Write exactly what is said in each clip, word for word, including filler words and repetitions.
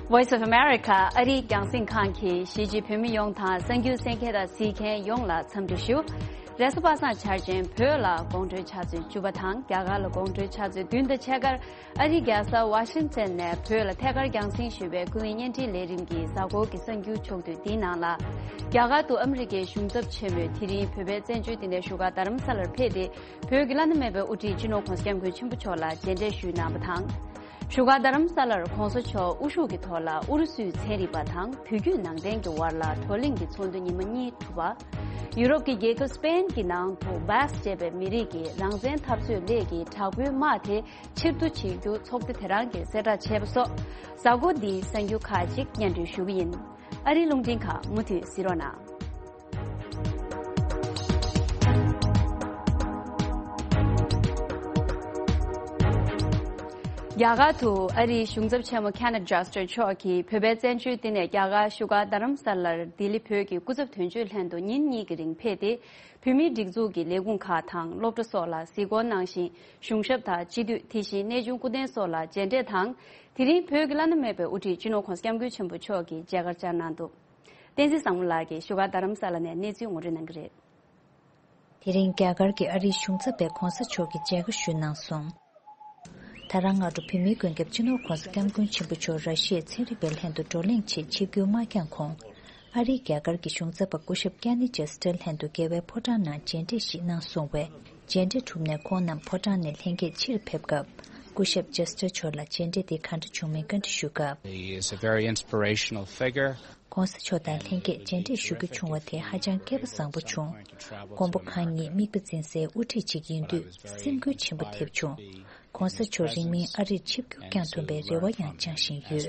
Voice of America ཨ་རིའི་རྒྱང་སྲིང་ཁང་གིས་གཞིས་བྱེས་བོད་མི་ཡོངས་དང་གསར་འགྱུར་གསན་མཁན་དང་གཟིགས་མཁན་ཡོངས་ལ་འཚམས་འདྲི་ཞུ། རེས་གཟའ་པ་སངས་འཆར་ཅན་བོད་ལ་དགོང་དྲོའི་ཆུ་ཚོད་བཅུ་པ་དང་རྒྱ་གར་ལ་དགོང་དྲོའི་ཆུ་ཚོད་བདུན་དང་ཕྱེད་ཀར་ཨ་རིའི་རྒྱལ་ས་ཝ་ཤིང་ཏན་ནས་བོད་ལ་ཐད་ཀར་རྒྱང་སྲིང་ཞུས་པའི་ཀུན་གླེང་བརྙན་འཕྲིན་ལས་རིམ་གྱི་གཟའ་འཁོར་གྱི་གསར་འགྱུར་ཕྱོགས་བསྡུས་འདིའི་ནང་ལ། རྒྱ་གར་དུ་ཨ་མི་རི་ཀའི་གཞུང་ཚབ་ཆེན་མོས་དེ་རིང་བོད་པའི་བཙན་བྱོལ་སྡེ་ནས་བཞུགས་སྒར་རྡ་རམ་ས་ལར་ཕེབས་ཏེ། བོད་ཀྱི་བླ་ན་མེད་པའི་དབུ་ཁྲིད་སྤྱི་ནོར་༧གོང་ས་༧སྐྱབས་མགོན་ཆེན་པོ་མཆོག་ལ་མཇལ་འཕྲད་ཞུས་གནང་བ་དང་། བཞུགས་སྒར་རྡ་རམ་ས་ལར་༧གོང་ས་མཆོག་དབུ་བཞུགས་ཀྱི་ཐོག་ལ་ཨུ་རུ་སུའི་ཚན་རིག་པ་དང་བོད་བརྒྱུད་ནང་བསྟན་གྱི་དབར་ལ་བགྲོ་གླེང་གི་ཚོགས་འདུ་ཉི་མ་གཉིས་གྲུབ་པ། ཡུ་རོབ་ཀྱི་རྒྱལ་ཁབ་སི་པེན་གྱི་ནང་དུ་བྷཱས་ཅེས་པའི་མི་རིགས་ཀྱི་རང་བཙན་འཐབ་རྩོད་སླད་ཀྱི་དྲག་པོའི་དམག་དེ་ཕྱིར་བསྡུ་བྱེད་རྒྱུ་ཚོགས་སྡེ་དེ་རང་གིས་གསལ་བསྒྲགས་བྱས་པ་སོགས། གཟའ་འཁོར་འདིའི་གསར་འགྱུར་ཁག་ཅིག་སྙན་སྒྲོན་ཞུ་གི་ཡིན། ཨ་རིའི་རླུང་འཕྲིན་ཁག་མུ་མཐུད་གཟིགས་རོགས་གནང་། རྒྱ་གར་དུ་ཨ་རིའི་གཞུང་ཚབ་ཆེན་མོ་ཁེ་ནེཐ་ཇོ་སི་ཊར་མཆོག་གིས་བོད་པའི་བཙན་བྱོལ་སྡེ་ནས་རྒྱ་གར་བཞུགས་སྒར་རྡ་རམ་ས་ལར་ལྡི་ལི་བོད་ཀྱི་སྐུ་ཚབ་དོན་གཅོད་ལྷན་དུ་ཉིན་གཉིས་ཀྱི་རིང་ཕེབས་ཏེ། བོད་མིའི་སྒྲིག་འཛུགས་ཀྱི་ལས་ཁུངས་ཁག་དང་སློབ་གྲྭ་སོགས་ལ་གཟིགས་སྐོར་གནང་ཞིང་། གཞུང་ཞབས་དང་སྤྱི་འཐུས་དེ་བཞིན་གནས་ཆུང་སྐུ་རྟེན་སོགས་ལ་མཇལ་འཕྲད་དང་། དེ་རིང་བོད་ཀྱི་བླ་ན་མེད་པའི་དབུ་ཁྲིད་སྤྱི་ནོར་༧གོང་ས་༧སྐྱབས་མགོན་ཆེན་པོ་མཆོག་གིས་མཇལ་ཁར་བཅར་གནང་འདུག་བསྟན་འཛིན་བཟང་མོ་ལགས་ཀྱིས་བཞུགས་སྒར་རྡ་རམ་ས་ལ་ནས་གནས་ཚུལ་ངོ་སྤྲོད་གནང་གི་རེད། དེ་རིང་རྒྱ་གར་གྱི་ཨ་རིའི་གཞུང་ཚབ་པས་༧གོང་ས་མཆོག་གི་མཇལ་ཁ་ཞུས་གནང་སོང་། ད་རང་སྔ་དྲོ་བོད་མིའི་མགོན་སྐྱབས་སྤྱི་ནོར་༧གོང་ས་༧སྐྱབས་མགོན་ཆེན་པོ་མཆོག་ར་ཤི་ཡའི་ཚན་རིག་པའི་ལྷན་དུ་བགྲོ་གླེང་ཆེད་ཆིབས་བསྒྱུར་མ་བསྐྱངས་གོང་། ཨ་རིའི་རྒྱ་གར་གྱི་གཞུང་ཚབ་པ་སྐུ་ཞབས་ཀྱ་ནི་ཇེ་སི་ཏྲ་ལྷན་དུ་རྒྱལ་བའི་ཕོ་བྲང་ནང་མཇལ་འཕྲད་ཞིག་གནང་སོང་བས། མཇལ་འཕྲད་གྲུབ་ནས་ཁོང་རྣམས་ཕོ་བྲང་ནས་ལྷན་རྒྱས་ཕྱིར་ཕེབས་སྐབས། སྐུ་ཞབས་ཇེ་སི་ཏྲ་མཆོག་ལ་མཇལ་འཕྲད་དེ་ག་འདྲ་བྱུང་མིན་བཀའ་འདྲི་ཞུ་སྐབས། He is a very inspirational figure. ༧གོང་ས་མཆོག་དང་ལྷན་རྒྱས་མཇལ་འཕྲད་ཞུ་རྒྱུ་བྱུང་བ་དེ་ཧ་ཅང་སྐལ་པ་བཟང་པོ་བྱུང་། མགོན་པོ་གང་ཉིད་དམིགས་པ་འཛིན་སའི་དབུ་ཁྲིད་ཅིག་ཡིན་དུས་སེམས་འགུལ་ཆེན་པོ་ཐེབས་བྱུང་། ༧གོང་ས་མཆོག་རིང་མིན་ཨ་རིར་ཆིབས་བསྒྱུར་བསྐྱངས་ཐུབ་པའི་རེ་བ་ཡང་བཅངས་བཞིན་ཡོད།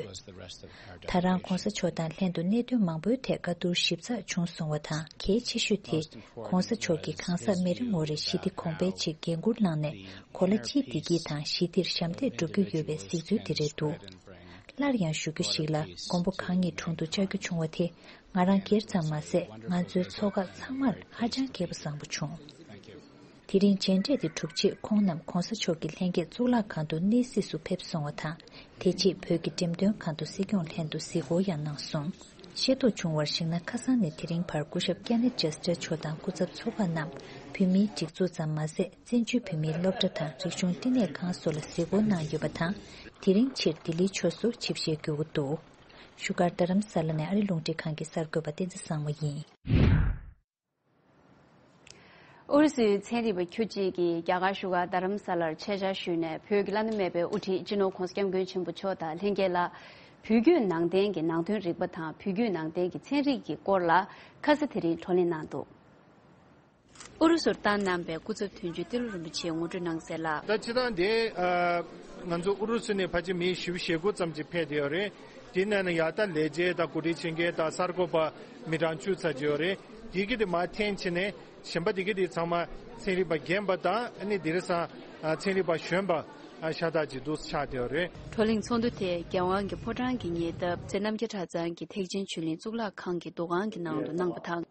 ད་རང་༧གོང་ས་མཆོག་དང་ལྷན་དུ་གནད་དོན་མང་པོའི་ཐད་བཀའ་བསྡུར་ཞིབ་ཚགས་བྱུང་སོང་བ་དང་། གལ་ཆེ་ཤོས་དེ་༧གོང་ས་མཆོག་གིས་གང་ཟག་མི་རེ་ངོ་རེར་ཞི་བདེ་གོང་འཕེལ་ཆེད་འགན་འཁུར་བླངས་ནས་གོ་ལ་སྤྱིའི་བདེ་སྐྱིད་དང་ཞི་བདེར་ཞབས་འདེགས་སྒྲུབ་ཀྱི་ཡོད་པའི་གཟིགས་ཚུལ་དེ་རེད་འདུག་སླར་ཡང་ཞུ་རྒྱུ་ཞིག་ལ། མགོན་པོ་གང་ཉིད་དྲུང་དུ་བཅར་རྒྱུ་བྱུང་བ་དེ་ང་རང་སྒེར་ཙམ་མ་ཟད། ང་ཚོའི་ཚོགས་ཁག་ཚང་མར་ཧ་ཅང་སྐལ་པ་བཟང་པོ་བྱུང་། དེ་རིང་མཇལ་འཕྲད་དེ་གྲུབ་རྗེས་ཁོང་རྣམས་༧གོང་ས་མཆོག་གི་ལྷན་རྒྱས་གཙུག་ལག་ཁང་དུ་གནས་གཟིགས་སུ་ཕེབས་སོང་བ་དང་། དེ་རྗེས་བོད་ཀྱི་འགྲེམས་སྟོན་ཁང་དུ་སྲིད་སྐྱོང་ལྷན་དུ་གཟིགས་སྐོར་ཡང་གནང་སོང་། ཤེས་རྟོགས་བྱུང་བར་གཞིགས་ན། ཁ་སང་ནས་དེ་རིང་བར་སྐུ་ཞབས་ཀྱ་ནེད་ཇེ་སི་ཏྲ་མཆོག་དང་སྐུ་ཚབ་ཚོགས་ཁག་རྣམས་བོད་མིའི་སྒྲིག་འཛུགས་ཙམ་མ་ཟད། བཙན་བྱོལ་བོད་མིའི་སློབ་གྲྭ་དང་རིག་གཞུང་བསྟི་གནས་ཁང་སོགས་ལ་གཟིགས་སྐོར་གནང་ཡོད་པ་དང་། དེ་རིང་ཕྱིར་ལྡི་ལིའི་ཕྱོགས་སུ་ཆིབས་ཞལ་བསྒྱུར་འགོ་འདུག་བཞུགས་སྒར་རྡ་རམ་ས་ལ་ནས་ཨ་རི་རླུང་འཕྲིན་ཁང་གི་གསར་འགོད་པ་བསྟན་འཛིན་བཟང་མོ་ཡིན། ཨུ་རུ་སུའི་ཚན་རིག་པ་ཁྱུ་གཅིག་གིས་རྒྱ་གར་བཞུགས་སྒར་རྡ་རམ་ས་ལར་ཆེད་བཅར་ཞུས་ནས། བོད་ཀྱི་བླ་ན་མེད་པའི་དབུ་ཁྲིད་སྤྱི་ནོར་༧གོང་ས་༧སྐྱབས་མགོན་ཆེན་པོ་མཆོག་དང་ལྷན་རྒྱས་ལ་བོད་བརྒྱུད་ནང་བསྟན་གྱི་ནང་དོན་རིག་པ་དང་། བོད་བརྒྱུད་ནང་བསྟན་གྱི་ཚན་རིག་གི་སྐོར་ལ་ཁ་ས་དེ་རིང་བགྲོ་གླེང་གནང་འདུག་ཨུ་རུ་སུར་བཏང་གནང་བའི་སྐུ་ཚབ་དོན་གཅོད་ཏི་ལོ་རིན་པོ་ཆེས་ངོ་སྤྲོད་གནང་གསལ་ལ། ད་སྤྱིར་བཏང་དེ་ཨ་ང་ཚོ་ཨུ་རུ་སུ་ནས་ཕལ་ཆེར་མི་བཞི་བཅུ་ཞེ་དགུ་ཙམ་ཅིག་ཕེབས་བསྡད་ཡོད་རེད། དེ་ནང་ནས་ཡར་ད་ལས་བྱེད་དང་འགོ་ཁྲིད་བྱེད་མཁན་དང་གསར་འགོད་པ་མི་གྲངས་བཅུ་ཙམ་ཅིག་ཡོད་རེད། དེ་གི་དེ་མར་འཐེན་བྱས་ནས་གཞན་པ་དེ་གི་དེ་ཚང་མ་ཚན་རིག་པ་རྒན་པ་དང་། ཨ་ནི་དེང་སང་ཨ་ཚན་རིག་པ་གཞོན་པ་ཨ་ཤ་སྟག་ཅིག་འདུག་ཆགས་བསྡད་ཡོད་རེད། བགྲོ་གླེང་ཚོགས་འདུ་དེ་རྒྱལ་དབང་གི་ཕོ་བྲང་གི་ཉེ་འདབས་རྩེ་རྣམ་རྒྱལ་གྲྭ་ཚང་གི་ཐེག་ཆེན་ཆོས་གླིང་གཙུག་ལག་ཁང་གི་འདུ་ཁང་གི་ནང་དུ་གནང་བ་དང་།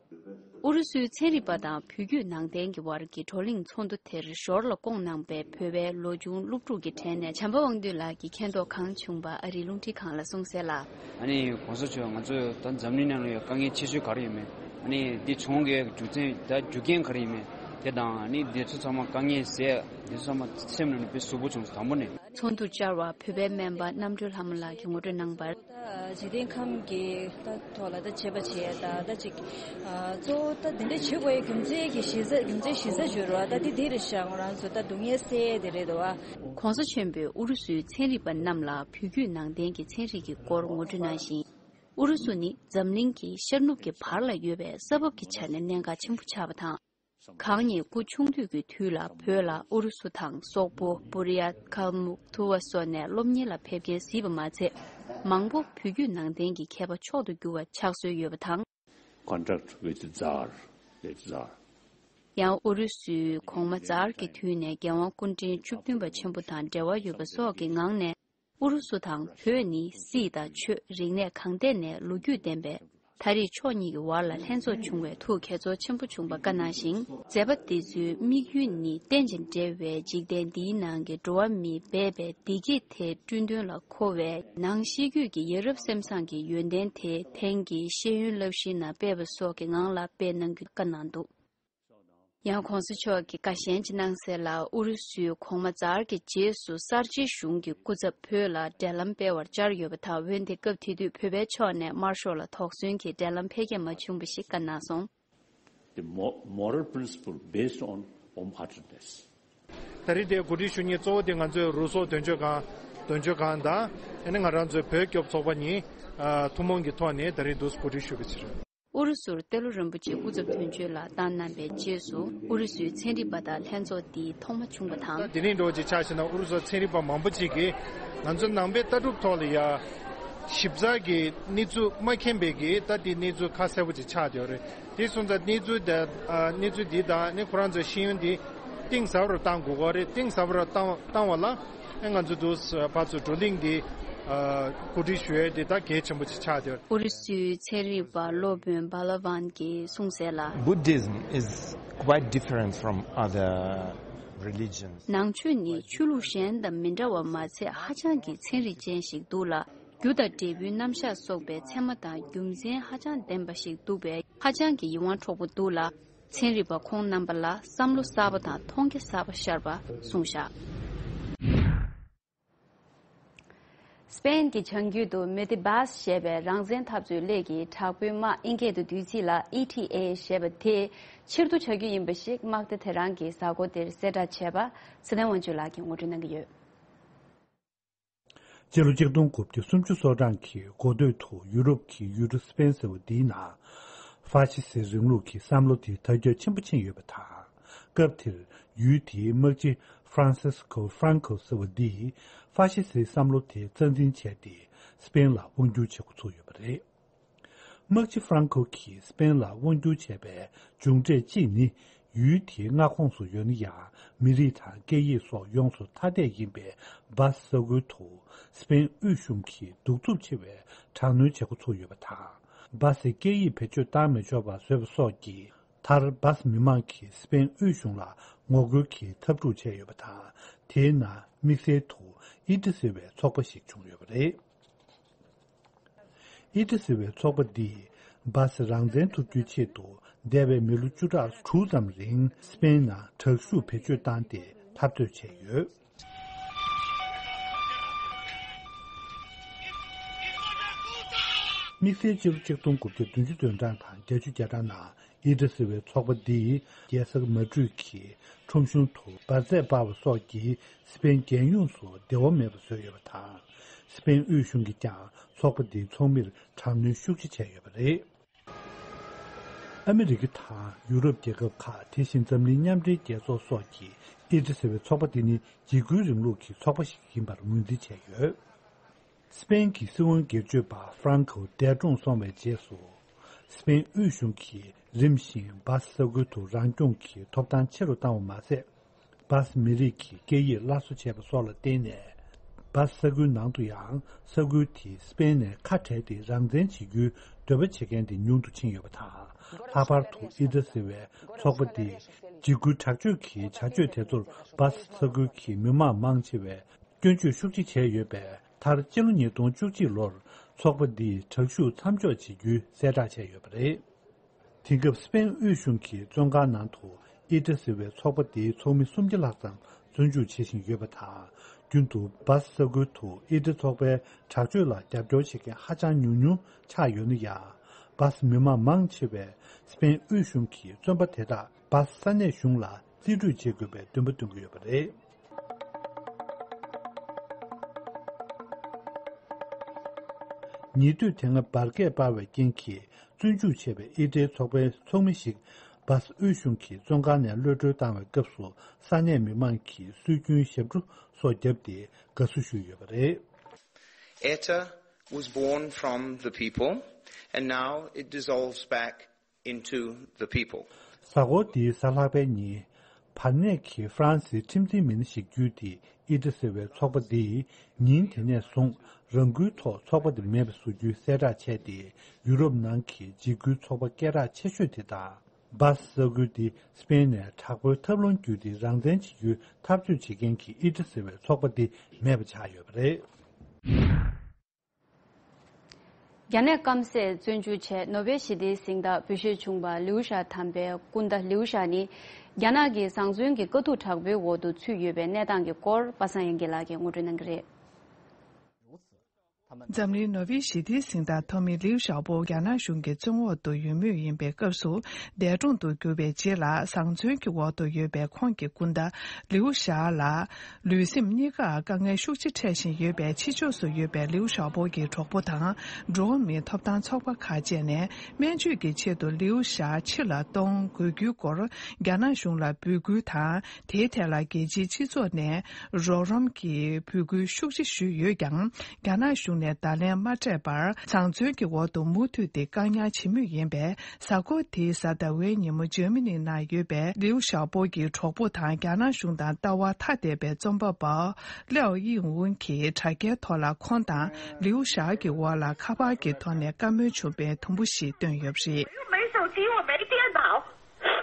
ཨུ་རུ་སུའི་ཚན་རིག་པ་དང་བོད་བརྒྱུད་ནང་བསྟན་གྱི་དབར་གྱི་བགྲོ་གླེང་ཚོགས་འདུ་དེར་ཞོར་ལ་བསྐོངས་གནང་པའི་བོད་པའི་ལོ་ཆུང་སློབ་ཕྲུག་གི་གྲས་ནས་བྱམས་པ་དབང་འདུས་ལགས་ཀྱིས་མཁྱེན་རྟོགས་གང་བྱུང་བ་ཨ་རིའི་རླུང་འཕྲིན་ཁང་ལ་གསུངས་གསལ་ལ། ཨ་ནི་༧གོང་ས་མཆོག་ང་ཚོས་ད་འཛམ་གླིང་ནང་ལ་ཡོད་དཀའ་ངལ་ཆེ་ཤོས་ག་རེ་ཡོད་མེད། ཨ་ནི་འདི་བྱུང་གི་རྒྱུ་མཚན་ད་རྒྱུ་རྐྱེན་ག་རེ་ཡིན་མེད་དེ་དང་། ཨ་ནི་འདི་ཚོ་ཚང་མ་དཀའ་ངལ་སེལ། འདི་ཚོ་ཚང་མ་སེམས་ནང་ནས་དཔེ་ཟུག་པོ་བྱུང་སོང་དང་པོ་ནས། ཚོགས་འདུར་བཅར་བ་བོད་པའི་སྨན་པ་རྣམ་གྲོལ་ལྷ་མོ་ལགས་ཀྱིས་ངོ་སྤྲོད་གནང་བར། འཇིག་རྟེན་ཁམས་ཀྱི་ད་ཐོག་ལ་ད་བྱེད་པ་བྱེད་ཡ་ད་ད་ཅིག་གཙོ་བོ་ད་དེ་འདྲ་བྱེད་དགོས་ཡ་རྒྱུ་མཚན་གྱི་གཞི་རྩ་རྒྱུ་མཚན་གཞི་རྩ་བརྗོད་རོགས། ད་དེ་དེ་རེད་ཤག་ང་རང་ཚོ་ད་སྡུག་བསྔལ་སེལ་ཡ་དེ་རེད་དོ། ༸གོང་ས་ཆེན་པོས་ཨུ་རུ་སུའི་ཚན་རིག་པ་རྣམས་ལ་བོད་བརྒྱུད་ནང་བསྟན་གྱི་ཚན་རིག་གི་སྐོར་ངོ་སྤྲོད་གནང་ཞིང་། ཨུ་རུ་སུ་ནི་འཛམ་གླིང་གི་ཤར་ནུབ་ཀྱི་བར་ལ་ཡོད་པའི་ས་བབ་ཀྱི་ཆ་ནས་གནད་འགག་ཆེན་པོ་ཆགས་པ་དང་། གང་ཉིད་སྐུ་ཆུང་དུས་ཀྱི་དུས་ལ་བོད་ལ་ཨུ་རུ་སུ་དང་སོག་པོ། བུ་རི་ཡ། ཁལ་མུག། ཐུ་བ་སོགས་ནས་སློབ་གཉེར་ལ་ཕེབས་མཁན་གཟིགས་པ་མ་ཚད། མང་པོ་བོད་བརྒྱུད་ནང་བསྟན་གྱི་མཁས་པ་མཆོག་ཏུ་གྱུར་བ་ཕྱག་སྲོལ་ཡོད་པ་དང་། Contact with Tsar, the Tsar. ཡང་ཨུ་རུ་སུའི་གོང་མ་ཛར་གྱི་དུས་ནས་རྒྱལ་དབང་སྐུ་ཕྲེང་བཅུ་བདུན་པ་ཆེན་པོ་དང་འབྲེལ་བ་ཡོད་པ་སོགས་ཀྱི་ངང་ནས། ཨུ་རུ་སུ་དང་བོད་ནི་སྲིད་དང་ཆོས་རིག་གནས་གང་ཐད་ནས་ལོ་རྒྱུས་ལྡན་པའི་ ད་རེས་ཕྱོགས་གཉིས་ཀྱི་བར་ལ་ལྷན་ཚོགས་བྱུང་བའི་ཐུགས་དགྱེས་ཚོར་ཆེན་པོ་བྱུང་བ་བཀའ་གནང་ཞིང་། མཛད་པ་འདི་ཚོའི་དམིགས་ཡུལ་ནི་རྟེན་ཅིང་འབྲེལ་བའི་འཇིག་རྟེན་འདིའི་ནང་གི་འགྲོ་བ་མིས་འབད་པའི་བདེ་སྐྱིད་དེ་བསྐྲུན་དོན་ལ་མཁོ་བས། ནང་ཤེས་རྒྱུད་ཀྱི་ཡ་རབས་སེམས་བཟང་གི་ཡོན་ཏན་དེ་དེང་གི་ཤེས་ཡོན་བསླབ་གཞིའི་ནང་སྤེལ་བ་སོགས་ཀྱི་ངང་ལ་སྤེལ་གནང་རྒྱུ་བཀའ་གནང་འདུག། ཡང་གོང་ས་མཆོག་གིས་བཀའ་གཞན་ཅིག་གནང་གསལ་ལ། ཨུ་རུ་སུས་གོང་མ་ཛར་གྱི་རྗེས་སུ་གསར་བརྗེའི་གཞུང་གི་སྐུ་ཚབ་བོད་ལ་འབྲེལ་ལམ་སྤེལ་བར་བཅར་ཡོད་པ་དང་། འོན་ཏེ་སྐབས་དེ་དུས་བོད་པའི་ཕྱོགས་ནས་དམར་ཤོག་ལ་དོགས་ཟོན་གྱི་འབྲེལ་ལམ་འཕེལ་རྒྱས་མ་བྱུང་བ་ཞིག་བཀའ་གནང་སོང་། The mo- moral principle based on warm-heartedness. ད་རེས་དེ་གོ་སྒྲིག་ཞུ་མཁན་གཙོ་བོ་དེ་ང་ཚོའི་རུ་སོག་དོན་གཅོད་ཁང་། དོན་གཅོད་ཁང་དང་། ཨ་ནི་ང་རང་ཚོའི་བོད་སྐྱོབ་ཚོགས་པ་གཉིས། ཨ། ཐུན་མོང་གི་ཐོག་ནས་ད་རེས་འདུག་གོ་སྒྲིག་ཞུ་གི་ཕྱིར། ཨུ་རུ་སུར་ཏེ་ལོ་རིན་པོ་ཆེ་སྐུ་ཚབ་དོན་གཅོད་ལ་བཏང་གནང་བའི་རྗེས་སུ། ཨུ་རུ་སུའི་ཚན་རིག་པ་དང་ལྷན་ཚོགས་འདི་ཐོག་མ་བྱུང་བ་དང་། ད་དེ་རིང་འདྲ་བོ་ཅིག་ཆགས་ཤེ་ན། ཨུ་རུ་སུ་ཚན་རིག་པ་མང་པོ་ཅིག་གིས་ང་ཚོ་ནང་པའི་ལྟ་གྲུབ་ཐོག་ལ་ཡ་ཞིབ་ཚགས་ཀྱི་གནས་ཚུལ་མ་མཁྱེན་པའི་གི། ད་དེ་གནས་ཚུལ་ཁ་གསལ་པོ་ཅིག་ཆགས་བསྡད་ཡོད་རེད། དེ་སོང་ཙང་གནས་ཚུལ་དེ། ཨ། གནས་ཚུལ་འདི་དང་ནི་ཁོ་རང་ཚོའི་ཤེས་ཡོན་འདི་གཏིང་ཟབ་རུ་གཏང་དགོས་ཀྱི་རེད། གཏིང་ཟབ་རུ་གཏང་གཏང་བ་ལ། ཨེ། ང་ཚོ་འདུག་ཕར་ཚུར་བགྲོ་གླེང་འདི། ཨ། གོ་སྒྲིག་ཞུ་ཡས་འདི་ད་གལ་ཆེན་པོ་ཅིག་ཆགས་བསྡད་ཡོད། ཨུ་རུ་སུའི་ཚན་རིག་པ་སློབ་དཔོན་བྷ་ལ་ཝན་གྱིས་གསུངས་གསལ་ལ། Buddhism is quite different from other religions. ནང་ཆོས་ནི་ཆོས་ལུགས་གཞན་དང་མི་འདྲ་བ་མ་ཚད་ཧ་ཅང་གི་ཚན་རིག་ཅན་ཞིག་འདུག་ལ། རྒྱུ་དང་འབྲས་བུའི་རྣམ་གཞག་སོགས་པའི་ཚད་མ་དང་རྒྱུ་མཚན་ཧ་ཅང་ལྡན་པ་ཞིག་འདུག་པས། ཧ་ཅང་གི་ཡིད་དབང་འཕྲོག་པོ་འདུག་ལ། ཚན་རིག་པ་ཁོང་རྣམ་པ་ལ་བསམ་བློ་གསར་པ་དང་མཐོང་རྒྱ་གསར་པ་ཤར་བ་གསུངས་བཞག། སྤེན་གྱི་བྱང་རྒྱུད་དུ་མེ་ཏི་བཱས་ཞེས་པའི་རང་བཙན་འཐབ་རྩོད་གླེང་གི་དྲག་པོའི་དམག་ཨིན་སྐད་དུ་བསྡུས་ཚིག་ལ་ཨི་ཐི་ཨེ་ཞེས་པ་དེ་ཕྱིར་བསྡུ་བྱ་རྒྱུ་ཡིན་པ་ཞིག་དམག་སྡེ་དེ་རང་གིས་གཟའ་འཁོར་འདིར་གསལ་བསྒྲགས་བྱས་པ་ཚེ་བརྟན་དབང་ཕྱུག་ལགས་ཀྱིས་ངོ་སྤྲོད་གནང་གི་ཡོད། སྤྱི་ལོ་ཆིག་སྟོང་དགུ་བརྒྱ་སུམ་ཅུ་སོ་གྲངས་ཀྱི་འགོ་སྟོད་དུ་ཡུ་རོབ་ཀྱི་ཡུལ་གྲུ་སི་པེན་ཟེར་བ་འདིའི་ནང་ཧྥ་ཤི་སི་རིང་ལུགས་ཀྱི་བསམ་བློ་དེ་དར་ཁྱབ་ཆེན་པོ་ཕྱིན་ཡོད་པ་དང་། སྐབས་དེར་ཡུལ་དེའི་དམག་སྤྱི་ཧྥ་རན་སིས་ཀོ་ཧྥ་རན་ཀོ་ཟེར་བ་འདིས་ཧྥ་ཤི་སིའི་བསམ་བློ་དེ་རྩ་འཛིན་བྱས་ཏེ། སི་པེན་ལ་དབང་བསྒྱུར་བྱེད་འགོ་ཚུགས་ཡོད་པ་རེད། དམག་སྤྱི་ཧྥ་རན་ཀོ་གིས་སི་པེན་ལ་དབང་བསྒྱུར་བྱས་པའི་མཇུག་འབྲས་གཅིག་ནི། ཡུལ་དེའི་མངའ་ཁོངས་སུ་ཡོད་ན་ཡང་། མི་རིགས་དང་སྐད་ཡིག་སོགས་ཡོངས་སུ་ཐ་དད་ཡིན་པའི་སྦ་སི་ས་ཁུལ་དུ། སི་པེན་དབུས་གཞུང་གིས་གདུག་རྩུབ་ཆེ་བའི་དྲག་གནོན་བྱེད་འགོ་ཚུགས་ཡོད་པ་དང་། སྦ་སི་སྐད་ཡིག་བེད་སྤྱོད་བཏང་མི་ཆོག་པ་བཟོས་པ་སོགས་ཀྱིས། མཐར་སྦ་སི་མི་མང་གིས་སི་པེན་དབུས་གཞུང་ལ་ངོ་རྒོལ་གྱིས་འཐབ་འཁྲུག་བྱས་ཡོད་པ་དང་། དེའི་ནང་དམིགས་བསལ་དུ་ཨི་ཏི་ཟེར་བའི་ཚོགས་པ་ཞིག་བྱུང་ཡོད་པ་རེད། ཨི་ཏི་ཟེར་བའི་ཚོགས་པ་འདིས་སྦ་སི་རང་བཙན་ཐོབ་རྒྱུའི་ཆེད་དུ། འདས་པའི་མི་ལོ་བཅུ་ཕྲག་དྲུག་ཙམ་རིང་སི་པེན་ནང་དྲག་ཤུགས་བེད་སྤྱོད་བཏང་སྟེ་འཐབ་རྩོད་བྱས་ཡོད། དམིགས་བསལ་སྤྱི་ལོ་ཆིག་སྟོང་དགུ་བརྒྱ་བདུན་ཅུ་དོན་གྲངས་དང་བརྒྱད་ཅུ་གྱ་གྲངས་ནང་། ཨི་ཏི་ཟེར་བའི་ཚོགས་པ་འདིས་རྒྱལ་ས་མ་ཌྲིད་ཀྱི་ཁྲོམ་གཞུང་དུ་འབར་རྫས་སྤར་བ་སོགས་ཀྱིས་སི་པེན་རྒྱལ་ཡོངས་སུ་བདེ་བ་མེད་པ་བཟོས་ཡོད་པ་དང་། སི་པེན་དབུས་གཞུང་གིས་ཀྱང་ཚོགས་པ་འདིའི་ཚོགས་མིར་དྲག་གནོན་ཤུགས་ཆེ་བྱས་ཡོད་པ་རེད། ཨ་མི་རི་ཀ་དང་ཡུ་རོབ་རྒྱལ་ཁབ་ཁག་དེ་བཞིན་འཛམ་གླིང་མཉམ་འབྲེལ་རྒྱལ་ཚོགས་སོགས་ཀྱིས་ཨི་ཏི་ཟེར་བའི་ཚོགས་པ་འདི་ནི་འཇིགས་སྐུལ་རིང་ལུགས་ཀྱི་ཚོགས་པ་ཞིག་ཡིན་པར་ངོས་འཛིན་བྱས་ཡོད། སི་པེན་གྱི་སྲིད་དབང་སྒེར་གཅོད་པ་ཧྥ་རན་ཀོ་འདས་གྲོངས་སོང་བའི་རྗེས་སུ། སི་པེན་དབུས་གཞུང་གིས་རིམ་བཞིན་སྦ་སི་ས་ཁུལ་དུ་རང་སྐྱོང་གི་ཐོབ་ཐང་ཆེ་རུ་བཏང་བ་མ་ཟད། སྦ་སི་མི་རིགས་ཀྱི་སྐད་ཡིག་སླར་གསོ་བྱས་པ་སོགས་ལ་བརྟེན་ནས། སྦ་སི་ས་ཁུལ་ནང་དུ་ཡང་ས་ཁུལ་དེ་སི་པེན་ནས་ཁ་བྲལ་ཏེ་རང་བཙན་བྱེད་རྒྱུའི་འདོད་པ་བྱེད་མཁན་དེ་ཉུང་དུ་ཕྱིན་ཡོད་པ་དང་། ལྷག་པར་དུ་ཨི་ཏི་ཟེར་བའི་ཚོགས་པ་འདིས་འཇིགས་སྐུལ་དྲག་སྤྱོད་ཀྱི་བྱ་སྤྱོད་དེ་ཚོར་སྦ་སི་ས་ཁུལ་གྱི་མི་མང་མང་ཆེ་བས། སྐྱོན་བརྗོད་ཤུགས་ཆེ་བྱས་ཡོད་པས། མཐར་སྤྱི་ལོ་ཉིས་སྟོང་བཅུ་གཅིག་ལོར་ཚོགས་པ་འདིས་དྲག་ཤུགས་མཚམས་འཇོག་བྱེད་རྒྱུའི་གསལ་བསྒྲགས་བྱས་ཡོད་པ་རེད། དེང་སྐབས་སི་པེན་དབུས་གཞུང་གི་བཙོན་ཁང་ནང་དུ་ཨི་ཏི་ཟེར་བའི་ཚོགས་པ་འདིའི་ཚོགས་མི་སུམ་བརྒྱ་ལྷག་ཙམ་བཙོན་འཇུག་བྱེད་བཞིན་ཡོད་པ་དང་། རྒྱུན་དུ་སྦ་སི་ས་ཁུལ་དུ་ཨི་ཏི་ཚོགས་པའི་དྲག་སྤྱོད་ལ་རྒྱབ་སྐྱོར་བྱེད་མཁན་ཧ་ཅང་ཉུང་ཉུང་ཆགས་ཡོད་ན་ཡང་། སྦ་སི་མི་མང་མང་ཆེ་བས་སི་པེན་དབུས་གཞུང་གི་བཙོན་པ་དེ་དག་སྦ་སི་ས་གནས་གཞུང་ལ་རྩིས་སྤྲོད་བྱེད་དགོས་པའི་འདུན་པ་འདོན་གྱི་ཡོད་པ་རེད། ཉེ་དུས་དེ་སྔ་འབར་གས་སྤར་བའི་རྐྱེན་གྱིས་བཙོན་འཇུག་བྱས་པའི་ཨི་ཏིའི་ཚོགས་པའི་ཚོགས་མི་ཞིག་སྦ་སི་དབུས་གཞུང་གི་བཙོན་ཁང་ནས་གློད་གྲོལ་བཏང་བའི་སྐབས་སུ་ས་གནས་མི་མང་གིས་སྲོལ་རྒྱུན་ཞབས་བྲོ་སོགས་བརྒྱབ་སྟེ་དགའ་བསུ་ཞུས་ཡོད་པ་རེད། ETA was born from the people, and now it dissolves back into the people. གཟའ་འཁོར་འདིའི་གཟའ་ལྷག་པའི་ཉིན། བར་གནས་ཀྱི་ཧྥ་རན་སིའི་ཁྲིམས་འཛིན་མི་སྣ་ཞིག་བརྒྱུད་དེ་ཨི་ཏྲ་ཟེར་བའི་ཚོགས་པ་འདིས་ཉིན་དེ་ནས་བཟུང་རང་འགུལ་ཐོག་ཚོགས་པ་དེ་མེད་པ་བཟོ་རྒྱུའི་གསལ་བསྒྲགས་བྱས་ཏེ། ཡུ་རོབ་ནང་གི་འཇིགས་སྐུལ་ཚོགས་པ་སྐད་གྲགས་ཆེ་ཤོས་དེ་དང་། སྦ་སི་ས་ཁུལ་དེ་སི་པེན་ནས་དྲག་པོའི་ཐབས་ལམ་བརྒྱུད་དེ་རང་བཙན་བྱེད་རྒྱུའི་འཐབ་རྩོད་བྱེད་མཁན་གྱི་ཨི་ཏྲ་ཟེར་བའི་ཚོགས་པ་དེ་མེད་པ་ཆགས་ཡོད་པ་རེད། རྒྱ་ནད་སྐམ་སས་བཙོན་འཇུག་བྱས་ནོ་བེལ་ཞི་བདེའི་གཟེངས་རྟགས་འབུལ་བཞེས་བྱུང་བ་ལིའུ་ཞའོ་དམ་པའི་སྐུ་ཟླ་ལིའུ་ཞའོ་ནི། རྒྱ་ནག་གི་བཟང་བཙོན་གྱི་དཀའ་སྡུག་དྲག་པོའི་འོག་ཏུ་ཚུད་ཡོད་པའི་གནས་སྟངས་ཀྱི་སྐོར་པ་སངས་དབྱངས་སྐྱིད་ལགས་ཀྱིས་ངོ་སྤྲོད་གནང་གི་རེད། འཛམ་གླིང་ནོ་བེལ་ཞི་བདེའི་གཟེངས་རྟགས་ཐོབ་མི་ལིའུ་ཞའོ་པོ་རྒྱ་ནག་གཞུང་གི་བཙོན་འོག་ཏུ་ཡོད་མུས་ཡིན་པའི་སྐབས་སུ། འདས་གྲོངས་སུ་གྱུར་པའི་རྗེས་ལ་བཟང་བཙོན་གྱི་འོག་ཏུ་ཡོད་པའི་ཁོང་གི་སྐུ་ཟླ་ལིའུ་ཞའོ་ལ། ལུས་སེམས་གཉིས་ཀར་དཀའ་ངལ་ཤུགས་ཆེ་འཕྲད་བཞིན་ཡོད་པའི་ཕྱི་ཕྱོགས་སུ་ཡོད་པའི་ལིའུ་ཞའོ་པོ་གི་གྲོགས་པོ་དང་འགྲོ་བ་མིའི་ཐོབ་ཐང་ཚོགས་པ་ཁག་བཅས་ནས། སྨན་བཅོས་ཀྱི་ཆེད་དུ་ལིའུ་ཞའོ་ཕྱིར་ལ་གཏོང་དགོས་རྒྱུའི་སྐོར་རྒྱ་ནག་གཞུང་ལ་འབོད་སྐུལ་དང་། དེའི་ཐད་ལ་རྒྱལ་སྤྱིའི་སྤྱི་ཚོགས་ནས་རོགས་རམ་གྱི་འབོད་སྐུལ་ཤུགས་ཆེ་ཞུས་ཡོད་ཀྱང་། རྒྱ་ནག་གཞུང་ནས་བརྡ་ལན་མ་སྤྲད་པར། བཟང་བཙོན་གྱི་འོག་ཏུ་མུ་མཐུད་དེ་བཀག་ཉར་བྱེད་མུས་ཡིན་པས། གཟའ་འཁོར་འདིའི་གཟའ་ཟླ་བའི་ཉིན་མོ་འཇར་མ་ནི་ནང་ཡོད་པའི་ལིའུ་ཞའོ་པོ་གི་གྲོགས་པོ་དང་། རྒྱ་ནག་གཞུང་དང་ལྟ་བ་ཐ་དད་པའི་རྩོམ་པ་པོ་ལེའོ་དབྱིང་ཝུན་གྱིས་དྲ་རྒྱའི་ཐོག་ལ་ཁོང་དང་ལིའུ་ཞའོ་གི་འོག་ལ་ཁ་པར་གྱི་ཐོག་ནས་བཀའ་མོལ་བྱུང་བའི་དུམ་བུ་ཞིག་བཏོན་ཡོད་པ་རེད། 没手机，我没电脑。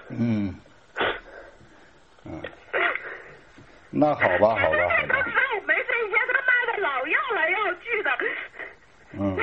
嗯，嗯，那好吧，好吧，好吧。他们没这些，他妈的老要来要去的。嗯，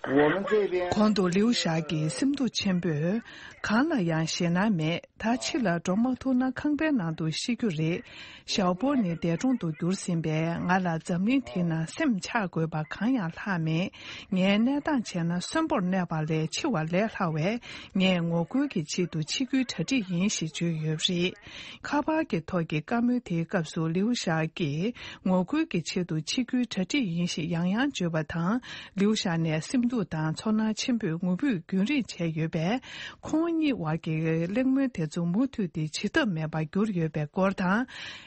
我们这边 གོང་དུ་ལིའུ་ཞའོ་གིས་སེམས་སྡུག་ཆེན་པོས། གང་ལ་ཡང་ཞེད་སྣང་མེད། ད་ཕྱི་ལ་འགྲོ་མ་ཐུབ་ན་ཁང་པའི་ནང་དུ་ཤི་རྒྱུ་རེད། ཞའོ་པོ་ནི་འདས་གྲོངས་དུ་གྱུར་ཟིན་པས། ང་ལ་འཛམ་གླིང་འདི་ན་སེམས་ཆགས་དགོས་པ་གང་ཡང་ལྷག་མེད། ངའི་གནས་སྟངས་བྱས་ན་གསོན་པོར་གནས་པ་ལས་འཆི་བ་ལས་སླ་བས། ངས་ངོ་རྒོལ་གྱི་ཆེད་དུ་འཆི་རྒྱུའི་གྲ་སྒྲིག་ཡིན་ཞེས་བརྗོད་ཡོད་པ་རེད། ཁ་པར་གྱི་ཐོག་གི་བཀའ་མོལ་དེའི་སྐབས་སུ་ལིའུ་ཞའོ་གིས། ངོ་རྒོལ་གྱི་ཆེད་དུ་འཆི་རྒྱུའི་གྲ་སྒྲིག་ཡིན་ཞེས་ཡང་ཡང་བརྗོད་པ་དང་། ལིའུ་ཞའོ་ནས་སེམས་སྡུག་དང་ཚོར་སྣང་ཆེན་པོས་ངུ་འབོད་རྒྱུན་རིང་བྱས་ཡོད་པས། ཁོང་གཉིས་བར་གྱི་གླེང་མོལ་དེ་ཚོ་མུ་མཐུད་དེ་བྱེད་ཐབས་མེད་པར་གྱུར་ཡོད་པའི་སྐོར་དང་།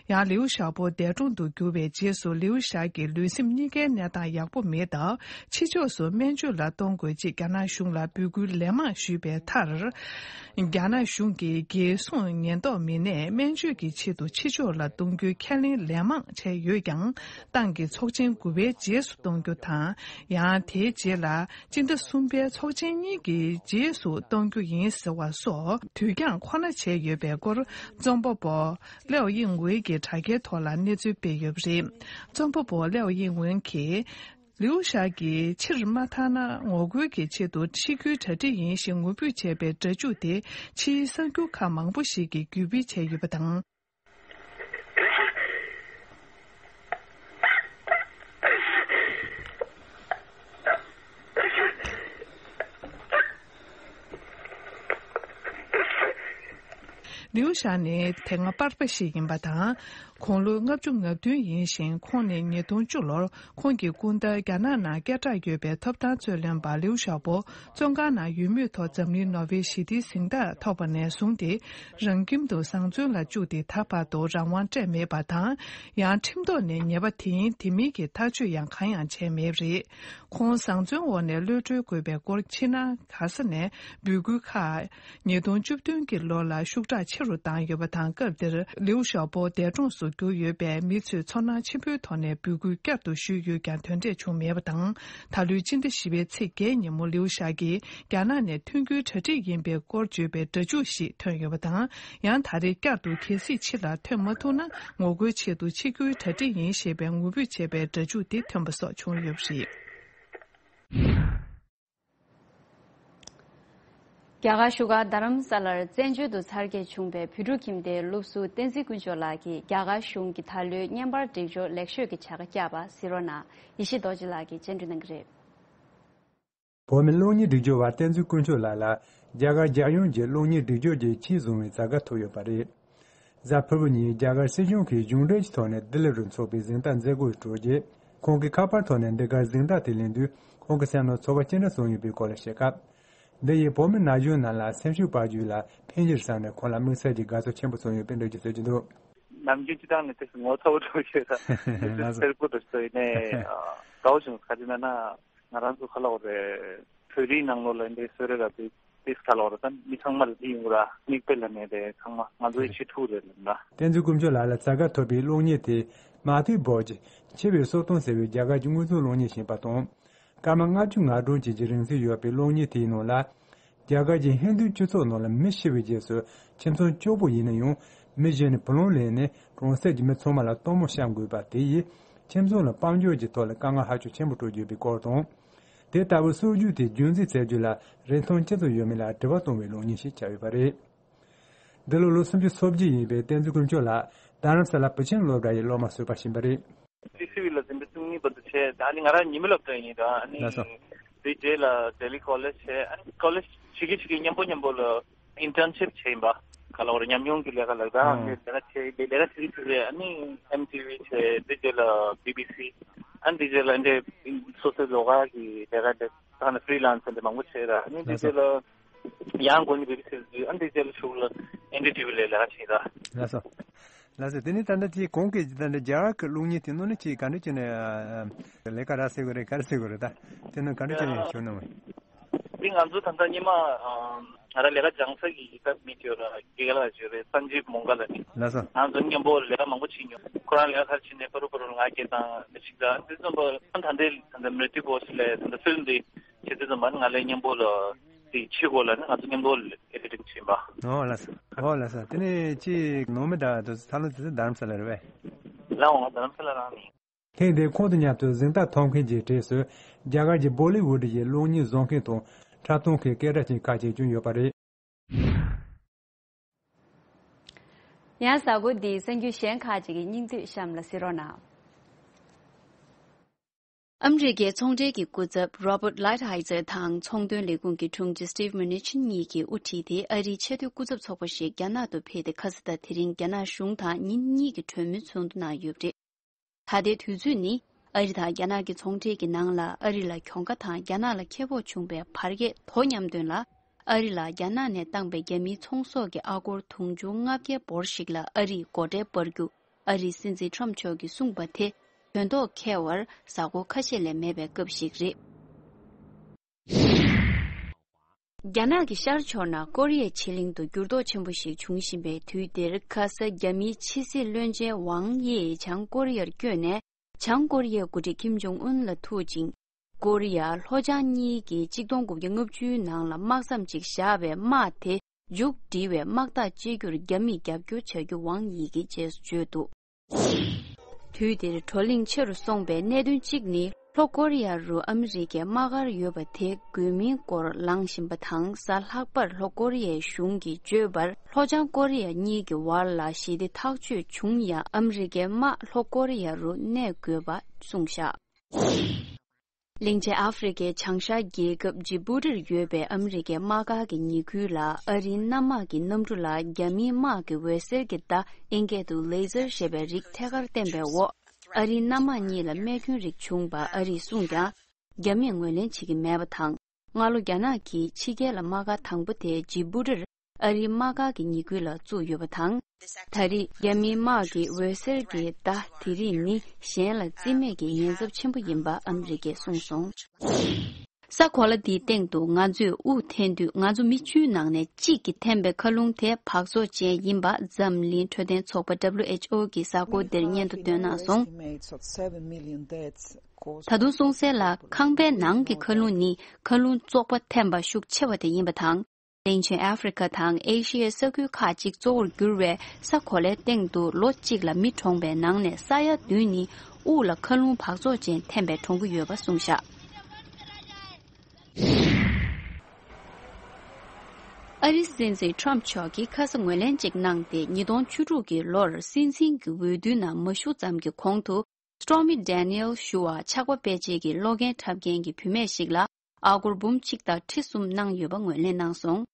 ཡང་ལིའུ་ཞའོ་པོ་འདས་གྲོངས་དུ་གྱུར་བའི་རྗེས་སུ་ལིའུ་ཞའོ་གི་ལུས་སེམས་གཉིས་ཀའི་གནས་སྟངས་ཡག་པོ་མེད་སྟབས། ཕྱི་ཕྱོགས་སུ་སྨན་བཅོས་ལ་གཏོང་དགོས་ཅེས་རྒྱ་ནག་གཞུང་ལ་འབོད་སྐུལ་ལན་མང་ཞུས་པའི་མཐར། རྒྱ་ནག་གཞུང་གིས་རྒྱལ་སྲུང་ཉེན་རྟོག་མི་སྣས་སྨན་བཅོས་ཀྱི་ཆེད་དུ་ཕྱི་ཕྱོགས་ལ་གཏོང་རྒྱུའི་ཁས་ལེན་ལན་མང་བྱས་ཡོད་ཀྱང་། ཏང་གི་ཚོགས་ཆེན་དགུ་པའི་རྗེས་སུ་གཏོང་རྒྱུ་དང་། ཡང་དེའི་རྗེས་ལ་སྤྱི་ཟླ་གསུམ་པའི་ཚོགས་ཆེན་གཉིས་ཀྱི་རྗེས་སུ་གཏོང་རྒྱུ་ཡིན་ཟེར་བ་སོགས་དུས་འགྱངས་ཁོ་ན་བྱས་ཡོད་པའི་སྐོར། རྩོམ་པ་པོ་ལེའོ་དབྱིང་ཝུའེ་གིས་དྲ་རྒྱའི་ཐོག་ལ་གནས་ཚུལ་སྤེལ་ཡོད་པ་རེད། རྩོམ་པ་པོ་ལེའོ་དབྱིང་ཝུའེ་གིས། ལིའུ་ཞའོ་གིས་ཕྱིར་མ་ཐར་ན་ངོ་རྒོལ་གྱི་ཆེད་དུ་འཆི་རྒྱུའི་གྲ་སྒྲིག་ཡིན་ཞེས་ངུ་འབོད་བྱས་པའི་སྒྲ་འཇུག་དེ་ཕྱིའི་གསར་འགྱུར་ཁག་མང་པོ་ཞིག་གིས་བརྒྱུད་སྤེལ་བྱས་ཡོད་པ་དང་། ལིའུ་ཞའོ་ནི་དེ་སྔ་པར་པ་ཞིག་ཡིན་པ་དང་། དགུང་ལོ་ལྔ་བཅུ་ང་བདུན་ཡིན་ཞིང་། ཁོང་ནི་ཉིས་སྟོང་བཅུ་ལོར་ཁོང་གི་སྐུ་ཟླ་རྒྱ་ནག་ནང་སྐད་གྲགས་ཡོད་པའི་ཐོབ་ཐང་རྩོད་ལེན་པ་ལིའུ་ཞའོ་པོ་བཙོན་ཁང་ནང་ཡོད་མུས་ཐོག་འཛམ་གླིང་ནོ་བེལ་ཞི་བདེའི་གཟེངས་རྟགས་ཐོབ་པ་ནས་བཟུང་སྟེ། རང་ཁྱིམ་དུ་བཟང་བཙོན་ལ་བཅུག་སྟེ་ད་བར་དུ་རང་དབང་སྤྲད་མེད་པ་དང་། ཡང་ཁྲིམས་ཐོག་ནས་ཉེས་པ་དེ་ཡིན་དེ་མིན་གྱི་ཐག་གཅོད་ཡང་གང་ཡང་བྱས་མེད་པ་རེད། ཁོང་བཟང་བཙོན་འོག་ནས་གློད་གྲོལ་དགོས་པའི་སྐོར་ཕྱི་ནང་ག་ས་ནས་འབོད་སྐུལ་ཁག་ཉིས་སྟོང་བཅུ་བདུན་གྱི་ལོ་ལ་ཤུགས་དྲག་ཆེ་རུ་བཏང་ཡོད་པ་དང་། སྐབས་དེར་ལིའུ་ཞའོ་པོ་འདས་གྲོངས་སུ་གྱུར་ཡོད་པས། མི་ཚོས་ཚོར་སྣང་ཆེན་པོའི་ཐོག་ནས་འབོད་སྐུལ་བསྐྱར་དུ་ཞུས་ཡོད་ཀྱང་དོན་འབྲས་བྱུང་མེད་པ་དང་། ད་ལོའི་སྤྱི་ཟླ་བཞི་པའི་ཚེས་བརྒྱད་ཉིན་མོ་ལིའུ་ཞའོ་གིས་རྒྱ་ནག་ནས་ཐོན་རྒྱུའི་གྲ་སྒྲིག་ཡིན་པའི་སྐོར་བརྗོད་པའི་སྒྲ་འཇུག་ཞིག་ཐོན་ཡོད་པ་དང་། ཡང་ད་རེས་བསྐྱར་དུ་གལ་སྲིད་ཕྱི་ལ་ཐོན་མ་ཐུབ་ན། ངོ་རྒོལ་ཆེད་དུ་འཆི་རྒྱུའི་གྲ་སྒྲིག་ཡིན་ཞེས་པའི་ངུ་འབོད་བྱས་པའི་སྒྲ་འཇུག་དེ་ཐོན་པ་སོགས་བྱུང་ཡོད་པ་རེད། རྒྱ་གར་བཞུགས་སྒར་རྡ་རམ་ས་ལར་བཙན་བྱོལ་དུ་འཚར་སྐྱེས་བྱུང་བའི་བོད་ཕྲུག་ཁྱིམ་སྡེའི་སློབ་ཟུར་བསྟན་འཛིན་དཀོན་མཆོག་ལགས་ཀྱིས་རྒྱ་གར་གཞུང་གིས་ད་ལོའི་བརྙན་པར་སྒྲིག་སྦྱོར་ལེགས་ཤོས་ཀྱི་བྱ་དགའ་བསྐྱངས་པ་གཟིགས་རོགས་གནང་། ཡེ་ཤེས་རྡོ་རྗེ་ལགས་ཀྱིས་སྤྱན་འབུལ་གནང་གི་རེད། བོད་མི་གློག་བརྙན་སྒྲིག་སྦྱོར་བ་བསྟན་འཛིན་དཀོན་མཆོག་ལགས་ལ་རྒྱ་གར་རྒྱལ་ཡོངས་ཀྱི་གློག་བརྙན་སྒྲིག་སྦྱོར་གྱི་ཆེད་བཟུང་བའི་བྱ་དགའ་ཐོབ་ཡོད་པ་རེད། གཟའ་ཕུར་བུ་ཉིན་རྒྱ་གར་སྲིད་གཞུང་གིས་གཞུང་འབྲེལ་གྱི་ཐོག་ནས་ལྡི་ལི་རུ་འཚོགས་པའི་གཟེངས་རྟགས་མཛད་སྒོའི་གྲོས་རྗེས། ཁོང་གིས་ཁ་པར་ཐོག་ནས་འདི་གར་གཟེངས་རྟགས་དེ་ལེན་དུས། ཁོང་གི་སེམས་ལ་ཚོར་བ་ཅི་འདྲ་བྱུང་ཡོད་པའི་སྐོར་ལ་བཤད་སྐབས། འདི་ཡིས་བོད་མི་ན་གཞོན་རྣམས་ལ་སེམས་ཤུགས་སྤར་རྒྱུ་ལ་ཕན་གྱི་རེད་བསམ་ནས། ཁོང་ལ་དམིགས་བསལ་གྱི་དགའ་ཚོར་ཆེན་པོ་བྱུང་ཡོད་པའི་འགྲེལ་བརྗོད་བྱེད་ཀྱི་འདུག། ནམ་རྒྱུན་སྤྱི་བཏང་ནས་དེ་ངོ་ཚ་བོ་འགྲོ་ཤེས་ད། ལགས་སོ། སེར་པོ་འགྲོ་ཤེས་ཡིན་ནའི་དགའ་བོ་བྱུང་། ག་རེ་ན་ན་ང་རང་ཚོ་ཁ་ལོ་རེད། བོད་རིགས་ནང་ལོགས་ལ་འདི་གསོལ་རས་ག་དེ་དེ་ག་ལོར་དང་མི་ཚང་མ་ལ་དེ་ཡོང་ར་མིག་དཔེ་ལ་ནས་དེ་ཚང་མ་ང་ཚོའི་ཆེད་ཐུག་རེད་ལབ་ན། བསྟན་འཛིན་དཀོན་མཆོག་ལགས་ལ་བཙལ་ག་ཐོབ་པའི་གློག་བརྙན་དེ་མ་ཐུའི་བོར་ཇི་འཆི་བའི་སྲོག་སྟོན་ཟེར་བའི་རྒྱ་གར་གྱི་དངོས་མཚོན་གློག་བརྙན་ཞིག་ཡིན་པ་དང་། སྐར་མ་ལྔ་བཅུ་ང་གྲངས་ཅན་གྱི་རིང་ཚད་ཡོད་པའི་གློག་བརྙན་དེའི་ནང་ལ། རྒྱ་གར་གྱི་ཧིན་རྡུའི་སྤྱི་ཚོགས་ནང་ལ་མི་ཤི་བའི་རྗེས་སུ་ཁྱིམ་ཚང་སྐྱོ་པོ་ཡིན་ན་ཡང་མི་གཞན་ནས་བུ་ལོན་ལེན་ནས་གྲོང་གསེབ་ཀྱི་མི་ཚང་མ་ལ་སྟོན་མོ་བཤམས་དགོས་པ་དེ་ཡིས་ཁྱིམ་ཚང་ལ་དཔལ་འབྱོར་གྱི་ཐོག་ལ་དཀའ་ངལ་ཧ་ཅང་ཆེན་པོ་སྤྲོད་ཀྱི་ཡོད་པའི་སྐོར་དང་། དེ་ལྟ་བུའི་སྲོལ་རྒྱུན་དེ་རྒྱུན་འཛིན་བྱེད་རྒྱུ་ལ་རིན་ཐང་ཅི་ཙམ་ཡོད་མེད་ལ་དྲི་བ་བཏང་བའི་གློག་བརྙན་ཞིག་ཆགས་ཡོད་པ་རེད། འདི་ལོ་ལོ་སུམ་ཅུ་སོ་བརྒྱད་ཡིན་པའི་བསྟན་འཛིན་དཀོན་མཆོག་ལགས་རྡ་རམ་ས་ལ་བུ་ཆེན་སློབ་གྲྭ་ཡི་སློབ་མ་ཟུར་པ་ཞིག་ཡིན་པ་རེད། ཊི་སི་ཝི་ལ་འཛིན་གྲྭ་བཅུ་གཉིས་བར་དུ་བྱས། ཨ་ནི་ང་རང་ཉི་མ་སློབ་གྲྭ་ཡིན་ར། ཨ་ནི་ལགས་སོ། དེའི་རྗེས་ལ་ལྡི་ལི་ཀོ་ལེཇ་བྱས། ཨ་ནི་ཀོ་ལེཇ་བྱེད་ཀྱི་བྱེད་ཀྱི་མཉམ་པོ་མཉམ་པོ་ལ་ཨིན་ཊརན་ཤིབ་བྱས་ཡིན་པ། ག་ལ་བར་ཉམས་མྱོང་གི་ལས་ཀ་ལ་ད་ཨ་ལས་ཀ་བྱས། ལས་ཀ་བྱེད་ཀྱི་བྱེད་ཀྱི་རེད། ཨ་ནི་ཨེམ་ཊི་ཝི་བྱས། དེའི་རྗེས་ལ་བི་བི་སི། ཨ་ནི་དེའི་རྗེས་ལ་འདི་སོ་སོའི་ལོགས་ཀ་གི་ལས་ཀ་འདི་ད་ནི་ཧྥི་རི་ལན་སི་འདི་མང་པོ་བྱས་ར། ཨ་ནི་དེའི་རྗེས་ལ་ཡང་སྒོ་ནས་བི་བི་སི་ལ་འཛུལ། ཨ་ནི་དེའི་རྗེས་ལ་གཞུག་ལ་ཨེན་ཌི་ཊི་ཝི་ལ་ལས་ཀ་བྱས་ར། ལགས་སོ། ལགས་སོ། དེ་ནས་ད་ལྟ་དེ་གོང་གི་ད་ལྟ་རྒྱ་གར་གྱི་གློག་བརྙན་དེ་ནང་ནས་ཅིག་ག་འདྲ་བྱས་ནས་ལས་ཀ་རག་ཟེར་དགོས་རེད། ག་རེ་ཟེར་དགོས་རེད། ད་དེ་ནང་ག་འདྲ་བྱས་ནས་བྱུང་ནམ། འདི་ང་ཚོ་ད་ལྟ་སྔོན་མ་ང་རང་ལས་ཀ་སྦྱང་ས་གི་ད་མི་ཅོ་ར་དགེ་རྒན་ལགས་ཅིག་རེད། སན་ཇིབ་མོང་ག་ལ་ནི། ལགས་སོ། ང་ཚོ་མཉམ་པོ་ལས་ཀ་མང་པོ་བྱས་མྱོང་། ཁོ་རང་ལས་ཀ་ག་རེ་བྱས་ནས་པ་རུ་པ་རུ་ང་སྐད་བཏང་ནས་ཅིག་ད་འདི་ཙམ་པ་ད་ལྟའི་ད་ལྟ་མི་ཊི་བོ་སི་ལས་ད་ལྟ་ཕིལམ་འདི་བྱེད་དུས་ཙམ་པ་ནི་ང་ལས་མཉམ་པོ་ལ་དེ་ཕྱི་སྒོ་ལ་ནི་ང་ཚོ་མཉམ་པོ་ཨེ་ཌི་ཊིང་བྱེད་པ། ཨོ་ལགས་སོ། ཨོ་ལགས་སོ། དེ་ནས་ཅི་ནང་མི་དང་དུ་ཚ་ལོ་དེ་ཚོ་རྡ་རམ་ས་ལ་རེད་པས། ལགས་འོང་། རྡ་རམ་ས་ལ་རང་ནི། ཐེངས་འདིའི་ཁོང་དང་མཉམ་དུ་གཟེངས་རྟགས་ཐོབ་མཁན་གྱི་གྲས་སུ་རྒྱ་གར་གྱི་བོ་ལི་ཝུཌ་ཡི་གློག་བརྙན་བཟོ་མཁན་དང་འཁྲབ་སྟོན་མཁན་སྐད་གྲགས་ཅན་ཁག་ཅིག་ཀྱང་ཡོད་པ་རེད། ཡང་གཟའ་འཁོར་འདིའི་གསར་འགྱུར་གཞན་ཁག་ཅིག་གི་སྙིང་བསྡུས་གཤམ་ལ་གཟིགས་རོགས་གནང་། ཨ་མི་རི་ཀའི་ཚོང་འབྲེལ་གྱི་སྐུ་ཚབ་Robert Lighthizer་དང་ཚོང་དོན་ལས་ཁུངས་ཀྱི་དྲུང་ཆེ་Steve Mnuchin་གཉིས་ཀྱིས་དབུ་ཁྲིད་དེ་ཨ་རིའི་ཆེས་མཐོའི་སྐུ་ཚབ་ཚོགས་པ་ཞིག་རྒྱ་ནག་ཏུ་ཕེབས་ཏེ། ཁ་ས་ད་དེ་རིང་རྒྱ་ནག་གཞུང་དང་ཉིན་གཉིས་ཀྱི་གྲོས་མོལ་ཚོགས་འདུ་གནང་ཡོད་པ་རེད། ད་ལྟའི་དུས་ཚོད་ནི་ཨ་རི་དང་རྒྱ་ནག་གི་ཚོང་འབྲེལ་གྱི་ནང་ལ་ཨ་རི་ལ་གྱོང་ཁ་དང་རྒྱ་ནག་ལ་ཁེ་སྤོགས་བྱུང་བའི་བར་ཁྱད་དོ་མཉམ་དོན་ལ། ཨ་རི་ལ་རྒྱ་ནག་ནས་བཏང་པའི་རྒྱ་མིའི་ཚོང་ཟོག་གི་ཨ་སྒོར་དུང་ཕྱུར་ལྔ་བརྒྱ་འབོར་ཞིག་ལ་ཨ་རིས་སྒོ་ཁྲལ་སྤར་རྒྱུ། ཨ་རིའི་སྲིད་འཛིན་ཊམ་མཆོག་གིས་གསུངས་པ་དེ་དོན་ཐོག་འཁེལ་བར་གཟའ་འཁོར་ཁ་ཤས་ལས་མེད་པའི་སྐབས་ཤིག་རེད། རྒྱ་ནག་གི་ཤར་ཕྱོགས་ནང་ཀོ་རི་ཡའི་ཕྱེད་གླིང་དུ་འགྱུར་ལྡོག་ཆེན་པོ་ཞིག་འབྱུང་བཞིན་པའི་དུས་འདིར། ཁ་ས་རྒྱ་མིའི་ཕྱི་སྲིད་བློན་ཆེན་ཝང་དབྱི་ཡིས་བྱང་ཀོ་རི་ཡར་བསྐྱོད་ནས། བྱང་ཀོ་རི་ཡའི་འགོ་ཁྲིད་ཀིམ་ཇོང་ཨུན་ལ་ཐུག་ཅིང་། ཀོ་རི་ཡ་ལྷོ་བྱང་གཉིས་ཀྱིས་གཅིག་སྟོང་དགུ་བརྒྱ་ལྔ་བཅུའི་ནང་ལ་དམག་མཚམས་ཅིག་བཞག་པའི་དམག་དེ་མཇུག་སྒྲིལ་བའི་དམག་རྟགས་བཅད་རྒྱུར་རྒྱ་མིས་རྒྱབ་སྐྱོར་བྱ་རྒྱུ་ཝང་དབྱི་གིས་རྗེས་སུ་བརྗོད་འདུག། དུས་འདིར་བགྲོ་གླེང་ཆེ་རུ་སོང་པའི་གནད་དོན་གཅིག་ནི། ལྷོ་ཀོ་རི་ཡ་རུ་ཨ་མི་རི་ཀའི་དམག་སྒར་ཡོད་པ་དེ་དགོས་མིན་སྐོར་ལངས་བཞིན་པ་དང་། གཟའ་ལྷག་པར་ལྷོ་ཀོ་རི་ཡའི་གཞུང་གིས་བརྗོད་པར། ལྷོ་བྱང་ཀོ་རི་ཡ་གཉིས་ཀྱི་བར་ལ་ཞི་བདེ་ཐག་གཅོད་བྱུང་ཡང་། ཨ་མི་རི་ཀའི་དམག་ལྷོ་ཀོ་རི་ཡ་རུ་གནས་དགོས་པ་གསུངས་བཞག། གླིང་ཆེན་ཨ་ཧྥེ་རི་ཁའི་བྱང་ཤར་རྒྱལ་ཁབ་ཇི་བུ་ཏིར་ཡོད་པའི་ཨ་མི་རི་ཀའི་དམག་སྒར་གྱི་ཉེ་ཁུལ་ལ། ཨ་རིའི་གནམ་དམག་གི་གནམ་གྲུ་ལ་རྒྱ་མིའི་དམག་གི་འོད་ཟེར་གྱི་བརྡ། ཨིན་སྐད་དུ་ལེ་ཟར་ཞེས་པའི་རིགས་ཐད་ཀར་བསྟན་པའི་འོག། ཨ་རིའི་གནམ་དམག་གཉིས་ལ་རྨས་སྐྱོན་རིགས་བྱུང་བ་ཨ་རིས་གསུངས་ཀྱང་། རྒྱ་མིས་ངོས་ལེན་བྱེད་ཀྱི་མེད་པ་དང་། སྔ་ལོ་རྒྱ་ནག་གིས་ཕྱི་རྒྱལ་ལ་དམག་སྒར་དང་པོ་དེ་ཇི་བུ་ཏིར། ཨ་རིའི་དམག་སྒར་གྱི་ཉེ་ཁུལ་ལ་བཙུགས་ཡོད་པ་དང་། ད་རེས་རྒྱ་མིའི་དམག་གི་འོད་ཟེར་གྱི་བརྡ་དེ་རིགས་ནི་གཞན་ལ་རྩིས་མེད་ཀྱི་ཉེན་ཚབས་ཆེན་པོ་ཡིན་པ་ཨ་མི་རི་ཀས་གསུངས་སོང་། ས་གོ་ལ་འདིའི་སྟེང་དུ་ང་ཚོས་དབུགས་འཐེན་དུས། ང་ཚོ་མི་བཅུའི་ནང་ནས་གཅིག་གིས་འཐེན་པའི་མཁའ་རླུང་དེ་འབག་བཙོག་ཅན་ཡིན་པ་འཛམ་གླིང་འཕྲོད་བསྟེན་ཚོགས་པ་W H O གིས་གཟའ་འཁོར་འདིར་སྙན་ཐོ་བཏོན་གནང་སོང་། ད་དུང་གསུངས་གསལ་ལ། ཁང་པའི་ནང་གི་མཁའ་རླུང་ནི་མཁའ་རླུང་བཙོག་པ་འཐེན་པ་ཤུགས་ཆེ་བ་དེ་ཡིན་པ་དང་། གླིང་ཆེན་ཨ་ཧྥེ་རི་ཁ་དང་ཨེ་ཤི་ཡའི་ས་ཁུལ་ཁག་ཅིག་གཙོ་བོར་གྱུར་བའི་ས་གོ་ལའི་སྟེང་དུ་ལོ་གཅིག་ལ་མི་གྲོངས་པའི་ནང་ནས་ས་ཡ་བདུན་ནི་དབུགས་ལ་མཁའ་རླུང་འབག་བཙོག་ཅན་འཐེན་པས་གྲོངས་ཀྱི་ཡོད་པ་གསུངས་བཞག། ཨ་རིའི་སྲིད་འཛིན་ཊམ་མཆོག་གིས་ཁ་ས་ངོས་ལེན་ཅིག་གནང་སྟེ། ཉིས་སྟོང་བཅུ་དྲུག་གི་ལོར་སྲིད་འཛིན་གྱི་འོས་བསྡུའི་ནང་མ་ཞུགས་ཙམ་གྱི་གོང་དུ། Stormy Daniels ཞུ་བ་ཆགས་པ་སྤེལ་བྱེད་ཀྱི་གློག་རྒྱན་འཁྲབ་མཁན་གྱི་བུད་མེད་ཞིག་ལ་ཨ་སྒོར་འབུམ་གཅིག་དང་ཁྲི་གསུམ་གནང་ཡོད་པ་ངོས་ལེན་གནང་སོང་།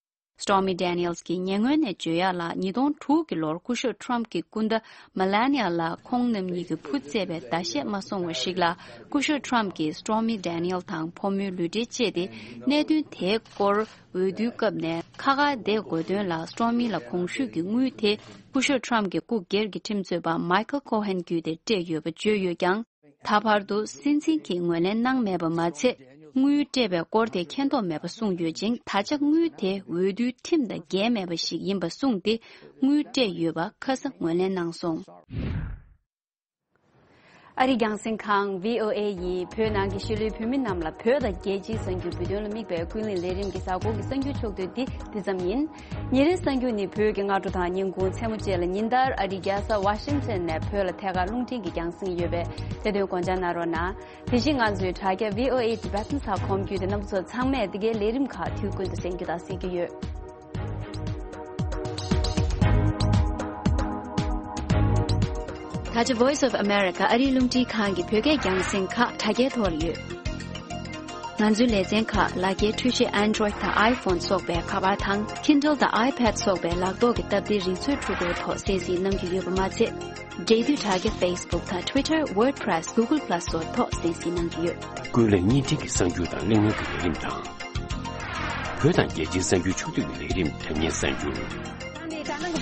Stormy Daniels གྱིས་ཉེ་སྔོན་ནས་བརྗོད་ཡག་ལ། ཉིས་སྟོང་དྲུག་གི་ལོར་སྐུ་ཞབས་Trump གྱི་སྐུ་ཟླ་Melania ལ་ཁོང་རྣམ་གཉིས་ཀྱི་བུ་བཙས་པའི་ཟླ་ཤས་མ་སོང་བ་ཞིག་ལ། སྐུ་ཞབས་Trump གྱིས་Stormy Daniels དང་ཕོ་མོའི་ལུས་འབྲེལ་བཅད་དེ། གནད་དོན་དེའི་སྐོར་འོས་བསྡུའི་སྐབས་ནས་ཁ་ཁ་བརྡའི་དགོས་དོན་ལ། Stormy ལ་གོང་ཞུས་ཀྱི་དངུལ་དེ་སྐུ་ཞབས་Trump གྱི་སྐུ་སྒེར་གྱི་ཁྲིམས་རྩོད་པ་Michael Cohen བརྒྱུད་དེ་སྤྲད་ཡོད་པ་བརྗོད་ཡོད་ཀྱང་། ད་བར་དུ་སྲིད་འཛིན་གྱིས་ངོས་ལེན་གནང་མེད་པ་མ་ཚད། དངུལ་སྤྲད་པའི་སྐོར་དེ་མཁྱེན་རྟོགས་མེད་པ་གསུངས་ཡོད་ཅིང་། ད་ཆ་དངུལ་དེ་འོས་བསྡུའི་ཁྲིམས་དང་འགལ་མེད་པ་ཞིག་ཡིན་པ་གསུངས་ཏེ། དངུལ་སྤྲད་ཡོད་པ་ཁ་ས་ངོས་ལེན་གནང་སོང་། ཨ་རིའི་རྒྱང་སྲིང་ཁང་བྷི་ཨོ་ཨེ་ཡིས་བོད་ནང་གི་ཤུལ་ལུས་བོད་མི་རྣམས་ལ་བོད་དང་རྒྱལ་སྤྱིའི་གསར་འགྱུར་འབུལ་སྟོན་ལ་དམིགས་པའི་ཀུན་གླེང་ལས་རིམ་གྱི་གཟའ་འཁོར་གྱི་གསར་འགྱུར་ཕྱོགས་བསྡུས་འདི་འདི་ཙམ་ཡིན། ཉིན་རེའི་གསར་འགྱུར་ནི་བོད་ཀྱི་སྔ་དྲོ་དང་ཉིན་གུང་མཚན་མོ་བཅས་ལ་ཉིན་ལྟར་ཨ་རིའི་རྒྱལ་ས་ཝ་ཤིང་ཊོན་ནས་བོད་ལ་ཐད་ཀར་རླུང་འཕྲིན་གྱིས་རྒྱང་སྲིང་ཡོད་པས། དེ་དོན་དགོངས་འཇགས་གནང་རོགས་གནང་། དེ་བཞིན་ང་ཚོའི་དྲ་རྒྱ་བྷི་ཨོ་ཨེ་ཊི་བེ་ཊན་ཚགས་ཁོམ་བརྒྱུད་དེ་རྣམ་པ་ཚོ་ཚང་མས་འདི་གའི་ལས་རིམ་ཁག་དུས་ཀུན་ཏུ་གསན་རྒྱུ་དང་གཟིགས་རྒྱུ་ཡོད། ད་ཆ་Voice of America ཨ་རིའི་རླུང་འཕྲིན་ཁང་གི་བོད་སྐད་རྒྱང་སྲིང་ཁག་དྲ་རྒྱའི་ཐོག་ལ་ཡོད། ང་ཚོའི་ལེ་ཚན་ཁག་ལག་འཁྱེར་འཕྲུལ་ཆས་Android་དང་iPhone་སོགས་པའི་ཁ་པར་དང་Kindle་དང་iPad་སོགས་པའི་ལག་ཐོག་གི་སྟབས་བདེའི་རིག་མཛོད་འཕྲུལ་འཁོར་ཐོག་གསན་གཟིགས་གནང་རྒྱུ་ཡོད་པ་མ་ཚད། འབྲེལ་མཐུད་དྲ་རྒྱ་Facebook་དང་Twitter, WordPress, Google Plus་སོགས་ཐོག་གསན་གཟིགས་གནང་རྒྱུ་ཡོད། ཀུན་གླེང་བརྙན་འཕྲིན་གྱི་གསར་འགྱུར་དང་གླེང་མོལ་གྱི་ལས་རིམ་དང་། བོད་དང་རྒྱལ་སྤྱིའི་གསར་འགྱུར་ཕྱོགས་བསྡུས་ཀྱི་ལས་རིམ་དྲ་བརྙན་གསར་འགྱུར།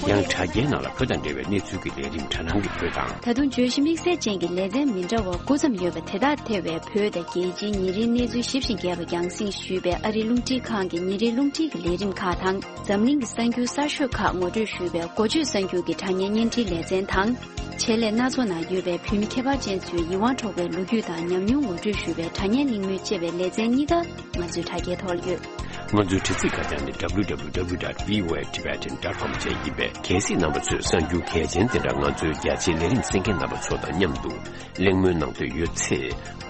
ཡང་དྲ་རྒྱའི་ནང་ལ་བོད་དང་འབྲེལ་བའི་གནས་ཚུལ་གྱི་ལས་རིམ་དྲ་སྣང་གི་བོད་དང་། ད་དུང་བརྗོད་གཞི་དམིགས་བསལ་ཅན་གྱི་ལེ་ཚན་མི་འདྲ་བ་དགུ་ཙམ་ཡོད་པ་དེ་དག་ཐེ་བའི་བོད་དང་རྒྱལ་སྤྱིའི་ཉིན་རེའི་གནས་ཚུལ་ཞིབ་ཅིང་རྒྱས་པ་རྒྱང་སྲིང་ཞུས་པའི་ཨ་རིའི་རླུང་འཕྲིན་ཁང་གི་ཉིན་རེའི་རླུང་འཕྲིན་གྱི་ལས་རིམ་ཁག་དང་། འཛམ་གླིང་གི་གསར་འགྱུར་གསར་ཤོས་ཁག་ངོ་སྤྲོད་ཞུས་པའི་འགོ་བརྗོད་གསར་འགྱུར་གྱི་དྲ་བརྙན་བརྙན་འཕྲིན་ལེ་ཚན་དང་། ཆེད་ལས་སྣ་ཚོགས་ནང་ཡོད་པའི་བོད་མི་ཁྱད་པར་ཅན་ཚོའི་ཡིད་དབང་འཕྲོག་པའི་ལོ་རྒྱུས་དང་ཉམས་མྱོང་ངོ་སྤྲོད་ཞུས་པའི་དྲ་བརྙན་གླེང་མོལ་ཅེས་པའི་ལེ་ཚན་གཉིས་ཀ་ང་ཚོའི་དྲ་རྒྱའི་ཐོག་ལ་ཡོད། ང་ཚོའི་དྲ་ཚིགས་ཁ་བྱང་ནི་W W W dot V O A Tibetan dot com བཅས་ཡིན་པས། གལ་སྲིད་རྣམ་པ་ཚོས་གསར་འགྱུར་གལ་ཆེན་དེ་འདྲ་ང་ཚོའི་རྒྱ་ཆེའི་ལས་རིམ་གསན་མཁན་རྣམ་པ་ཚོ་དང་མཉམ་དུ་གླེང་མོལ་གནང་འདོད་ཡོད་ཚེ།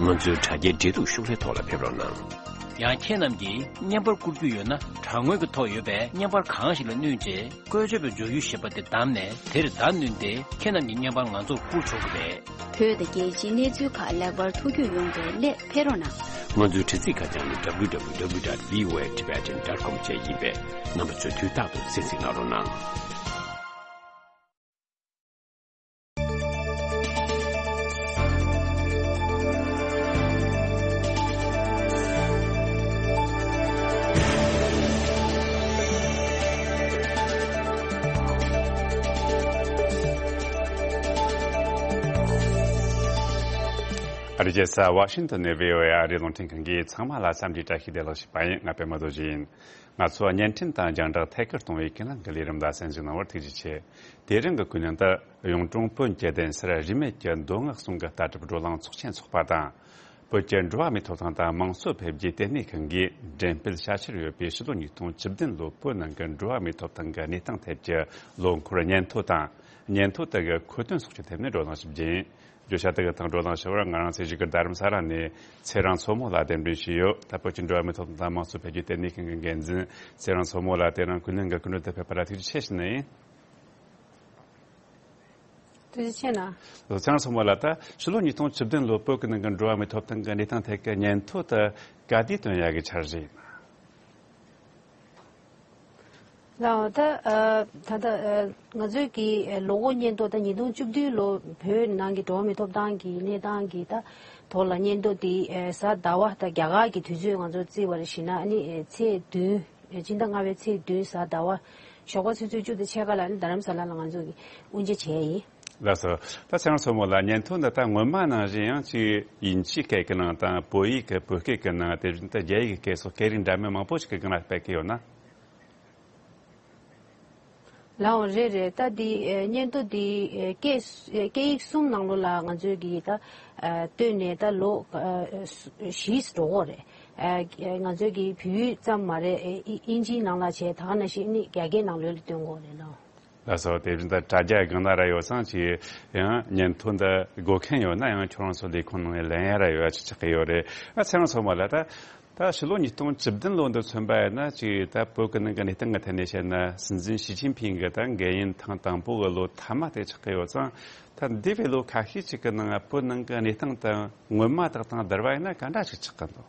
ང་ཚོའི་དྲ་རྒྱའི་འབྲེལ་གཏུག་ཤོག་ལྷེ་ཐོག་ལ་ཕེབས་རོགས་གནང་། ཡང་ཁྱེད་རྣམས་ཀྱིས་བརྙན་པར་བསྐུར་རྒྱུ་ཡོད་ན། དྲ་ངོས་ཀྱི་ཐོག་ཡོད་པའི་བརྙན་པར་གང་ཞིག་ལ་བསྣུན་རྗེས། བཀོལ་སྤྱོད་པའི་མཛུབ་གུ་ཞེས་པ་དེ་བདམས་ནས། དེར་བརྡ་བསྣུན་ཏེ། ཁྱེད་རྣམས་ཀྱི་བརྙན་པར་ང་ཚོར་བསྐུར་ཆོག་གི་རེད། བོད་དང་རྒྱལ་སྤྱིའི་གནས་ཚུལ་ཁག་ལེགས་པར་ཐུགས་རྒྱུས་ཡོང་བའི་སླད་ཕེབས་རོགས་གནང་། ང་ཚོའི་དྲ་ཚིགས་ཁ་བྱང་ནི་W W W dot V O A Tibetan dot com བཅས་ཡིན་པས། རྣམ་པ་ཚོས་དུས་རྟག་ཏུ་གསན་གཟིགས་གནང་རོགས་གནང་། ཨ་རིའི་རྒྱལ་ས་ཝ་ཤིང་ཏོན་ནས་བྷི་ཨོ་ཨེ་ཨ་རིའི་རླུང་འཕྲིན་ཁང་གིས་ཚང་མ་ལ་འཚམས་འདྲིའི་བཀྲ་ཤིས་བདེ་ལེགས་ཞུས་པ་ཡིན། ང་པད་མ་རྡོ་རྗེ་ཡིན། ང་ཚོ་བརྙན་འཕྲིན་དང་རྒྱང་བསྒྲགས་ཐད་ཀར་གཏོང་བའི་ཀུན་གླེང་གི་ལས་རིམ་ལ་གསན་གཟིགས་གནང་བར་ཐུགས་རྗེ་ཆེ། དེ་རིང་གི་ཀུན་གླེང་དུ་གཡུང་དྲུང་བོན་གྱི་གདན་སར་རིས་མེད་ཀྱི་མདོ་སྔགས་གསུང་གི་ལྟ་གྲུབ་བགྲོ་གླེང་ཚོགས་ཆེན་འཚོགས་པ་དང་། བོད་ཀྱི་འགྲོ་བ་མིའི་ཐོབ་ཐང་དང་དམངས་གཙོ་འཕེལ་རྒྱས་ལྟེ་གནས་ཁང་གིས་འགྲེམས་སྤེལ་བྱ་འཆར་ཡོད་པའི་ཕྱི་ལོ་ཉིས་སྟོང་བཅུ་བདུན་ལོའི་བོད་ནང་གི་འགྲོ་བ་མིའི་ཐོབ་ཐང་གི་གནས་སྟངས་ཐད་ཀྱི་ལོ་འཁོར་སྙན་ཐོ་དང་། སྙན་ཐོ་དེ་གི་མཁོ་དོན་སོགས་ཀྱི་ཐད་ནས་བགྲོ་གླེང་ཞུ་རྒྱུ་ཡིན། བརྗོད་བྱ་དེ་གི་ཐོག་བགྲོ་གླེང་ཞུ་བར་ང་རང་ཚེ་གཞིས་ཀྱི་རྡ་རམ་ས་ལ་ནས་ཚེ་རིང་མཚོ་མོ་ལགས་གདན་འདྲེན་ཞུས་ཡོད། ད་བོད་ཀྱི་འགྲོ་བ་མིའི་ཐོབ་ཐང་དང་དམངས་གཙོ་འཕེལ་རྒྱས་ལྟེ་གནས་ཁང་གི་འགན་འཛིན་ཚེ་རིང་མཚོ་མོ་ལགས་དེ་རིང་ཀུན་གླེང་གི་སྐུ་མགྲོན་དུ་ཕེབས་པ་ལ་ཐུགས་རྗེ་ཆེ་ཞུ་ནི་ཡིན། ཐུགས་རྗེ་ཆེ་གནང་། ཚེ་རིང་མཚོ་མོ་ལགས། ད་ཕྱི་ལོ་ཉིས་སྟོང་བཅུ་བདུན་ལོ་བོད་ཀྱི་ནང་གི་འགྲོ་བ་མིའི་ཐོབ་ཐང་གི་གནས་སྟངས་ཐད་ཀྱི་སྙན་ཐོ་དེ་ག་དུས་བཏོན་ཡག་གི་འཆར་གཞི་ཡིན་ན། ལགས་འོང་། ད་ཨ་ད་ལྟ་ཨ་ང་ཚོའི་གི་ཨ་ལོ་འཁོར་སྙན་ཐོ་ད་ཉིས་སྟོང་བཅུ་བདུན་ལོ་བོད་ནང་གི་འགྲོ་བ་མིའི་ཐོབ་ཐང་གི་གནས་སྟངས་ཀྱི་ད་ཐོག་ལ་སྙན་ཐོ་དེ་ཨ་གཟའ་ཟླ་བ་ད་རྒྱ་གར་གྱི་དུས་ཚོད་ང་ཚོ་བརྩིས་པར་བྱས་ན། ཨ་ནི་ཨ་ཚེས་བདུན་ཨ་སྤྱི་ཟླ་ལྔ་པའི་ཚེས་བདུན་གཟའ་ཟླ་བ་ཞོགས་པ་ཆུ་ཚོད་བཅུ་དང་ཕྱེད་ཀ་ལ་ཨ་ནི་རྡ་རམ་ས་ལ་ལ་ང་ཚོ་གི་དབུ་འབྱེད་བྱས་ཡིན། ལགས་སོ། ད་ཚེ་རིང་མཚོ་མོ་ལགས། སྙན་ཐོ་འདི་ད་སྔོན་མ་ནང་བཞིན་ཡང་ཅིག་དབྱིན་ཇིའི་སྐད་ཀྱི་ནང་དང་བོད་ཡིག་གི་བོད་སྐད་ཀྱི་ནང་། དེ་བཞིན་དུ་རྒྱ་ཡིག་གི་སྐད་སོགས་སྐད་རིགས་འདྲ་མིན་མང་པོ་ཞིག་གི་སྒང་ལ་སྤེལ་གྱི་ཡོད་ན། ལགས་འོང་། རེད་རེད། ད་འདི་ཨེ་སྙན་ཐོ་འདི་ཨེ་སྐད་ཨེ་སྐད་ཡིག་གསུམ་ནང་ལོགས་ལ་ང་ཚོས་ཀྱིས་ད་ཨ་བཏོན་ནས་ད་ལོ་ཨ་བཞི་འགྲོ་གི་རེད། ཨ་ང་ཚོས་ཀྱིས་བོད་ཡིག་ཙམ་མ་རེད། ཨེ་དབྱིན་ཨིན་ཇིའི་ནང་ལ་བྱས། ད་ག་ནང་བཞིན་ནི་རྒྱ་སྐད་ནང་ལོགས་ལ་བཏོན་གྱི་ཡོད་རེད་ལགས། ལགས་སོ། དེ་བཞིན་ད་དྲ་རྒྱ་སྒང་ལ་ར་ཡོད་ཙང་ཅིག་ཡང་སྙན་ཐོ་འདི་དགོས་མཁན་ཡོད་ན་ཡང་ཁྱོད་རང་ཚོ་ལས་ཁུངས་ནང་ནས་ལེན་ཡ་ར་ཡོད་ཡ་ཅིག་ཆགས་ཀྱི་ཡོད་རེད། ཨ་ཚེ་རིང་མཚོ་མོ་ལགས། ད་ད་ཕྱི་ལོ་ཉིས་སྟོང་བཅུ་བདུན་ལོ་འདི་མཚོན་པ་ཡིན་ན། ཅིག་ད་བོད་ཀྱི་ནང་གི་གནས་སྟངས་ཀྱི་ཐད་ནས་བཤད་ན། སྲིད་འཛིན་ཞི་ཅིན་ཕིང་གི་ད་འགན་གཡོལ་ཐེངས་དང་པོ་གི་ལོ་མཐའ་མ་དེ་ཆགས་ཀྱི་ཡོད་ཙང་། ད་འདས་པའི་ལོ་ཁ་ཤས་ཅིག་གི་ནང་བོད་ནང་གི་གནས་སྟངས་དང་སྔོན་མ་དག་དང་བསྡུར་བ་ཡིན་ན་ག་འདྲ་ཞིག་ཆགས་ཀྱི་འདུག་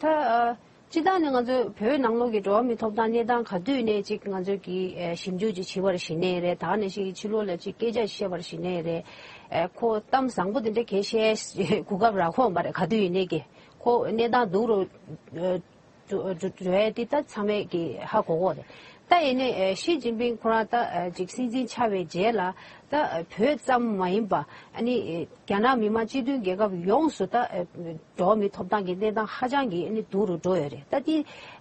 ད་ཨ་སྤྱིར་བཏང་ནས་ང་ཚོའི་བོད་ནང་ལོགས་ཀྱི་འགྲོ་བ་མིའི་ཐོབ་ཐང་གནས་སྟངས་ག་དུས་ནས་ཅིག་ང་ཚོས་ཀྱིས་ཨ་ཞིབ་འཇུག་ཅིག་བྱེད་པར་གཞི་ནས་རེད། ད་ག་ནང་བཞིན་ཕྱི་ལོགས་ལ་ཅིག་སྐད་ཆ་བཤད་པར་གཞི་ནས་རེད། ཨ་ཁོ་གཏམ་བཟང་པོ་དེ་འདྲ་གས་བཤད་གོ་སྐབས་རག་གི་ཡོད་མ་རེད། ག་དུས་ཡིན་ནའི་གི་ཁོ་གནས་སྟངས་སྡུག་རུ་ཨ་འགྲོ་འགྲོ་ཡ་དེ་ད་ཚང་མས་ཀྱིས་ཧ་གོ་གི་ཡོད་རེད། ད་ཡིན་ནའི་ཨེ་ཞི་ཅིན་ཕིང་ཁོ་རང་ད་ཨེ་ཅིག་སྲིད་འཛིན་ཆགས་པའི་རྗེས་ལ་ད་ཨེ་བོད་ཙམ་མ་ཡིན་པ་ཨ་ནི་ཨེ་རྒྱ་ནག་མི་དམངས་སྤྱི་མཐུན་རྒྱལ་ཁབ་ཡོངས་སུ་ད་ཨེ་འགྲོ་བ་མིའི་ཐོབ་ཐང་གི་གནས་སྟངས་ཧ་ཅང་གི་ཨ་ནི་སྡུག་རུ་འགྲོ་ཡོད་རེད། ད་འདི་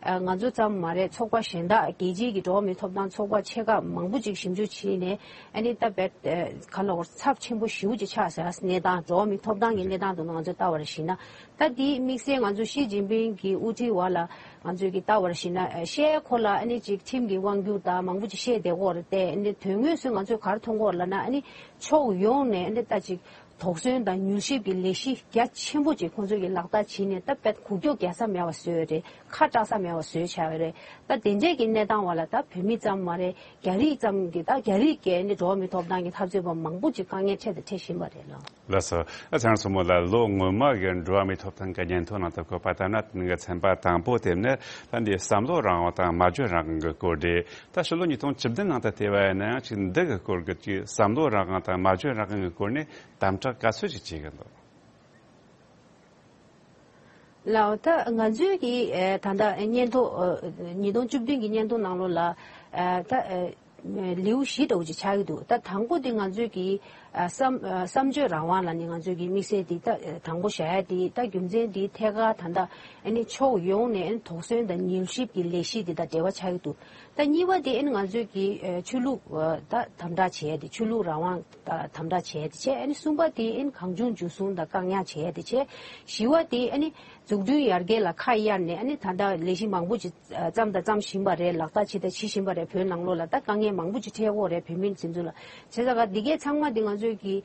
ཨེ་ང་ཚོ་ཙམ་མ་རེད། ཚོགས་པ་གཞན་དག་རྒྱལ་སྤྱིའི་གི་འགྲོ་བ་མིའི་ཐོབ་ཐང་ཚོགས་པ་ཆེ་ཁག་མང་པོ་ཅིག་ཞིབ་འཇུག་བྱས་ནས་ཨ་ནི་ད་བེད་ཨེ་ག་ལ་ཚབས་ཆེན་པོ་ཞེ་པོ་ཅིག་ཆགས་ཟེར་གནས་སྟངས། འགྲོ་བ་མིའི་ཐོབ་ཐང་གི་གནས་སྟངས་དེ་ནང་ང་ཚོས་ལྟ་བ་རེད་ཞེ་ན། ད་འདིའི་དམིགས་བསལ་ང་ཚོ་ཞི་ཅིན་ཕིང་གི་དབུ་ཁྲིད་འོག་ལ་ང་ཚོས་ཀྱི་ལྟ་བར་ཞིག་ན་ཨེ་ཤའི་ཁོ་ལ་ཨ་ནི་ཅིག་ཁྲིམས་ཀྱི་དབང་སྒྱུར་དང་མང་པོ་ཅིག་བཤད་བསྡད་ཀྱི་ཡོད་རེད་དེ། ཨ་ནི་དོན་དངོས་སུ་ང་ཚོས་ག་རེ་མཐོང་གི་ཡོད་ལབ་ན། ཨ་ནི་ཕྱོགས་ཡོངས་ནས་ཨ་ནི་ད་ཅིག་དོགས་ཟོན་དང་མྱུལ་ཞིབ་ཀྱི་ལས་གཞི་རྒྱ་ཆེན་པོ་ཅིག་ཁོང་ཚོས་ཀྱི་ལག་བསྟར་བྱས་ནས་ད་དཔེ་གུག་ཀྱོག་རྒྱག་ས་མེད་པ་བཟོས་ཡོད་རེད། ཁ་གྲག་ས་མེད་པ་བཟོས་བྱས་ཡོད་རེད། ད་དེ་འདྲས་ཀྱི་གནས་སྟངས་འོག་ལ་ད་བོད་མི་ཙམ་མ་རེད། རྒྱ་རིགས་ཙམ་གྱི་ད་རྒྱ་རིགས་ཀྱི་ཨ་ནི་འགྲོ་བ་མིའི་ཐོབ་ཐང་གི་འཐབ་རྩོད་པ་མང་པོ་ཅིག་དཀའ་ངལ་འཕྲད་དང་འཕྲད་བཞིན་པ་རེད་ལགས། ལགས་སོ། ཨ་ཚེ་རིང་མཚོ་མོ་ལགས། ལོ་སྔོན་མ་གི་འགྲོ་བ་མིའི་ཐོབ་ཐང་གི་སྙན་ཐོ་ནང་དུ་བཀོད་པ་ལྟར་ན། དེ་གི་ཚན་པ་དང་པོ་དེ་ནི་ད་འདི་བསམ་བློ་རང་དབང་དང་སྨྲ་བརྗོད་རང་དབང་གི་སྐོར་རེད། ད་ཕྱི་ལོ་ཉིས་སྟོང་བཅུ་བདུན་ནང་དུ་བལྟས་པ་ཡིན་ན་ཡང་ཅིག་འདི་གི་སྐོར་གྱི་ཅིག་བསམ་བློ་རང་དབང་དང་སྨྲ་བརྗོད་རང་དབང་གི་སྐོར་ནས་དམ་དྲག་ག་ཚོད་ཅིག་བྱེད་ཀྱི་འདུག། ལགས། ད་ང་ཚོའི་གི་ཨེ་ད་ལྟ་སྙན་ཐོ་ཨེ་ཉིས་སྟོང་བཅུ་བདུན་གྱི་སྙན་ཐོ་ནང་ལོགས་ལ་ཨེ་ད་ཨེ་ལེའུ་བཞི་འདྲ་བོ་ཅིག་ཆགས་ཀྱི་འདུག། ད་དང་པོ་དེ་ང་ཚོས་ཀྱི་ཨ་བསམ་ཨ་བསམ་བརྗོད་རང་དབང་ལ་ནི་ང་ཚོས་ཀྱི་དམིགས་བསལ་དེ་ད་ཨ་དང་པོ་བཞག་ཡ་དེ། ད་རྒྱུ་མཚན་དེ་ཐད་ཀར་ད་ལྟ་ཨ་ནི་ཕྱོགས་ཡོངས་ནས་ཨ་ནི་དོགས་ཟོན་དང་མྱུལ་ཞིབ་ཀྱི་ལས་གཞི་དེ་དང་འབྲེལ་བ་ཆགས་ཀྱི་འདུག། ད་གཉིས་པ་དེ་ཨ་ནི་ང་ཚོས་ཀྱི་ཨ་ཆོས་ལུགས་ཨ་ད་དམ་དྲག་བྱས་ཡ་དེ། ཆོས་ལུགས་རང་དབང་ད་དམ་དྲག་བྱས་ཡ་དེ་བྱས། ཨ་ནི་གསུམ་པ་དེ་ཨ་ནི་གང་བྱུང་འཇུ་བཟུང་དང་བཀག་ཉར་བྱས་ཡ་དེ་བྱས། བཞི་པ་དེ་ཨ་ནི་འཛུགས་སྐྲུན་ཡར་རྒྱས་ལ་ཁ་གཡར་ནས་ཨ་ནི་ད་ལྟ་ལས་གཞི་མང་པོ་ཅིག་བརྩམས་དང་བརྩམ་བཞིན་པ་རེད། ལག་བསྟར་བྱེད་དང་བྱེད་བཞིན་པ་རེད། བོད་ནང་ལོགས་ལ་ད་དཀའ་ངལ་མང་པོ་ཅིག་འཕྲད་ཡོད་རེད། བོད་མི་འཛིན་བཟུང་ལ་བྱས་ཙང་ག་འདི་གའི་ཚང་མ་འདི་ང་ཚོས་ཀྱི་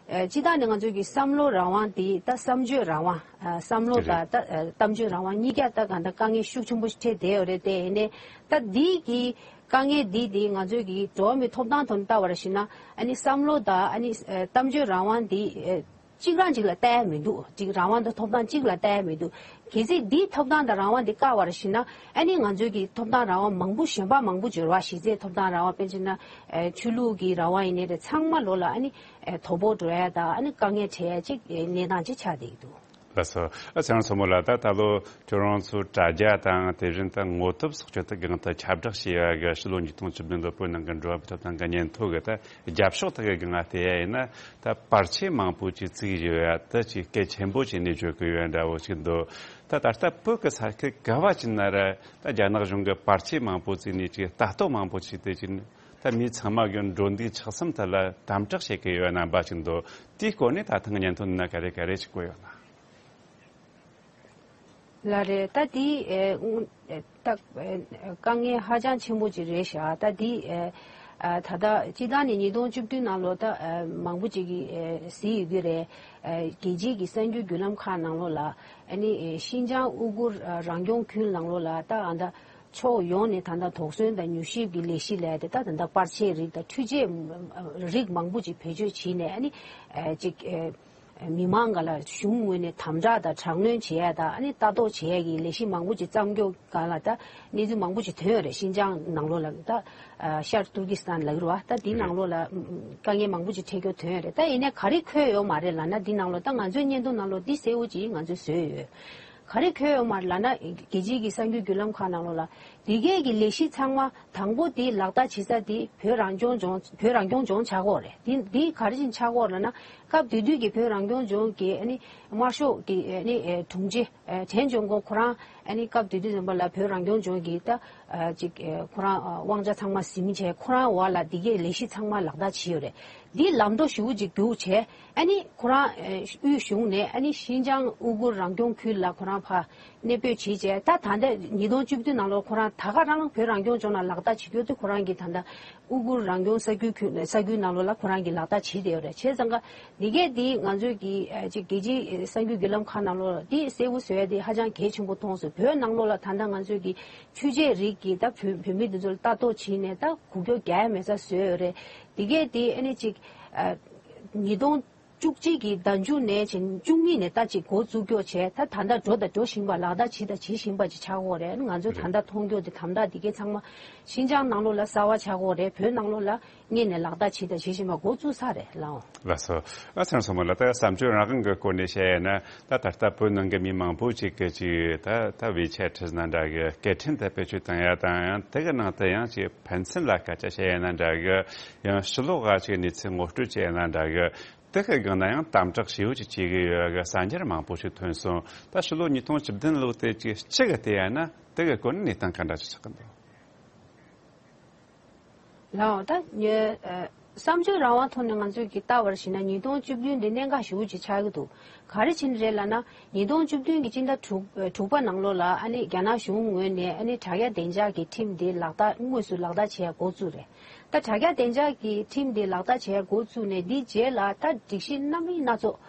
ཨ་སྤྱི་བཏང་ནས་ང་ཚོས་ཀྱི་བསམ་བློ་རང་དབང་འདི་ད་བསམ་བརྗོད་རང་དབང་ཨ་བསམ་བློ་དང་ད་ཨ་གཏམ་བརྗོད་རང་དབང་གཉིས་ཀ་ད་ག་འདྲ་དཀའ་ངལ་ཤུགས་ཆེན་པོ་ཞིག་འཕྲད་བསྡད་ཡོད་རེད་དེ། ཡིན་ནའི་ད་འདི་གི་དཀའ་ངལ་འདི་འདི་ང་ཚོས་ཀྱི་འགྲོ་བ་མིའི་ཐོབ་ཐང་ཐོག་ནས་ལྟ་བར་ཞིག་ན་ཨ་ནི་བསམ་བློ་དང་ཨ་ནི་ཨ་གཏམ་བརྗོད་རང་དབང་འདི་ཨ་གཅིག་རང་གཅིག་ལ་ལྟ་ཡ་མི་འདུག། གཅིག་རང་དབང་དང་ཐོབ་ཐང་གཅིག་ལ་ལྟ་ཡ་མི་འདུག། གལ་སྲིད་འདིའི་ཐོབ་ཐང་དང་རང་དབང་འདི་བཀག་པར་ཞིག་ན་ཨ་ནི་ང་ཚོའི་གི་ཐོབ་ཐང་རང་དབང་མང་པོ་གཞན་པ་མང་པོ་འབྱོར་བ། གཞི་རྩའི་ཐོབ་ཐང་རང་དབང་དཔེར་བྱས་ན་ཨ་ཆོས་ལུགས་ཀྱི་རང་དབང་ཡིན་ནའི་རེད། ཚང་མ་ལོགས་ལ་ཨ་ནི་ཨ་དོ་ཕོག་འགྲོ་ཡ་དང་ཨ་ནི་དཀའ་ངལ་འཕྲད་ཡ་ཅིག་ཨ་གནས་སྟངས་ཅིག་ཆགས་བསྡད་ཀྱི་འདུག། ལགས་སོ། ཨ་ཚེ་རིང་མཚོ་མོ་ལགས། ད་ད་ལོ་ཁྱོད་རང་ཚོ་དྲ་རྒྱ་དང་དེ་བཞིན་དུ་ངོ་དེབ་སོགས་ཀྱི་ཐད་སྒང་དུ་ཁྱབ་བསྒྲགས་བྱས་ཡ་གི་ཕྱི་ལོ་ཉིས་སྟོང་བཅུ་བདུན་ལོ་བོད་ནང་གི་འགྲོ་བ་མིའི་ཐོབ་ཐང་གི་སྙན་ཐོ་གི་ད་རྒྱབ་ཕྱོགས་དེ་གི་སྒང་ལ་བལྟས་ཡ་ཡིན་ན། ད་པར་ཆས་མང་པོ་ཅིག་བརྩིགས་བཞག་ཡ་དེ་ཅིག་གལ་ཆེན་པོ་ཅིག་ནས་བརྗོད་ཀྱི་ཡོད་འདྲ་བོ་ཞིག་འདུག། ད་ད་ལྟ་བོད་ཀྱི་ས་ཁུལ་ག་བ་ཅིག་ན་ར་ད་རྒྱ་ནག་གཞུང་གིས་པར་ཆས་མང་པོ་བརྩིགས་ནས་ཅིག་ལྟ་རྟོག་མང་པོ་བྱས་ཏེ་ཅིག་ད་མི་ཚང་མ་གི་འགྲོ་འདུག་ཆགས་མཚམས་དེ་ལ་དམ་དྲག་བྱེད་ཀྱི་ཡོད་རྣམ་པ་ཅིག་འདུག། དེའི་སྐོར་ནས་ད་ཐེངས་སྙན་ཐོ་འདི་ན་ག་རེ་ག་རེ་ཅིག་བཀོད་ཡོད་ན། ལགས་རེད། ད་དེ་ཨེ་ད་ཨེ་དཀའ་ངལ་ཧ་ཅང་ཆེན་པོ་ཅིག་རེད་ཤག། ད་དེ་ཨེ་ཨ་ད་ལྟ་སྤྱི་བཏང་ནས་ཉིས་སྟོང་བཅུ་བདུན་ནང་ལོ་ད་ཨེ་མང་པོ་ཅིག་གིས་ཨེ་གཟིགས་ཡོད་ཀྱི་རེད། ཨེ་རྒྱལ་སྤྱིའི་གི་གསར་འགྱུར་བརྒྱུད་ལམ་ཁག་ནང་ལོགས་ལ་ཨ་ནི་ཨེ་ཤིན་ཅང་ཨུ་གུར་ཨ་རང་སྐྱོང་ཁུལ་ནང་ལོགས་ལ་ད་ཨ་ད་ཕྱོགས་ཡོངས་ནས་ད་ལྟ་དོགས་ཟོན་དང་མྱུལ་ཞིབ་ཀྱི་ལས་གཞི་ལས་དེ་ད་ད་ལྟ་པར་ཆས་རིགས་དང་འཕྲུལ་ཆས་རིགས་མང་པོ་ཅིག་བེད་སྤྱོད་བྱས་ནས་ཨ་ནི་ཨེ་ཅིག་ཨེ། མི་མང་སྒང་ལ་གཞུང་ངོས་ནས་དམ་དྲག་དང་དྲག་གནོན་བྱེད་ཡ་དང་ཨ་ནི་ལྟ་རྟོག་བྱེད་ཡ་གི་ལས་གཞི་མང་པོ་ཅིག་བརྩམས་རྒྱུ་སྒང་ལ་ད་གནས་ཚུལ་མང་པོ་ཅིག་ཐོན་ཡོད་རེད། ཤིན་ཅང་ནང་ལོགས་ལ་ད་ཨ་ཤར་ཏུར་ཀི་སི་ཐན་ལབ་ཀྱི་རེད་བ། ད་འདི་ནང་ལོགས་ལ་དཀའ་ངལ་མང་པོ་ཅིག་འཕྲད་རྒྱུ་ཐོན་ཡོད་རེད། ད་ཡིན་ནའི་ག་རེ་འཁོད་ཡོད་མ་རེད་ལབ་ན། འདི་ནང་ལོགས་ད་ང་ཚོའི་སྙན་ཐོ་ནང་ལོགས་འདི་གསལ་བོ་ཅིག་ང་ཚོས་བཟོས་ཡོད། ག་རེ་འཁོད་ཡོད་མ་རེད་ལབ་ན། རྒྱལ་སྤྱིའི་གི་གསར་འགྱུར་བརྒྱུད་ལམ་ཁག་ནང་ལོགས་ལ་འདི་གའི་གི་ལས་གཞི་ཚང་མ་དང་པོ་དེ་ལག་བསྟར་བྱེད་ས་དེ་བོད་རང་སྐྱོང་ལྗོངས། བོད་རང་སྐྱོང་ལྗོངས་ཆགས་ཀྱི་ཡོད་རེད། དེ་འདི་ག་རེ་བྱས་ནས་ཆགས་ཀྱི་ཡོད་རེད་ལབ་ན། སྐབས་དེ་དུས་ཀྱི་བོད་རང་སྐྱོང་ལྗོངས་ཀྱི་ཨ་ནི་དམར་ཤོག་གི་ཨ་ནི་ཨེ་དྲུང་ཆེ་ཨེ་ཁྲེན་ཅུང་ཀུང་ཁོ་རང་ཨ་ནི་སྐབས་དེ་དུས་ཙམ་པ་ལ་བོད་རང་སྐྱོང་ལྗོངས་ཀྱི་ད་ཨ་ཅིག་ཨེ་ཁོ་རང་ཨ་དབང་ཆ་ཚང་མ་ཟིན་བྱས་ཁོ་རང་འོག་ལ་འདི་གའི་ལས་གཞི་ཚང་མ་ལག་བསྟར་བྱས་ཡོད་རེད། འདི་ལམ་ཐོ་ཞེ་པོ་ཅིག་རྒྱུགས་བྱས། ཨ་ནི་ཁོ་རང་ཨེ་དབུས་གཞུང་ནས་ཨ་ནི་ཤིན་ཅང་ཨུ་གུར་རང་སྐྱོང་ཁུལ་ལ་ཁོ་རང་ཕར་གནས་སྤོས་བྱས་བྱས། ད་ད་ལྟ་ཉིས་སྟོང་བཅུ་བདུན་ནང་ལོགས་ཁོ་རང་ད་ག་རང་བོད་རང་སྐྱོང་ལྗོངས་ནང་ལག་བསྟར་བྱེད་རྒྱུ་དེ་ཁོ་རང་གིས་ད་ལྟ་ཨུ་གུར་རང་སྐྱོང་ས་ཁུལ་ཁུལ་ས་ཁུལ་ནང་ལོགས་ལ་ཁོ་རང་གིས་ལག་བསྟར་བྱེད་བསྡད་ཡོད་རེད། བྱས་ཙང་ཀ་འདི་གས་འདི་ང་ཚོའི་གི་ཨ་ཅིག་རྒྱལ་སྤྱིའི་གསར་འགྱུར་བརྒྱུད་ལམ་ཁག་ནང་ལོགས་ལ་འདི་གསལ་པོ་བཟོ་ཡ་དེ་ཧ་ཅང་གལ་ཆེན་པོ་མཐོང་སོང་། བོད་ནང་ལོགས་ལ་ད་ལྟ་ང་ཚོའི་གི་ཆོས་བྱེད་རིགས་ཀྱི་ད་བོད་བོད་མི་འདི་ཚོ་ལ་ལྟ་རྟོག་བྱས་ནས་ད་གུག་ཀྱོག་རྒྱག་ཡ་མེད་ས་བཟོས་ཡོད་རེད། འདི་གས་འདི་ཨ་ནི་ཅིག་ཨ་ཉིས་སྟོང་ བཅུ་གཅིག་གི་ཟླ་མཇུག་ནས་བྱས་བཅུ་གཉིས་ནས་ད་ཅིག་འགོ་བཙུགས་ཀྱོག་བྱས། ད་ད་ལྟ་འགྲོ་དང་འགྲོ་བཞིན་པ། ལག་བསྟར་བྱེད་དང་བྱེད་བཞིན་པ་ཅིག་ཆགས་ཀྱོག་རེད། ང་ཚོ་ད་ལྟ་མཐོང་ཀྱོག་དེ་དམ་དྲག་དེ་གའི་ཚང་མ་ཤིན་ཅང་ནང་ལོགས་ལ་གསར་པ་ཆགས་ཀྱོག་རེད། བོད་ནང་ལོགས་ལ་སྔོན་ནས་ལག་བསྟར་བྱེད་དང་བྱེད་བཞིན་པ་འགོ་བཙུགས་ཚར་རེད་ལགས། ལགས་སོ། ཨ་ཚང་སོ་མ་ལ་ད་བསམ་སྤྱོད་རང་དབང་གི་སྐོར་ནས་བཤད་ཡ་ན། ད་ད་ལྟ་བོད་ནང་གི་མི་མང་པོ་ཅིག་གི་ཅིག་ད་ད་ཝེ་ཆེ་ཊི་ཟེར་ན་འདྲ་གི་སྐད་འཕྲིན་དེ་བེད་སྤྱོད་བཏང་ཡ་དང་། ཡང་དེ་གི་ནང་དུ་ཡང་ཅིག་ཕན་ཚུན་ལ་སྐད་ཆ་བཤད་ཡ་ན་འདྲ་གི། ཡང་ཕྱི་ལོགས་ག་ཅིག་གནས་ཚུལ་ངོ་སྤྲོད་བྱེད་ཡ་ན་འདྲ་གི། དེ་གི་སྒང་ན་ཡང་དམ་དྲག་ཞེ་པོ་ཅིག་བྱེད་གི་ཡོད་གི་གསར་འགྱུར་མང་པོ་ཞིག་ཐོན་སོང་། ད་ཕྱི་ལོ་ཉིས་སྟོང་བཅུ་བདུན་ལོ་དེ་ཅིག་སྤྱི་གི་བལྟས་ཡ་ན་དེ་གི་སྐོར་ནས་གནས་སྟངས་ག་འདྲ་ཅིག་ཆགས་ཀྱི་འདུག་ལགས། ད་ཉེ་ཨ་བསམ་སྤྱོད་རང་དབང་ཐོག་ནས་ང་ཚོས་ཀྱི་ལྟ་བར་ཞིག་ན་ཉིས་སྟོང་བཅུ་བདུན་འདི་གནད་འགག་ཞེ་པོ་ཅིག་ཆགས་ཀྱི་འདུག་ག་རེ་བྱས་ནས་རེད་ལབ་ན། ཉིས་སྟོང་བཅུ་བདུན་གྱི་སྤྱི་ཟླ་དྲུག་དྲུག་པ་ནང་ལོགས་ལ་ཨ་ནི་རྒྱ་ནག་གཞུང་ངོས་ནས་ཨ་ནི་དྲ་རྒྱ་བདེ་འཇགས་ཀྱི་ཁྲིམས་འདི་ལག་བསྟར་དངོས་སུ་ལག་བསྟར་བྱེད་ཡ་འགོ་བཙུགས་རེད། ད་དྲ་རྒྱ་བདེ་འཇགས་ཀྱི་ཁྲིམས་འདི་ལག་བསྟར་བྱེད་ཡ་འགོ་བཙུགས་ནས་འདི་རྗེས་ལ་ད་སྒྲིག་གཞི་སྣ་མིན་སྣ་ཚོགས།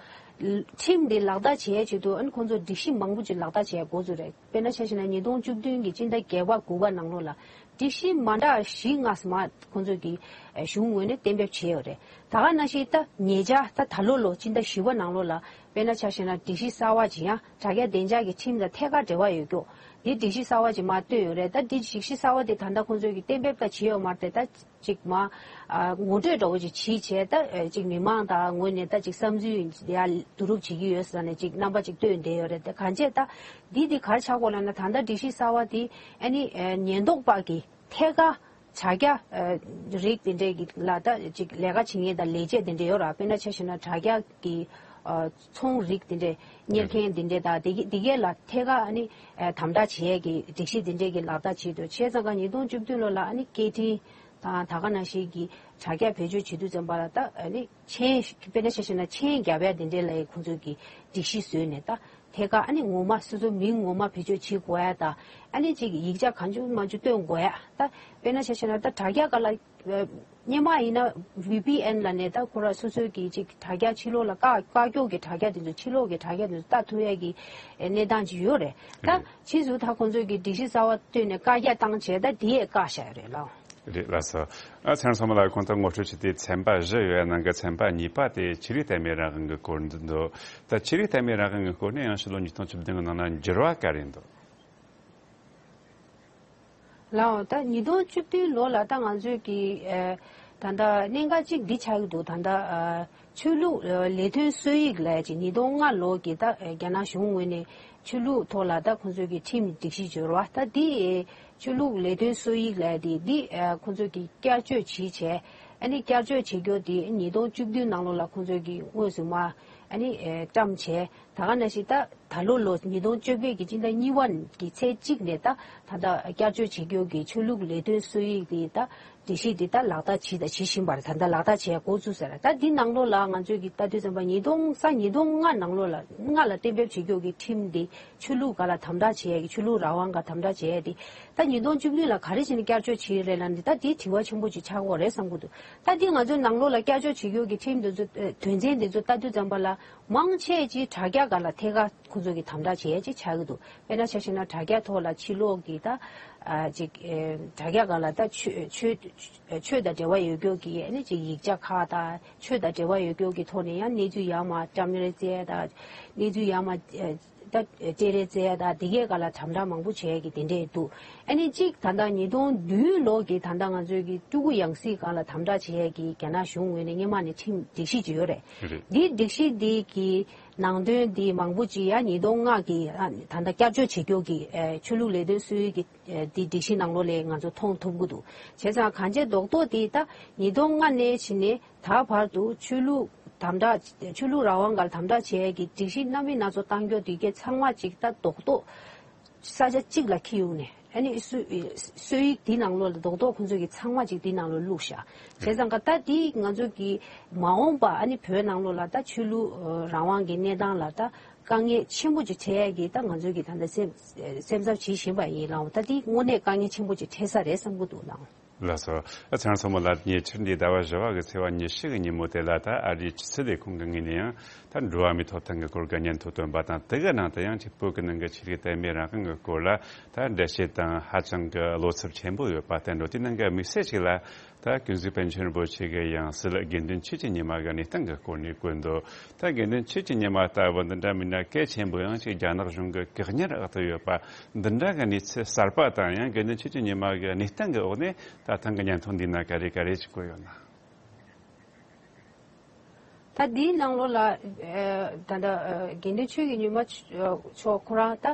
ཁྲིམས་འདི་ལག་བསྟར་བྱེད་ཡ་ཆེད་དུ་ཨ་ནི་ཁོང་ཚོ་སྒྲིག་གཞི་མང་པོ་ཅིག་ལག་བསྟར་བྱེད་ཡ་འགོ་བཙུགས་རེད། དཔེར་ན་ཆ་བཞག་ན་ཉིས་སྟོང་བཅུ་བདུན་གྱི་སྤྱི་ཟླ་བརྒྱད་པ་དགུ་པ་ནང་ལོགས་ལ་སྒྲིག་གཞི་མ་འདྲ་བཞི་ལྔ་ཙམ་ཁོང་ཚོ་གི་ཨ་གཞུང་ངོས་ནས་གཏན་འབེབས་བྱས་ཡོད་རེད། ད་ག་ནང་བཞིན་ད་ཉེ་ཆར་ད་ད་ལོ་ལོ་སྤྱི་ཟླ་བཞི་པ་ནང་ལོགས་ལ་དཔེར་ན་ཆ་བཞག་ན་སྒྲིག་གཞི་གསར་པ་ཅིག་ཡང་དྲ་རྒྱ་བདེ་འཇགས་ཀྱི་ཁྲིམས་དང་ཐད་ཀར་འབྲེལ་བ་ཡོད་ཀྱོག་འདི་སྒྲིག་གཞི་གསར་པ་ཅིག་མར་བཏོན་ཡོད་རེད། ད་འདི་སྒྲིག་གཞི་གསར་པ་དེ་ད་ལྟ་ཁོང་ཚོས་ཀྱི་གཏན་འབེབས་ད་བྱས་ཡོད་མ་རེད། ད་ཅིག་མ་ཨ་ངོ་སྤྲོད་འདྲ་བོ་ཅིག་བྱས་བྱས། ད་ཨ་ཅིག་མི་མང་དང་ངོས་ནས་ད་ཅིག་བསམ་ཚུལ་ཡ་བསྡུ་རུབ་བྱེད་ཀྱི་ཡོད་ཟེར་ནས་ཅིག་རྣམ་པ་ཅིག་བཏོན་བསྡད་ཡོད་རེད། ད་གང་བྱས་ད་འདི་འདི་ག་རེ་ཆགས་ཀྱོག་ལབ་ན། ད་ལྟ་སྒྲིག་གཞི་གསར་པ་འདི་ཨ་ནི་ཨ་ཉེན་རྟོག་པ་གི་ཐད་ཀར་དྲ་རྒྱ་ཨ་རིགས་དེ་འདྲས་ཀྱི་ལ་ད་ཅིག་ལས་ཀ་བྱེད་མཁན་དང་ལས་བྱེད་དེ་འདྲས་ཡོད་ར། དཔེར་ན་ཆ་བཞག་ན་དྲ་རྒྱ་གི་ཨ་ཚོང་རིགས་དེ་འདྲས་གཉེར་མཁན་དེ་འདྲས་དང་དེ་གི་དེ་གས་ལ་ཐད་ཀར་ཨ་ནི་ཨ་དམ་དྲག་བྱེད་ཡས་ཀྱི་སྒྲིག་གཞི་དེ་འདྲས་ཀྱི་ལག་བསྟར་བྱས་འདུག་བྱས་ཙང་ཀ་ཉིས་སྟོང་བཅུ་བདུན་ལོ་ལ་ཨ་ནི་སྐད་འཕྲིན་དང་ད་ག་ནང་བཞིན་གྱི་དྲ་རྒྱ་བེད་སྤྱོད་བྱེད་དུས་ཙམ་པ་ལ་ད་ཨ་ནི་མཆན། དཔེར་ན་ཆ་བཞག་ན་མཆན་རྒྱབ་ཡ་དེ་འདྲས་ལ་ཡི་ཁོང་ཚོས་ཀྱི་སྒྲིག་གཞི་བཟོས་ནས་ད། ཐད་ཀར་ཨ་ནི་ངོ་མ་སོ་སོའི་མིང་ངོ་མ་བེད་སྤྱོད་བྱེད་དགོས་ཡ་དང་། ཨ་ནི་ཅིག་ཡིག་ཆ་གང་བྱུང་མང་བྱུང་སྟོན་དགོས་ཡ། ད་དཔེར་ན་ཆ་བཞག་ན་ད་དྲ་རྒྱ་སྒང་ལ་ཨ་སྔོན་མ་ཡིན་ན་ཝི་པི་ཨེན་ལབ་ནས་ད་ཁོ་རང་སོ་སོའི་གི་ཅིག་དྲ་རྒྱ་ཕྱི་ལོགས་ལ་བཀག་བཀག་ཀྱོག་གི་དྲ་རྒྱ་དེ་ཚོ་ཕྱི་ལོགས་གི་དྲ་རྒྱ་དེ་ཚོ་ལྟ་ཐུབ་ཡ་གི་ཨ་གནས་སྟངས་ཅིག་ཡོད་རེད། ད་རེད། ཕྱིས་སུ་ད་ཁོང་ཚོས་གི་སྒྲིག་གཞི་གསར་པ་བཏོན་ནས་བཀག་རྒྱ་བཏང་བྱས་ད་དེ་ཡས་བཀག་བཞག་ཡོད་རེད་ལགས། རེད་ལགས་སོ། ཨ་ཚང་སོ་མ་ལགས་ཁོང་ཚོ་ངོ་སྤྲོད་བྱས་ཏེ་ཚན་པ་བཞི་ཡོད་ཡ་ནང་གི་ཚན་པ་གཉིས་པ་དེ་ཆོས་རིག་དད་མོས་རང་དབང་གི་སྐོར་འདི་འདུག་ད་ཆོས་རིག་དད་མོས་རང་དབང་གི་སྐོར་ནས་ཡང་ཕྱི་ལོ་ཉིས་སྟོང་བཅུ་བདུན་གི་ནང་ན་འགྱུར་བ་ག་རེ་འདུག་ལགས། ད་ཉིས་སྟོང་བཅུ་བདུན་ལོ་ལ་ད་ང་ཚོས་ཀྱི་ཨ་ད་ལྟ་གནད་འགག་ཅིག་འདི་ཆགས་ཀྱི་འདུག་ད་ལྟ་ཨ་ཆོས་ལུགས་ཨ་ལས་དོན་སྲོལ་ཡིག་ལབ་ཡ་ཅིག་ཉིས་སྟོང་ལྔ་ལོ་གི་ད་ཨ་རྒྱ་ནག་གཞུང་ངོས་ནས་ཆོས་ལུགས་ཐོག་ལ་ད་ཁོང་ཚོས་ཀྱི་ཁྲིམས་སྒྲིག་གཞི་འབྱོར་བ་ད་འདི་ཨེ་ཆོས་ལུགས་ལས་དོན་སྲོལ་ཡིག་ལབ་ཡ་དེ་འདི་ཨ་ཁོང་ཚོས་ཀྱི་བསྐྱར་བཅོས་བྱས་བྱས། ཨ་ནི་བསྐྱར་བཅོས་བྱེད་རྒྱུ་དེ་ཉིས་སྟོང་བཅུ་བདུན་ནང་ལོགས་ལ་ཁོང་ཚོས་ཀྱི་དངོས་སུ་མ་ཨ་ནི་ཨེ་བཀྲམ་བྱས། ད་ག་ནང་བཞིན་ད་ད་ལོ་ལོ་ཉིས་སྟོང་བཅོ་བརྒྱད་ཀྱི་སྤྱི་ཟླ་གཉིས་པ་གི་ཚེས་གཅིག་ནས་ད་ད་ལྟ་བསྐྱར་བཅོས་བྱེད་རྒྱུ་གི་ཆོས་ལུགས་ལས་དོན་སྲོལ་ཡིག་དེ་ད་སྒྲིག་གཞི་དེ་ད་ལག་བསྟར་བྱས་དང་བྱེད་བཞིན་པ་རེད། ད་ལྟ་ལག་བསྟར་བྱས་འགོ་བཙུགས་ཟེར། ད་འདི་ནང་ལོགས་ལ་ང་ཚོས་ཀྱི་ལྟ་དུས་ཙམ་པ་ཉིས་སྟོང་ས་ཉིས་སྟོང་ལྔ་ནང་ལོགས་ལ་ལྔ་ལ་གཏན་འབེབས་བྱེད་རྒྱུ་གི་ཁྲིམས་དེ་ཆོས་ལུགས་སྒང་ལ་དམ་དྲག་བྱས་ཀྱི་ཆོས་ལུགས་རང་དབང་སྒང་དམ་དྲག་བྱས་ཏེ། ད་ཉིས་སྟོང་བཅུ་བདུན་ལ་ག་རེ་བྱས་ནས་བསྐྱར་བཅོས་བྱས་རེད་ལབ་ན་འདི་ད་འདི་དྲི་བ་ཆེན་པོ་ཅིག་ཆགས་ཀྱི་ཡོད་རེད་བསམ་གྱི་འདུག་ད་འདི་ང་ཚོའི་ནང་ལོགས་ལ་བསྐྱར་བཅོས་བྱེད་རྒྱུ་གི་ཁྲིམས་འདི་ཚོ་ཨ་དོན་ཚན་འདི་ཚོ་ལྟ་དུས་ཙམ་པ་ལ་མང་ཆེ་ཅིག་དྲ་རྒྱ་སྒང་ལ་ཐད་ཀར་ཁོང་ཚོ་གིས་དམ་དྲག་བྱེད་ཡས་ཅིག་ཆགས་ཀྱི་འདུག་དཔེར་ན་ཆ་བཞག་ན་དྲ་རྒྱ་ཐོག་ལ་ཕྱི་ལོགས་ཀྱི་ད་ཨ་ཅིག་ཨེ་དྲ་རྒྱ་སྒང་ལ་ད་ཆོས་ཆོས་ཆོས་དང་འབྲེལ་བ་ཡོད་རྒྱུ་གི་ཨ་ནི་ཅིག་ཡིག་ཆ་ཁག་དང་ཆོས་དང་འབྲེལ་བ་ཡོད་རྒྱུ་གི་ཐོག་ནས་ཡང་གནས་ཚུལ་ཡར་མར་བཀྲམ་རེས་བྱས་དང་གནས་ཚུལ་ཡར་མར་ཨེ། ད་སྤྲད་རེས་བྱས་ཡ་ད་དེ་གའི་སྒང་ལ་དམ་དྲག་མང་པོ་བྱས་ཡ་གི་དེ་འདྲས་འདུག་ཨ་ནི་གཅིག་ད་ལྟ་ཉིས་སྟོང་བདུན་ལོ་གི་ད་ལྟ་ང་ཚོའི་གི་སྤྲུལ་སྐུ་ཡང་སྲིད་སྒང་ལ་དམ་དྲག་བྱས་ཡ་གི་རྒྱ་ནག་གཞུང་ངོས་ནས་སྔོན་མ་ནས་ཁྲིམས་སྒྲིག་གཞི་ཅིག་ཡོད་རེད། རེད། འདི་སྒྲིག་གཞི་འདི་གི་ནང་དོན་འདི་མང་པོ་ཅིག་ཡ་ཉིས་སྟོང་ལྔ་གི་ཨ་ད་ལྟ་བསྐྱར་བཅོས་བྱེད་རྒྱུ་གི་ཨ་ཆོས་ལུགས་ལས་དོན་སྲོལ་ཡིག་གི་ཨ་འདི་སྒྲིག་གཞི་ནང་ལོགས་ལ་ང་ཚོ་མཐོང་ཐུབ་ཀྱི་འདུག་བྱས་ཙང་གང་བྱས་རྡོག་རྡོག་འདི་ད་ཉིས་སྟོང་ལྔ་ནས་བྱས་ནས། ད་བར་དུ་ཆོས་ལུགས་དམ་དྲག་ཆོས་ལུགས་རང་དབང་སྒང་དམ་དྲག་བྱེད་ཡས་ཀྱི་སྒྲིག་གཞི་སྣ་མིན་སྣ་ཚོགས་བཏང་རྒྱུ་དེ་གའི་ཚང་མ་ཅིག་ད་རྡོག་རྡོག་ས་ཆ་གཅིག་ལ་འཁྱེར་ཡོང་ནས་ཨ་ནི་སྲོལ་སྲོལ་ཡིག་འདི་ནང་ལོགས་ལ་རྡོག་རྡོག་ཁོང་ཚོ་གི་ཚང་མ་ཅིག་འདི་ནང་ལོགས་བླུགས་བཞག་བྱས་ཙང་ཀ་ད་འདི་ང་ཚོ་གི་མ་འོངས་པ་ཨ་ནི་བོད་ནང་ལོགས་ལ་ད་ཆོས་ལུགས་རང་དབང་གི་གནས་སྟངས་ལ་ད་དཀའ་ངལ་ཆེན་པོ་ཅིག་འཕྲད་ཡས་ཀྱི་ད་ང་ཚོ་གི་ད་ལྟ་སེམས་སེམས་འཚབ་བྱེད་བཞིན་པ་ཡིན་ལགས། ད་འདི་དངོས་གནས་དཀའ་ངལ་ཆེན་པོ་ཅིག་འཕྲད་ས་རེད་བསམ་གྱི་འདུག་ལགས། ལགས་སོ། ཨ་ཚང་སོ་མོ་ལ་ཉེ་ཆར་འདི་ཟླ་བ་བཞི་བ་གི་ཚེས་པ་ཉི་ཤུ་གི་ཉིན་མོ་དེ་ལ་ད་ཨ་རིའི་ཕྱི་སྲིད་ལས་ཁུངས་ཀྱི་ངོས་ནས་ཡང་ད་འགྲོ་བ་མིའི་ཐོབ་ཐང་གི་སྐོར་གྱི་སྙན་ཐོ་བཏོན་པ་དང་། དེ་གི་ནང་དུ་ཡང་ཅིག་བོད་ཀྱི་ནང་གི་ཆོས་ལུགས་དད་མོས་རང་དབང་གི་སྐོར་ལ་ད་འགྲེལ་བཤད་དང་ཧ་ཅང་གི་བློ་འཚབ་ཆེན་པོ་ཡོད་པ་བསྟན་འགྲོ། དེ་ནང་གི་དམིགས་བསལ་ཞིག་ལ་ད་ཀུན་གཟིགས་པཎ་ཆེན་རིན་པོ་ཆེ་གི་ཡང་སྲིད་དགེ་འདུན་ཆོས་ཀྱི་ཉི་མ་གི་གནས་སྟངས་ཀྱི་སྐོར་ནས་བཀོད་འདུག། ད་དགེ་འདུན་ཆོས་ཀྱི་ཉི་མ་ལྟ་བུ་འདི་འདྲ་མིན་ན་གལ་ཆེན་པོ་ཡང་ཅིག་རྒྱ་ནག་གཞུང་གི་བཀག་ཉར་འོག་ཏུ་ཡོད་པ་འདི་འདྲ་གི་གནས་ཚུལ་གསར་པ་དང་། ཡང་དགེ་འདུན་ཆོས་ཀྱི་ཉི་མ་གི་གནས་སྟངས་ཀྱི་འོག་ནས་ད་ཐེངས་ཀྱི་སྙན་ཐོ་འདི་ན་ག་རེ་ག་རེ་ཅིག་བཀོད་ཡོད་ན། ད་འདིའི་ནང་ལོགས་ལ་ཨ་ད་ལྟ་ཨ་དགེ་འདུན་ཆོས་ཀྱི་ཉི་མ་མཆོག་ཁོ་རང་ད་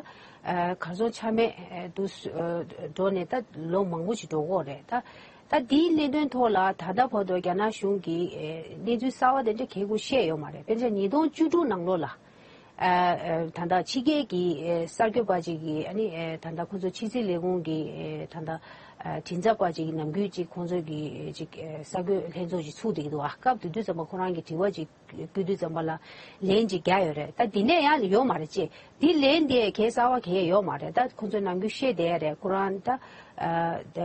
ཨ་གར་སོང་ཆ་མེད་ཨ་དུ་ཨ་འགྲོ་ནས་ད་ལོ་མང་པོ་ཞིག་འགྲོ་གི་ཡོད་རེད། ད་ད་འདིའི་གནད་དོན་ཐོག་ལ་ད་ལྟ་བར་དུ་རྒྱ་ནག་གཞུང་གིས་ཨ་གནས་ཚུལ་གསར་བ་དེ་འདྲ་གལ་ཁུར་བཤད་ཡོད་མ་རེད། དཔེར་ན་ཉིས་སྟོང་བཅུ་དྲུག་ནང་ལོགས་ལ་ཨ་ཨ་ད་ལྟ་ཕྱི་རྒྱལ་གྱི་ཨ་གསར་འགོད་པ་ཅིག་གིས་ཨ་ནི་ཨ་ད་ལྟ་ཁོང་ཚོ་ཕྱི་སྲིད་ལས་ཁུངས་ཀྱི་ཨ་ད་ལྟ་ཨ་མགྲིན་ཚབ་པ་ཅིག་གིས་ནམ་རྒྱུན་ཅིག་ཁོང་ཚོ་གི་ཨ་ཅིག་ཨ་གསར་འགོད་ལྷན་ཚོགས་ཅིག་ཚུགས་བསྡད་ཀྱི་འདུག། ཨ་སྐབས་དེ་དུས་ཙམ་པ་ཁོ་རང་གིས་དྲི་བ་ཅིག་བསྐུལ་དུས་ཙམ་པ་ལ་ལན་ཅིག་རྒྱག་ཡོད་རེད། ད་དེ་ནས་ཡང་ཡོད་མ་རེད་ཅེས། དེ་ལན་དེ་གའི་གསར་བ་གའི་ཡོད་མ་རེད། ད་ཁོང་ཚོས་ནམ་རྒྱུན་བཤད་བསྡད་རེད། ཁོ་རང་ད་ཨ་ད་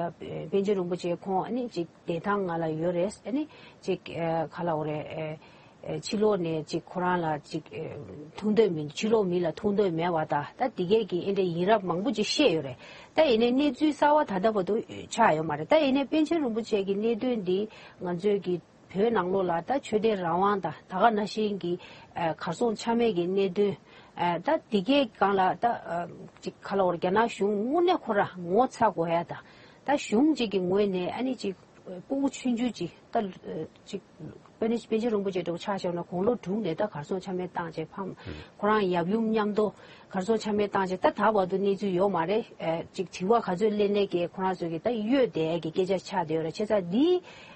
པཎ་ཆེན་རིན་པོ་ཆེ་ཁོང་ཨ་ནི་ཅིག་བདེན་ཐང་ང་ལ་ཡོད་རེད། ཨ་ནི་ཅིག་ཨ་ག་ལབ་དགོས་རེད། ཨ་ཨ་ཕྱི་ལོགས་ནས་ཅིག་ཁོ་རང་ལ་ཅིག་ཨ་ཐུག་འདོད་མིན། ཕྱི་ལོགས་མི་ལ་ཐུག་འདོད་མེད་པ་དང་། ད་དེ་གའི་གི་ཨེ་འདྲ་ཡིན་རབས་མང་པོ་ཅིག་བཤད་ཡོད་རེད། ད་ཡིན་ནའི་གནས་ཚུལ་གསར་བ་ད་ལྟ་བར་དུ་ཆགས་ཡོད་མ་རེད། ད་ཡིན་ནའི་པཎ་ཆེན་རིན་པོ་ཆེ་གི་གནད་དོན་འདི་ང་ཚོས་ཀྱི་བོད་ནང་ལོགས་ལ་ད་ཆོས་དད་རང་དབང་དང་ད་ག་ནང་བཞིན་གྱི་ཨ་གར་སོང་ཆ་མེད་ཀྱི་གནད་དོན། ཨ་ད་འདི་གའི་སྒང་ལ་ད་ཨ་ཅིག་ག་ལབ་དགོས་རེད། རྒྱ་ནག་གཞུང་དངོས་གནས་ཁོ་རང་ངོ་ཚ་དགོས་ཡ་དང་། ད་གཞུང་ཅིག་གི་ངོས་ནས་ཨ་ནི་ཅིག་ཕྲུ་གུ་ཆུང་ཆུང་ཅིག་ད་ཨ་ཅིག་པཎ་པཎ་ཆེན་རིན་པོ་ཆེ་འདྲ་བོ་ཆ་བཞག་ན་དགུང་ལོ་དྲུག་ནས་ད་གར་སོང་ཆ་མེད་བཏང་བྱས་ཕམ། ཁོ་རང་ཡབ་ཡུམ་མཉམ་དུ་གར་སོང་ཆ་མེད་བཏང་བྱས། ད་ད་བར་དུ་གནས་ཚུལ་ཡོད་མ་རེད། ཨ་ཅིག་དྲི་བ་ག་ཚོད་སླེབས་ནའི་གི་ཁོ་རང་ཚོ་གི་ད་གཡོལ་བསྡད་ཡ་གི་སྐད་ཆ་ཆགས་བསྡད་ཡོད་རེད། བྱས་ཙང་འདི་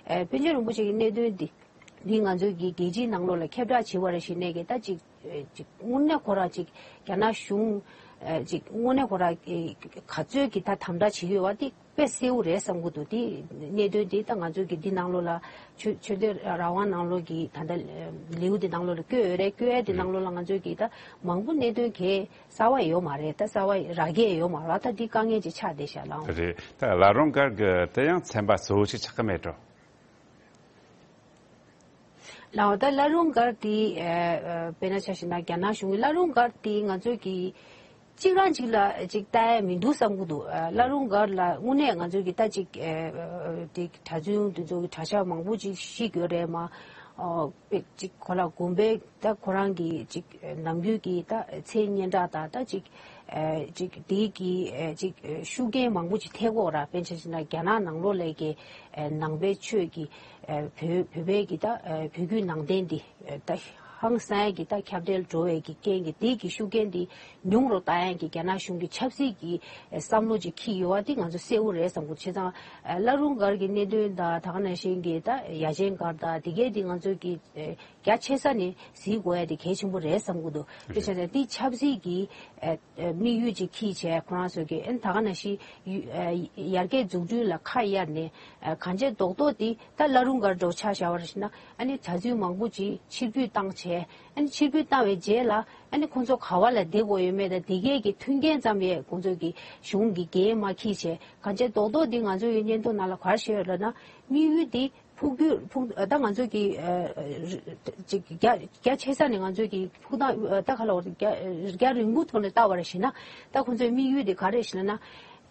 ཨ་པཎ་ཆེན་རིན་པོ་ཆེ་གི་གནད་དོན་འདི་འདི་ང་ཚོའི་གི་རྒྱལ་སྤྱིའི་ནང་ལོགས་ལ་ཁྱབ་བསྒྲགས་བྱེད་པ་རེད་ཞུས་ནས་གི་ད་ཅིག་ཨ་ཅིག་དངོས་གནས་ཁོ་རང་ཅིག་རྒྱ་ནག་གཞུང་ཨ་ཅིག་དངོས་གནས་ཁོ་རང་ཨ་ག་ཚོད་ཀྱི་ད་དམ་དྲག་བྱེད་ཀྱི་ཡོད་པ་དེ་དཔེ་གསལ་པོ་རེད་བསམ་གྱི་འདུག། དེ་གནད་དོན་དེ་ད་ང་ཚོའི་གི་འདི་ནང་ལོགས་ལ་ཆོས་ཆོས་དད་རང་དབང་ནང་ལོགས་ཀྱི་ད་ལྟ་ལེའུ་དེ་ནང་ལོགས་ལ་བཀོད་ཡོད་རེད། བཀོད་ཡ་དེ་ནང་ལོགས་ལ་ང་ཚོའི་གི་ད་མང་པོ་གནད་དོན་གལ་གསར་པ་ཡོད་མ་རེད། ད་གསར་པ་རག་གི་ཡོད་མ་རེད། ད་འདི་དཀའ་ངལ་ཅིག་ཆགས་བསྡད་ཤག་ལགས། རེད། ད་བླ་རུང་སྒར་གྱི་དེ་ཡང་ཚན་པ་གཙོ་བོ་ཞིག་ཆགས་ཀྱི་མེད་འགྲོ། ལགས། ད་བླ་རུང་སྒར་དེ་ཨ་ཨ་དཔེར་ན་ཆ་བཞག་ན་རྒྱ་ནག་གཞུང་གི་བླ་རུང་སྒར་དེ་ང་ཚོས་ཀྱི་གཅིག་རང་གཅིག་ལ་ཅིག་ལྟ་ཡ་མི་འདུག་བསམ་གྱི་འདུག། ཨ་བླ་རུང་སྒར་ལ་དངོས་གནས་ང་ཚོས་ཀྱི་ད་ཅིག་ཨ་ཨ་དེ་གྲྭ་བཙུན་དེ་ཚོ་གི་གྲྭ་ཤག་མང་པོ་ཅིག་བཤིག་ཡོད་རེད་མ། ཨོ་དཔེ་ཅིག་ཁོ་ལ་དགོན་པའི་ད་ཁོ་རང་གི་ཅིག་ནམ་རྒྱུན་གྱི་ད་མཚན་སྙན་གྲགས་དང་ད་ཅིག་ཨ་ཅིག་དེའི་གི་ཨ་ཅིག་ཤུགས་རྐྱེན་མང་པོ་ཅིག་ཐེབས་ཀྱི་ཡོད་རེད། དཔེར་ན་ཆ་བཞག་ན་རྒྱ་ནག་ནང་ལོགས་ལ་གི་ཨ་ནང་པའི་ཆོས་ཀྱི་ཨ་བོད་བོད་པའི་གི་ད་ཨ་བོད་བརྒྱུད་ནང་བསྟན་འདི་ཨ་ད་ཧང་སང་ཡ་གི་ད་ཁྱབ་གདལ་འགྲོ་བའི་གི་རྐྱེན་གྱིས་དེའི་གི་ཤུགས་རྐྱེན་འདི་ཉུང་རུ་བཏང་ཡ་གི་རྒྱ་ནག་གཞུང་གི་ཆབ་སྲིད་ཀྱི་ཨ་བསམ་བློ་ཅིག་འཁྱེར་ཡོད་པ་འདི་ང་ཚོ་གསལ་པོ་རེད་བསམ་གྱི་འདུག། བྱས་ཙང་ཨ་བླ་རུང་སྒར་གྱི་གནད་དོན་དང་ད་ག་ནང་བཞིན་གྱི་ད་ཡ་ཆེན་སྒར་དང་དེ་གའི་འདི་ང་ཚོ་གི་ཨ་རྒྱ་ཆེ་ས་ནས་གཟིགས་དགོས་ཡ་དེ་གལ་ཆེན་པོ་རེད་བསམ་གྱི་འདུག། དེ་བྱས་ཙང་འདི་ཆབ་སྲིད་ཀྱི་ཨ་ཨ་དམིགས་ཡུལ་ཅིག་འཁྱེར་བྱས་ཁོ་རང་ཚོ་གི་ཨ་ནི་ད་ག་ནང་བཞིན་ཡུ་ཨ་ཡར་རྒྱས་འཛུགས་སྐྲུན་ལ་ཁ་གཡར་ནས་ཨ་གང་བྱས་རྡོག་རྡོག་འདི་ད་བླ་རུང་སྒར་འདྲ་བོ་ཆ་བཞག་པ་རེད་ན། ཨ་ནི་གྲྭ་བཙུན་མང་པོ་ཅིག་ཕྱིར་འབུད་བཏང་བྱས། ཨ་ནི་ཕྱིར་འབུད་བཏང་བའི་རྗེས་ལ་ཨ་ནི་ཁོང་ཚོ་ག་བ་ལ་བསྡད་དགོས་ཡོད་མེད་དང་དེ་གའི་གི་མཐུན་རྐྱེན་ཙམ་ཡས་ཁོང་ཚོ་གི་གཞུང་གི་འགན་མ་འཁྱེར་བྱས་གང་བྱས་རྡོག་རྡོག་འདི་ང་ཚོ་ཡི་སྙན་ཐོ་ནང་ལ་ག་རེ་བཤད་ཡོད་ལབ་ན། དམིགས་ཡུལ་འདི་ཕུགས་རྒྱུད་ཕུགས་ད་ང་ཚོ་གི་ཨ་ཅིག་རྒྱ་རྒྱ་ཆེ་ས་ནས་ང་ཚོ་གི་ཕུགས་ད་ད་ག་ལ་བར་རྒྱ་རྒྱ་རིང་པོ་ཐོག་ནས་བལྟ་བ་རེད་ཞེ་ན། ད་ཁོང་ཚོའི་དམིགས་ཡུལ་འདི་ག་རེ་ཞེ་ན།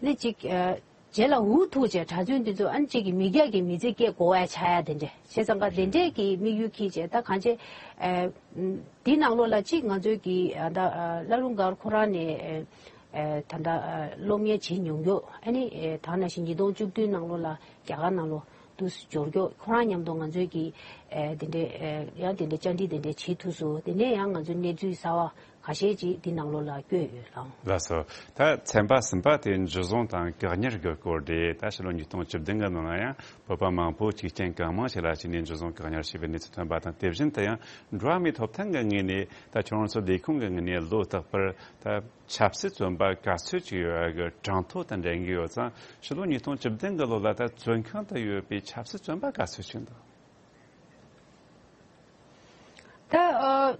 ནི་ཅིག་ཨ་རྗེས་ལ་འུ་ཐུག་བྱས་གྲྭ་བཙུན་འདི་ཚོ་ཨ་ནི་ཅིག་གི་མི་རྒྱ་གི་མི་ཚེ་སྐྱེལ་དགོས་པ་ཆགས་ཡ་དེ་འདྲས་བྱས་ཙང་ག་དེ་འདྲས་ཀྱི་དམིགས་ཡུལ་འཁྱེར་བྱས་ད་གང་བྱས་ཨ་འདི་ནང་ལོགས་ལ་ཅིག་ང་ཚོའི་གི་ཨ་ད་ཨ་བླ་རུང་སྒར་ཁོ་རང་ནས་ཨ་ད་ལྟ་ཨ་སློབ་གཉེར་བྱེད་མྱོང་རྒྱུ། ཨ་ནི་ཨ་ད་ནང་བཞིན་ཉིས་སྟོང་བཅུ་བདུན་ནང་ལོགས་ལ་རྒྱ་གར་ནང་ལོགས་དུ་འབྱོར་རྒྱུ། ཁོ་རང་མཉམ་དུ་ང་ཚོའི་གི་ཨ་དེ་འདྲས་ཨ་ཡང་དེ་འདྲས་བཅར་འདྲི་དེ་འདྲས་བྱེད་ཐུབ་སོང་། དེ་ནས་ཡང་ང་ཚོའི་གནས་ཚུལ་གསར་བ་ཁ་ཤས་ཅིག་འདི་ནང་ལོགས་ལ་བཀོད་ཡོད་ལགས། ལགས་སོ། ད་ཚན་པ་གསུམ་པ་དེ་འཇུ་བཟུང་དང་བཀག་ཉར་གྱི་སྐོར་རེད། ད་ཕྱི་ལོ་ཉིས་སྟོང་བཅུ་བདུན་གྱི་ནང་ལ་ཡང་བོད་པ་མང་པོ་གཅིག་རྐྱང་གང་མང་ཞིག་ལ་གཅིག་ནས་འཇུ་བཟུང་བཀག་ཉར་བྱས་པའི་གནས་ཚུལ་ཐོན་པ་དང་། དེ་བཞིན་དུ་ཡང་འགྲོ་བ་མིའི་ཐོབ་ཐང་གི་ངོས་ནས་ད་ཁྱོད་རང་ཚོ་ལས་ཁུངས་ཀྱི་ངོས་ནས་ལོ་རྟག་པར་ད་ཆབ་སྲིད་བཙོན་པ་ག་ཚོད་ཅིག་ཡོད་ཡ་གི་གྲངས་ཐོ་དང་འགྲན་གྱི་ཡོད་ཙང་། ཕྱི་ལོ་ཉིས་སྟོང་བཅུ་བདུན་གྱི་ལོ་ལ་ད་བཙོན་ཁང་དུ་ཡོད་པའི་ཆབ་སྲིད་བཙོན་པ་ག་ཚོད་ཅིག་འདུག། ད་ཨ་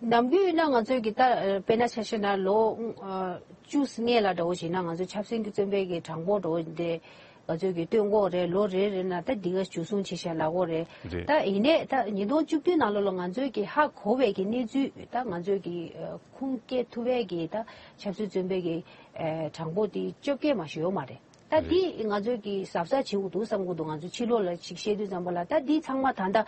ནམ་རྒྱུན་ཡིན་ན་ང་ཚོའི་གི་ད་ཨ་དཔེར་ན་ཆ་བཞག་ན་ལོ་ཨ་བཅུ་སྔས་ལ་འདྲ་བོ་ཞིག་ན་ང་ཚོ་ཆབ་སྲིད་ཀྱི་བཙོན་པའི་གི་གྲངས་འབོར་འདྲ་བོ་འདི་ ང་ཚོས་ཀྱི་སྟོན་གོ་རེད། ལོ་རེ་རེ་ན་ད་འདི་ག་འཇུ་བཟུང་བྱེད་བཞག་ལབ་གོ་རེད། རེད། ད་ཡིན་ནའི་ད་ཉིས་སྟོང་བཅུ་བདུན་ནང་ལོགས་ལ་ང་ཚོས་ཀྱི་ཧ་གོ་བའི་གི་གནས་ཚུལ། ད་ང་ཚོས་ཀྱི་ཨ་ཁུངས་སྐྱེལ་ཐུབ་པའི་གི་ད་ཆབ་སྲིད་བཙོན་པའི་གི་ཨ་གྲངས་འབོར་དེ་བཅོ་བརྒྱད་མ་ཞིག་ཡོད་མ་རེད། ད་རེད། འདི་ང་ཚོས་ཀྱི་གཟབ་གཟབ་བྱེད་དགོས་འདུག་བསམ་གྱི་འདུག་ང་ཚོ་ཕྱི་ལོགས་ལ་ཅིག་བཤད་དུས་ཙམ་པ་ལ། ད་འདི་ཚང་མ་ད་ལྟ་ཨ་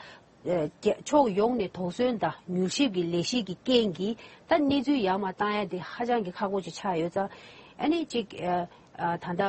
རྒྱ་ཕྱོགས་ཡོངས་ནས་དོགས་ཟོན་དང་མྱུལ་ཞིབ་ཀྱི་ལས་གཞི་གི་རྐྱེན་གྱིས་ད་གནས་ཚུལ་ཡར་མར་བཏང་ཡ་དེ་ཧ་ཅང་གི་ཁག་པོ་ཅིག་ཆགས་ཡོད་ཙང་། ཨ་ནི་ཅིག་ཨ་ཨ་ད་ལྟ་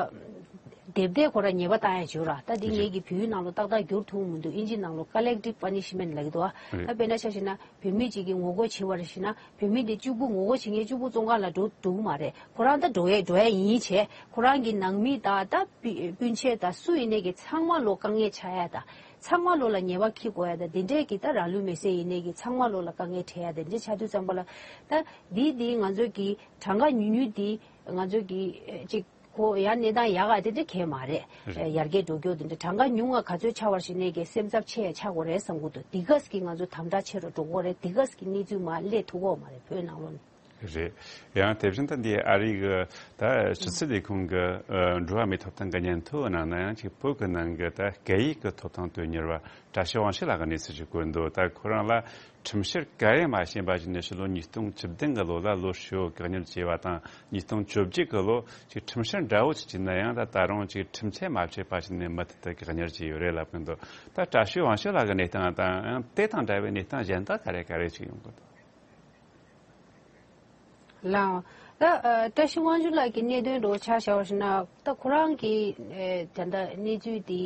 དེབ་དེ་ཁོ་རང་ཉེས་པ་བཏང་ཡ་བྱོས་ར། ད་དེ་ངེད་ཀྱི་བོད་ཡིག་ནང་ལོགས་ཏག་ཏག་བསྒྱུར་ཐུབ་མི་འདུག་ཨིན་ཇི་ནང་ལོགས་collective punishment ལབ་ཀྱི་འདུག་ཨ། རེད། ད་དཔེར་ན་ཆ་བཞག་ན་བོད་མི་གཅིག་གིས་ངོ་རྒོལ་བྱེད་པ་རེད་ཟེར་ན། བོད་མི་དེ་གཅིག་པུ་ངོ་རྒོལ་བྱེད་མཁན་གཅིག་པུ་བཙོན་ཁང་ལ་འགྲོ་འགྲོ་གི་མ་རེད། ཁོ་རང་ད་འགྲོ་ཡས་འགྲོ་ཡས་ཡིན་བྱས། ཁོ་རང་གི་ནང་མི་དང་ད་སྤུན་མཆེད་དང་སུ་ཡིན་ནའི་གི་ཚང་མ་ལོ་དཀའ་ངལ་ཆགས་ཡ་དང་། ཚང་མ་ལོ་ལ་ཉེས་པ་འཁྱེར་དགོས་ཡ་དང་། དེ་འདྲའི་གི་ད་ར་ལུག་མེ་སྲེག་ཡིན་ནའི་གི་ཚང་མ་ལོ་ལ་དཀའ་ངལ་འཕྲད་ཡ་དེ་འདྲ་ཆགས་དུས་ཙམ་པ་ལ། ད་འདི་འདི་ང་ཚོ་གི་གྲངས་ཀ་ཉུང་ཉུང་འདི་ང་ཚོ་གི་ཨེ་ཅིག་ཁོ་ཡང་གནས་སྟངས་ཡག་ག་དེ་འདྲ་གང་ཡང་མ་རེད། རེད། ཡར་རྒྱས་འགྲོ་རྒྱུ་དེ་འདྲ། གྲངས་ཀ་ཉུང་ང་ག་ཚོད་ཆགས་པ་ཞིག་ནས་ཀྱི་སེམས་འཚབ་ཆེ་ཡ་ཆགས་དགོས་རེད་བསམ་གྱི་འདུག་འདི་ག་ཟིག་གིས་ང་ཚོ་དམ་དྲག་ཆེ་རུ་འགྲོ་གི་རེད། འདི་ག་ཟིག་གིས་གནས་ཚུལ་མར་སླེབས་ཐུབ་ཀྱི་མ་རེད་བོད་ནང་ལོགས་ནས། རེད། ཡང་དེ་བཞིན་དུ་འདི་ཨ་རི་གི་ད་ཕྱི་སྲིད་ལས་ཁུངས་ཀྱི་ཨ་འགྲོ་བ་མིའི་ཐོབ་ཐང་གི་སྙན་ཐོ་ནང་ན་ཡང་ཅིག་བོད་ཀྱི་ནང་གི་ད་སྐད་ཡིག་གི་ཐོབ་ཐང་དོན་གཉེར་བ་བཀྲ་ཤིས་དབང་ཕྱུག་ལགས་ཀྱི་གནས་ཚུལ་ཞིག་བཀོད་འདུག་ད་ཁོ་རང་ལ་ཁྲིམས་བཤེར་ག་ཡང་མ་བྱས་པ་ཞིག་ནས་ཕྱི་ལོ་ཉིས་སྟོང་བཅུ་བདུན་གི་ལོ་ལ་ལོ་བཞི་བོ་བཀག་ཉར་བྱས་པ་དང་། ཉིས་སྟོང་བཅོ་བརྒྱད་གི་ལོ་ཅིག་ཁྲིམས་བཤེར་འདྲ་བོ་ཅིག་བྱས་ན་ཡང་ད་ད་རུང་ཅིག་ཁྲིམས་ཆད་མ་བཅད་པ་ཞིག་ནས་མུ་མཐུད་དུ་བཀག་ཉར་བྱས་ཡོད་རེད་ལབ་ཀྱི་འདུག་ད་བཀྲ་ཤིས་དབང་ཕྱུག་ལགས་ཀྱི་གནས་སྟངས་དང་ཡང་དེ་དང་འདྲ་བའི་གནས་སྟངས་གཞན་དག་ག་རེ་ག་རེ་ཅིག་ཡོང་གི་འདུག་ལགས། ད་ཨ་བཀྲ་ཤིས་དབང་ཕྱུག་ལགས་ཀྱི་གནད་དོན་འདྲ་བོ་ཆ་བཞག་པ་ཞིག་ན། ད་ཁོ་རང་གི་ཨེ་ད་ལྟ་གནས་ཚུལ་དེ་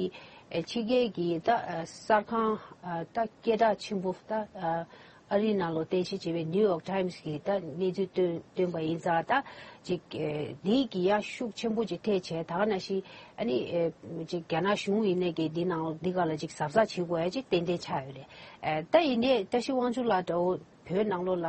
ཨེ་ཕྱི་རྒྱལ་གྱི་ད་ཨ་གསར་ཁང་ཨ་ད་སྐད་གྲགས་ཆེན་པོ་ད་ཨ་ཨ་རིའི་ནང་ལོགས་རྟེན་གཞི་བྱས་པའི་ནིའུ་ཡོག་ཊའིམ་སི་གིས་ད་གནས་ཚུལ་བཏོན་བཏོན་པ་ཡིན་ཙང་། ད་ཅིག་ཨེ་དེ་གི་ཡང་ཤུགས་ཆེན་པོ་ཅིག་ཐེབས་བྱས། ད་ག་ནང་བཞིན་ཨ་ནི་ཨེ་ཅིག་རྒྱ་ནག་གཞུང་ཡིན་ནའི་གི་འདི་ནང་འདི་ག་ལ་ཅིག་གཟབ་གཟབ་བྱེད་དགོས་ཡ་ཅིག་ཏན་ཏན་ཆགས་ཡོད་རེད། ཨེ་ད་ཡིན་ནའི་བཀྲ་ཤིས་དབང་ཕྱུག་ལགས་འདྲ་བོ་བོད་ནང་ལོགས་ལ་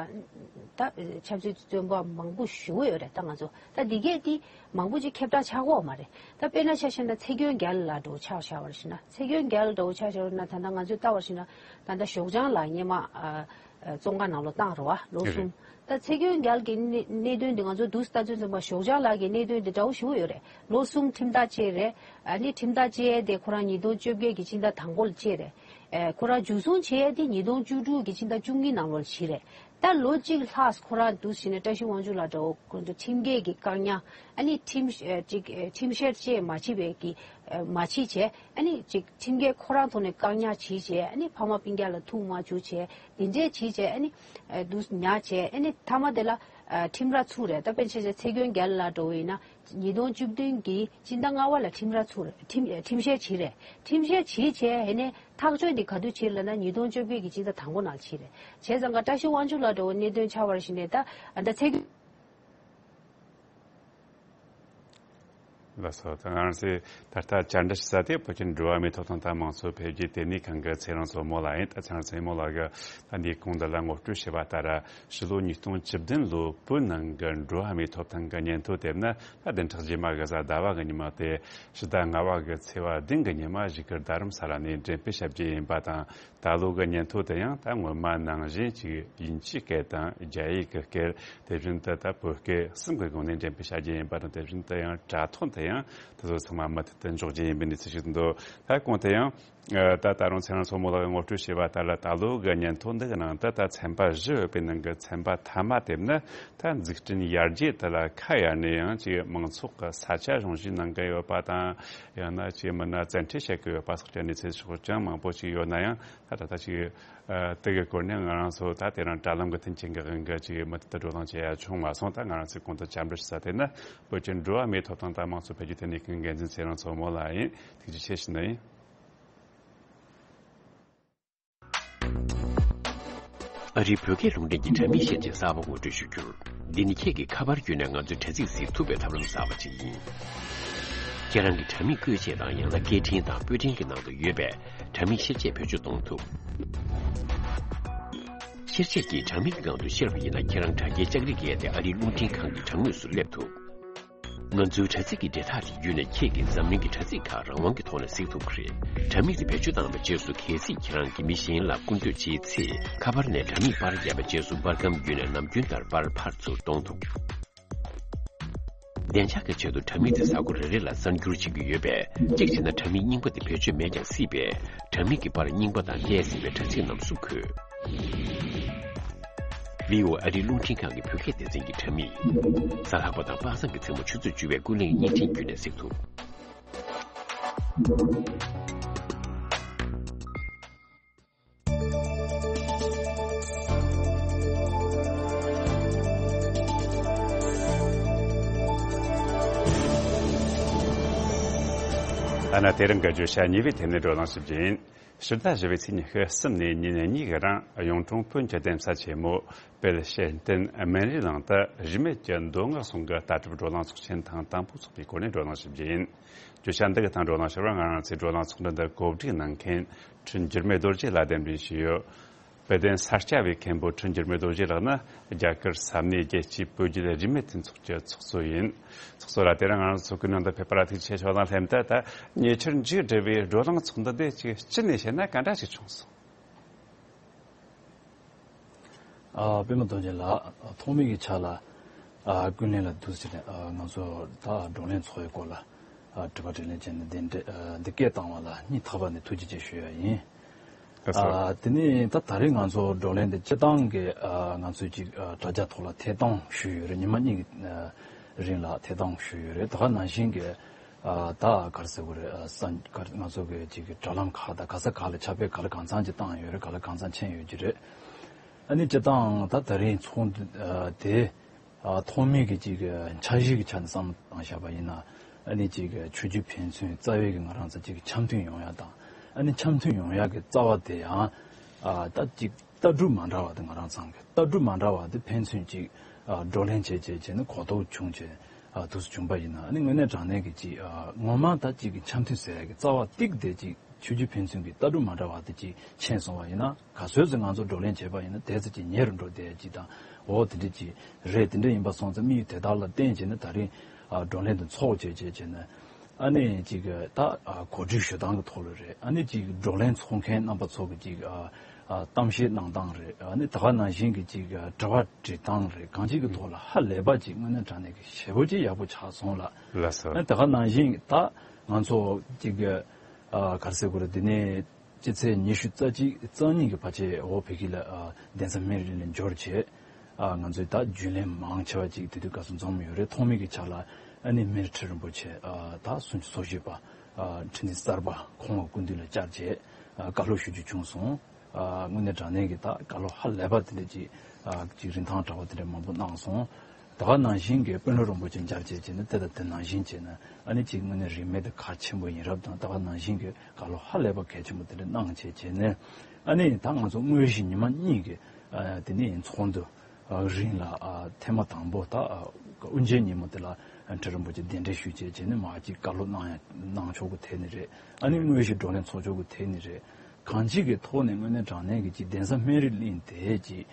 ད་ཆབ་སྲིད་བཙོན་པ་མང་པོ་ཞེ་པོ་ཡོད་རེད། ད་ང་ཚོ་ད་འདི་གས་འདི་མང་པོ་ཅིག་ཁྱབ་བསྒྲགས་ཆགས་ཀྱི་ཡོད་མ་རེད། ད་དཔེར་ན་ཆ་བཞག་ན་ཚེ་མགོན་རྒྱལ་ལགས་འདྲ་བོ་ཆ་བཞག་པ་ཞིག་ན། ཚེ་མགོན་རྒྱལ་འདྲ་བོ་ཆ་བཞག་པ་ན། ད་ལྟ་ང་ཚོས་ལྟ་བ་ཞིག་ན་ད་ལྟ་ཞོགས་ལྗང་ལགས་སྔོན་མ་ཨ་ཨ་བཙོན་ཁང་ནང་ལོགས་བཏང་རེད་བ། ལོ་གསུམ། ད་ཚེ་མགོན་རྒྱལ་གྱི་གནད་གནད་དོན་འདི་ང་ཚོ་དུས་ལྟ་ཚུལ་ཙམ་པ་ཞོགས་ཇང་ལགས་ཀྱི་གནད་དོན་འདི་འདྲ་བོ་ཞེ་པོ་ཡོད་རེད། ལོ་གསུམ་ཁྲིམས་ཐག་བཅད་རེད། ཨ་ནི་ཁྲིམས་ཐག་བཅད་དེ་ཁོ་རང་ཉིས་སྟོང་བཅོ་བརྒྱད་ཀྱི་སྤྱི་ཟླ་དང་པོ་ལ་བཅད་རེད། ཨེ་ཁོ་རང་འཇུ་བཟུང་བྱས་དེ་ཉིས་སྟོང་བཅུ་དྲུག་གི་སྤྱི་ཟླ་བཅུ་གཉིས་ནང་ལོགས་ལ་བྱས་རེད། ད་ལོ་གཅིག་ལྷག་ཁོ་རང་འདུག་ཟེར་ནས་བཀྲ་ཤིས་དབང་ཕྱུག་ལགས་འདྲ་བོ་ཁོ་ཚོ་ཁྲིམས་འགལ་གྱི་བཀག་ཉར། ཨ་ནི་ཁྲིམས་ཨེ་ཅིག་ཨེ་ཁྲིམས་བཤེར་བཅས་མ་བྱས་པའི་གི་ཨེ་མ་བྱས་བྱས། ཨ་ནི་ཅིག་ཁྲིམས་འགལ་ཁོ་རང་ཐོག་ནས་བཀག་ཉར་བྱས་བྱས། ཨ་ནི་ཕ་མ་སྤུན་ཀྱག་ལ་ཐུག་མ་བཅུག་བྱས། དེ་འདྲས་བྱས་བྱས། ཨ་ནི་ཨ་འདུག་ཉར་བྱས། ཨ་ནི་མཐའ་མ་དེ་ལ་ཨ་ཁྲིམས་ར་ཚུགས་རེད། ད་དཔེར་ན་ཆ་བཞག་ཚེ་མགོན་རྒྱལ་ལགས་འདྲ་བོ་ཡིན་ན་ཉིས་སྟོང་བཅུ་བདུན་གྱི་སྤྱི་ཟླ་ལྔ་པ་ལ་ཁྲིམས་ར་ཚུགས་རེད། ཁྲིམས་ཁྲིམས་བཤེར་བྱས་རེད། ཁྲིམས་བཤེར་བྱས་བྱས། ཨ་ནི་ཐག་གཅོད་འདི་ག་དུས་བྱས་ལབ་ན་ཉིས་སྟོང་བཅོ་བརྒྱད་ཀྱི་སྤྱི་ཟླ་དང་པོ་ནང་བྱས་རེད། བྱས་ཙང་ཀ་བཀྲ་ཤིས་དབང་ཕྱུག་ལགས་འདྲ་བོ་གནད་དོན་ཆགས་པ་རེད་ཟེར་ནས། ད་ཨ་ད་ཚེ་མགོན། ལགས་སོ། ད་ང་རང་ཚོས་ད་ལྟ་བཅར་འདྲི་ཞུ་ས་དེ་བོད་ཀྱི་འགྲོ་བ་མིའི་ཐོབ་ཐང་དང་མང་གཙོ་འཕེལ་རྒྱས་ལྟེ་གནས་ཁང་གི་ཚེ་རིང་མཚོ་མོ་ལགས་ཡིན། ད་ཚེ་རིང་མཚོ་མོ་ལགས་ཀྱིས་ད་འདིའི་གོང་དུ་ལ་ངོ་སྤྲོད་བྱས་པ་ལྟར། ཕྱི་ལོ་ཉིས་སྟོང་བཅུ་བདུན་ལོ་བོད་ནང་གི་འགྲོ་བ་མིའི་ཐོབ་ཐང་གི་སྙན་ཐོ་དེ་ནི་ད་བདུན་ཕྲག་རྗེས་མ་གི་གཟའ་ཟླ་བ་གི་ཉི་མ་སྟེ་ཕྱི་ཟླ་ལྔ་པ་གི་ཚེས་པ་བདུན་གི་ཉི་མ་བཞུགས་སྒར་རྡ་རམ་ས་ལ་ནས་འགྲེམས་སྤེལ་བྱ་རྒྱུ་ཡིན་པ་དང་། ད་ལོ་གི་སྙན་ཐོ་དེ་ཡང་ད་སྔོན་མ་ནང་བཞིན་ཅིག་དབྱིན་ཇིའི་སྐད་དང་རྒྱ་ཡིག་གི་སྐད། དེ་བཞིན་དུ་ད་བོད་སྐད་གསུམ་གྱི་སྒང་ནས་འགྲེམས་སྤེལ་བྱ་རྒྱུ་ཡིན་པ་དང་། དེ་བཞིན་དུ་ཡང་དྲ་ཐོག་ཏུ་ཡང་དེ་ཚོ་ཚང་མ་མུ་མཐུད་དུ་འཇོག་རྒྱུ་ཡིན་པའི་གནས་ཚུལ་ཞིག་འདུག་ད་གོང་དུ་ཡང་ད་ད་རུང་ཚེ་རིང་མཚོ་མོ་ལགས་ཀྱིས་ངོ་སྤྲོད་བྱས་པ་ལྟར་ལ། ད་ལོ་གི་སྙན་ཐོ་འདི་གི་ནང་དུ་ད་ཚན་པ་བཞི་ཡོད་པའི་ནང་གི་ཚན་པ་མཐའ་མ་དེ་ནི་ད་འཛུགས་སྐྲུན་ཡར་རྒྱས་དེ་ལ་ཁ་གཡར་ནས་ཡང་ཅིག་མང་ཚོགས་ཀྱི་ས་ཆ་གཞུང་བཞེས་གནང་གི་ཡོད་པ་དང་། ཡང་ན་ཅིག་མི་སྣ་བཙན་ཁྲིད་བྱེད་ཀྱི་ཡོད་པ་སོགས་ཀྱི་གནས་ཚུལ་སོགས་ཀྱང་མང་པོ་ཅིག་ཡོད་ན་ཡང་། ད་ད་ལྟ་ཅིག་ཨ་དེ་གི་སྐོར་ནས་ང་རང་ཚོ་ད་དེ་རིང་དྲ་ལམ་གྱི་མཐུན་རྐྱེན་གྱི་དབང་གིས་ཅིག་མུ་མཐུད་དུ་བགྲོ་གླེང་བྱེད་ཡ་བྱུང་མ་སོང་། ད་ང་རང་ཚོས་གོང་དུ་བཅར་འདྲི་ཞུ་ས་དེ་ནི་བོད་ཀྱི་འགྲོ་བ་མིའི་ཐོབ་ཐང་དང་དམངས་གཙོ་འཕེལ་རྒྱས་ལྟེ་གནས་ཁང་འགན་འཛིན་ཚེ་རིང་མཚོ་མོ་ལགས་ཡིན། ཐུགས་རྗེ་ཆེ་ཞུ་ནི་ཡིན། ཨ་རིའི་བོད་སྐད་རླུང་འཕྲིན་གྱི་དྲ་མིག་ཤེར་ཆས་གསར་པ་ངོ་སྤྲོད་ཞུ་རྒྱུར། འདི་ནི་ཁྱེད་ཀྱིས་ཁ་པར་བརྒྱུད་ནས་ང་ཚོའི་དྲ་ཚིགས་གཟིགས་ཐུབ་པའི་ཐབས་ལམ་གསར་པ་ཅིག་ཡིན། ཁྱེད་རང་གི་དྲ་མིག་བཀོད་ཆས་དང་། ཡང་ན་སྐད་འཕྲིན་དང་པོད་འཕྲིན་གྱི་ནང་དུ་ཡོད་པའི་དྲ་མིག་ཤེར་ཆས་བེད་སྤྱོད་གཏོང་ཐུབ། ཤེར་ཆས་ཀྱིས་དྲ་མིག་གི་སྒང་དུ་ཤར་བ་ཡིན་ན། ཁྱེད་རང་དྲ་རྒྱའི་ལྕགས་རིགས་གལ་ཏེ་ཨ་རིའི་རླུང་འཕྲིན་ཁང་གི་དྲ་ངོས་སུ་སླེབས་ཐུབ། ང་ཚོའི་དྲ་ཚིགས་ཀྱི་འབྲེལ་ཐག་དེ་བརྒྱུད་ནས་ཁྱེད་ཀྱིས་འཛམ་གླིང་གི་དྲ་ཚིགས་ཁག་རང་དབང་གི་ཐོག་ནས་གཟིགས་ཐུབ་ཀྱི་རེད། དྲ་མིག་དེ་བེད་སྤྱོད་བཏང་བའི་རྗེས་སུ། གལ་སྲིད་ཁྱེད་རང་གིས་མི་གཞན་ལ་སྐུར་འདེབས་བྱེད་ཚེ། ཁ་པར་ནས་དྲ་མིག་པར་བརྒྱབ་པའི་རྗེས་སུ། པར་སྒམ་བརྒྱུད་ནས་ནམ་རྒྱུན་ལྟར་པར་ཕར་ཚུར་གཏོང་ཐུབ། བདེ་འཇགས་ཀྱི་ཆེད་དུ་དྲ་མིག་དེ་གཟའ་འཁོར་རེ་རེ་ལ་གསར་འགྱུར་བྱེད་ཀྱི་ཡོད་པས། གཅིག་བྱས་ན་དྲ་མིག་རྙིང་པ་དེ་བེད་སྤྱོད་མེད་ཀྱང་སྲིད་པས། དྲ་མིག་གི་པར་རྙིང་པ་དང་འདས་ཟིན་པའི་དྲ་ཚིགས་རྣམས་སུ་འཁོད། ཝི་ཨོ་ཨེ་ཨ་རིའི་རླུང་འཕྲིན་ཁང་གི་བོད་སྐད་སྡེ་ཚན་གྱི་དྲ་མིག་གཟའ་ལྷག་པ་དང་དཔག་བསམ་གྱི་མཚན་མོ་ཆུ་ཚོད་བཅུ་པའི་ཀུན་གླེང་བརྙན་འཕྲིན་བརྒྱུད་ནས་གཟིགས་ཐུབ། ཐ་ན་དེ་རིང་གི་བརྗོད་བྱ་གཉིས་པའི་ཐད་ནས་བགྲོ་གླེང་ཞིབ་རྒྱས་ཡིན། ཕྱི་ཟླ་བཞི་པའི་ཚེས་ཉི་ཤུ་གསུམ་ནས་ཉིན་གཉིས་ཀྱི་རིང་གཡུང་དྲུང་བོན་གྱི་གདན་ས་ཆེན་མོ་དཔལ་ཞལ་བསྟན་སྨན་རིའི་གླིང་དུ་རིས་མེད་ཀྱི་མདོ་སྔགས་ཟུང་གི་ལྟ་གྲུབ་བགྲོ་གླེང་ཚོགས་ཆེན་ཐེངས་དང་པོ་འཚོགས་པའི་སྐོར་ནས་བགྲོ་གླེང་ཞིབ་རྒྱས་ཡིན། བརྗོད་བྱ་འདི་གི་ཐད་བགྲོ་གླེང་ཞུ་བར་ང་རང་ཚོའི་བགྲོ་གླེང་ཚོགས་འདུ་འདི་གོ་སྒྲིག་གནང་མཁན་ཁྲི་འགྱུར་མེད་རྡོ་རྗེ་ལགས་གདན་འདྲེན་ཞུས་ཡོད། དཔལ་ལྡན་ས་སྐྱ་པའི་མཁན་པོ་ཁྲི་འགྱུར་མེད་རྡོ་རྗེ་ལགས་ནི་རྒྱ་གར་ས་གནས་རྒྱལ་སྤྱིའི་བོད་བརྒྱུད་རིས་མེད་མཐུན་ཚོགས་ཀྱི་ཚོགས་གཙོ་ཡིན། ཚོགས་གཙོ་ལགས་དེ་རིང་ང་རང་ཚོ་ཚོགས་ཁང་ནང་དུ་ཕེབས་པར་ཐུགས་རྗེ་ཆེ། ཞུ་དང་ལྷན་དུ་ད་ཉེ་ཆར་མཇུག་བསྒྲིལ་བའི་བགྲོ་གླེང་ཚོགས་འདུ་འདི་ཅིག་སྤྱི་ནས་བཤད་ན་ག་འདྲ་ཞིག་བྱུང་སོང་། ཨ། པད་མ་རྡོ་རྗེ་ལགས། ཐོག་མའི་གི་ཆ་ལ། ཨ། ཀུན་གླེང་ལ་འདུག་ཟེར་ནས། ཨ། ང་ཚོ་ད་བགྲོ་གླེང་ཚོགས་ཡོད་སྐོར་ལ། ཨ། དྲི་བ་དྲིས་ལན་བྱས་ནས་གདན་འདྲེན། ཨ། འདི་སྐད་བཏང་བ་ལ་སྙིང་ཐག་པ་ནས་ཐུགས་རྗེ་ཆེ་ཞུ་ཡ་ཡིན། ལགས་སོ། ཨ། དེ་ནས་ད་ད་རེས་ང་ཚོ་བགྲོ་གླེང་འདི་སྤྱི་བཏང་གི། ཨ། ང་ཚོས་ཅིག་ཨ། དྲ་རྒྱ་ཐོག་ལ་ཐད་གཏོང་ཞུས་ཡོད་རེད། ཉི་མ་གཉིས་ཀྱི་ཨ། རིང་ལ་ཐད་གཏོང་ཞུས་ཡོད་རེད། ད་ག་ནང་བཞིན་གྱི། ཨ། ད་ག་རེ་ཟེར་དགོས་རེད། ཨ། ས་ག་ང་ཚོ་གི་ཅིག་གི་དྲ་ལམ་ཁག་དང་ག་ས་ག་ལ་ཁྱབ་སྤེལ་ག་ལ་གང་འཚམ་ཅིག་བཏང་ཡོད་རེད། ག་ལ་གང་འཚམ་ཕྱིན་ཡོད་ཀྱི་རེད། ཨ་ནི་སྤྱི་བཏང་ད་ད་རིང་ཚོགས་འདུ། ཨ། དེ། ཨ། ཐོག་མའི་གི་ཅིག་གི་འཆར་གཞི་གི་ཆ་ནས་བསམ་བློ་བཏང་བཞག་པ་ཡིན་ན། ཨ་ནི་ཅིག་གི་ཆོས་བརྒྱུད་ཕན་ཚུན་རྩ་བའི་གི་ང་རང་ཚོ་ཅིག་གི་འཆམ་མཐུན་ཡོང་ཡ་དང་། ཨ་ནི་འཆམ་མཐུན་ཡོང་ཡ་གི་རྩ་བ་དེ་ཡང་། ཨ། ད་ཅིག་ལྟ་གྲུབ་མ་འདྲ་བ་དེ། ང་རང་ཚང་གི་ལྟ་གྲུབ་མ་འདྲ་བ་དེ་ཕན་ཚུན་ཅིག་ཨ། བགྲོ་གླེང་བྱས་བྱས་བྱས་ནས་གོ་རྟོགས་བྱུང་བྱས། ཨ། དུས་སུ་བྱུང་པ་ཡིན་ན། ཨ་ནི་དངོས་གནས་དྲང་གནས་ཀྱི་ཅིག་ཨ། ངོ་མ་ད་ཅིག་གི་འཆམ་མཐུན་ཟེར་ཡ་གི་རྩ་བ་ཏིག་དེ་ཅིག་ཆོས་བརྒྱུད་ཕན་ཚུན་གྱི་ལྟ་གྲུབ་མ་འདྲ་བ་དེ་ཅིག་མཁྱེན་སོང་བ་ཡིན་ན། ག་ཚོད་ཙམ་ང་ཚོ་བགྲོ་གླེང་བྱས་པ་ཡིན་ན་དེ་ཙམ་ཅིག་ཉེ་རུ་འགྲོ་བསྡད་ཡ་ཅིག་དང་། འོ་དེ་འདྲ་ཅིག་རེད། དེ་འདྲ་ཡིན་པ་སོང་ཙང་དམིགས་ཡུལ་དེ་དག་ལ་བརྟེན་བྱས་ནས་ད་རིང་ཨ། བགྲོ་གླེང་དེ་འཚོགས་བྱས་བྱས་བྱས་ནས། ཨ་ནི་ཅིག་ད་ཨ། གོ་སྒྲིག་ཞུ་སྟངས་ཀྱི་ཐོག་ལ་རེད། ཨ་ནི་ཅིག་བགྲོ་གླེང་ཚོགས་མཁན་རྣམ་པ་ཚོ་གི་ཅིག་ཨ། ཨ། གཏམ་བཤད་གནང་སྟངས་རེད། ཨ་ནི་ད་ག་ནང་བཞིན་གྱི་ཅིག་ཨ། དྲི་བ་དྲི་སྟངས་རེད། གང་ཅིའི་གི་ཐོག་ལ་ཧ་ལས་པ་ཅིག་དངོས་གནས་དྲང་གནས་ཀྱི་ཞེ་པོ་ཅིག་ཡག་པོ་ཆགས་སོང་ལ། ལགས་སོ། ཨ་ནི་ད་ག་ནང་བཞིན་ད་ང་ཚོ་ཅིག་ཨ། ག་རེ་ཟེར་དགོས་རེད། འདི་ནས་སྤྱི་ཚེས་ཉི་ཤུ་རྩ་གཅིག་རྩ་གཉིས་ཀྱི་བར་ཆད་འོག་བོད་ཁུལ་ལ། ཨ། གདན་ས་སྨན་རི་གླིང་ལ་འབྱོར་བྱས། ཨ། ང་ཚོས་ད་རྒྱུན་ལས་མང་ཆེ་བ་ཅིག་དེ་དུས་སྐབས་སུ་འཛོམས་ཡོད་རེད། ཐོག་མའི་གི་ཆ་ལ་ཨ་ནི་སྨན་རི་ཁྲི་རིན་པོ་ཆེ། ཨ། ད་སུམ་ཅུ་སོ་བཞི་པ། ཨ། ཁྲི་འཛིན་གསར་པ་ཁོང་ལ་སྐུ་མདུན་ལ་བཅར་བྱས། ཨ། བཀའ་སློབ་ཞུ་རྒྱུ་བྱུང་སོང་། ཨ། དངོས་གནས་དྲང་གནས་ཀྱི་ད་བཀའ་སློབ་ཧ་ལས་པ་དེ་འདྲ་ཅིག་ཨ། ཅིག་རིན་ཐང་བྲལ་བ་དེ་འདྲ་མང་པོ་གནང་སོང་། ད་ག་ནང་བཞིན་གྱི་དཔོན་སློབ་རིན་པོ་ཆེ་མཇལ་བྱས་བྱས་ནས་དེ་དང་དེ་ནང་བཞིན་བྱས་ནས། ཨ་ནི་ཅིག་དངོས་གནས་རིན་མེད་དེ་གལ་ཆེན་པོ་ཡིན་རབས་དང་། ད་ག་ནང་བཞིན་གྱི་བཀའ་སློབ་ཧ་ལས་པ་གལ་ཆེན་པོ་དེ་འདྲ་གནང་བྱས་བྱས་ནས། ཨ་ནི་ད་ང་ཚོ་དངོས་གཞི་ཉི་མ་གཉིས་ཀྱི་ཨ། དེ་ནས་ཚོགས་འདུ་ཨ། རིང་ལ། ཨ། ཐེངས་མ་དང་པོ་ད་ཨ། དབུ་འབྱེད་ཉིན་མོ་དེ་ལ་ཁྲི་རིན་པོ་ཆེ་གདན་འདྲེན་ཞུས་བྱས་བྱས་ནས་མར་ཅིག་བཀའ་སློབ་གནང་ཡ་གནང་ཆོག་གི་ཐད་ནས་རེད། ཨ་ནི་དངོས་གཞི་བགྲོ་གླེང་ཚོགས་ཆོག་གི་ཐད་ནས་རེད། གང་ཅིའི་གི་ཐོག་ནས་དངོས་གནས་དྲང་གནས་ཀྱི་ཅིག་གདན་ས་སྨན་རི་གླིང་དེ་ཅིག་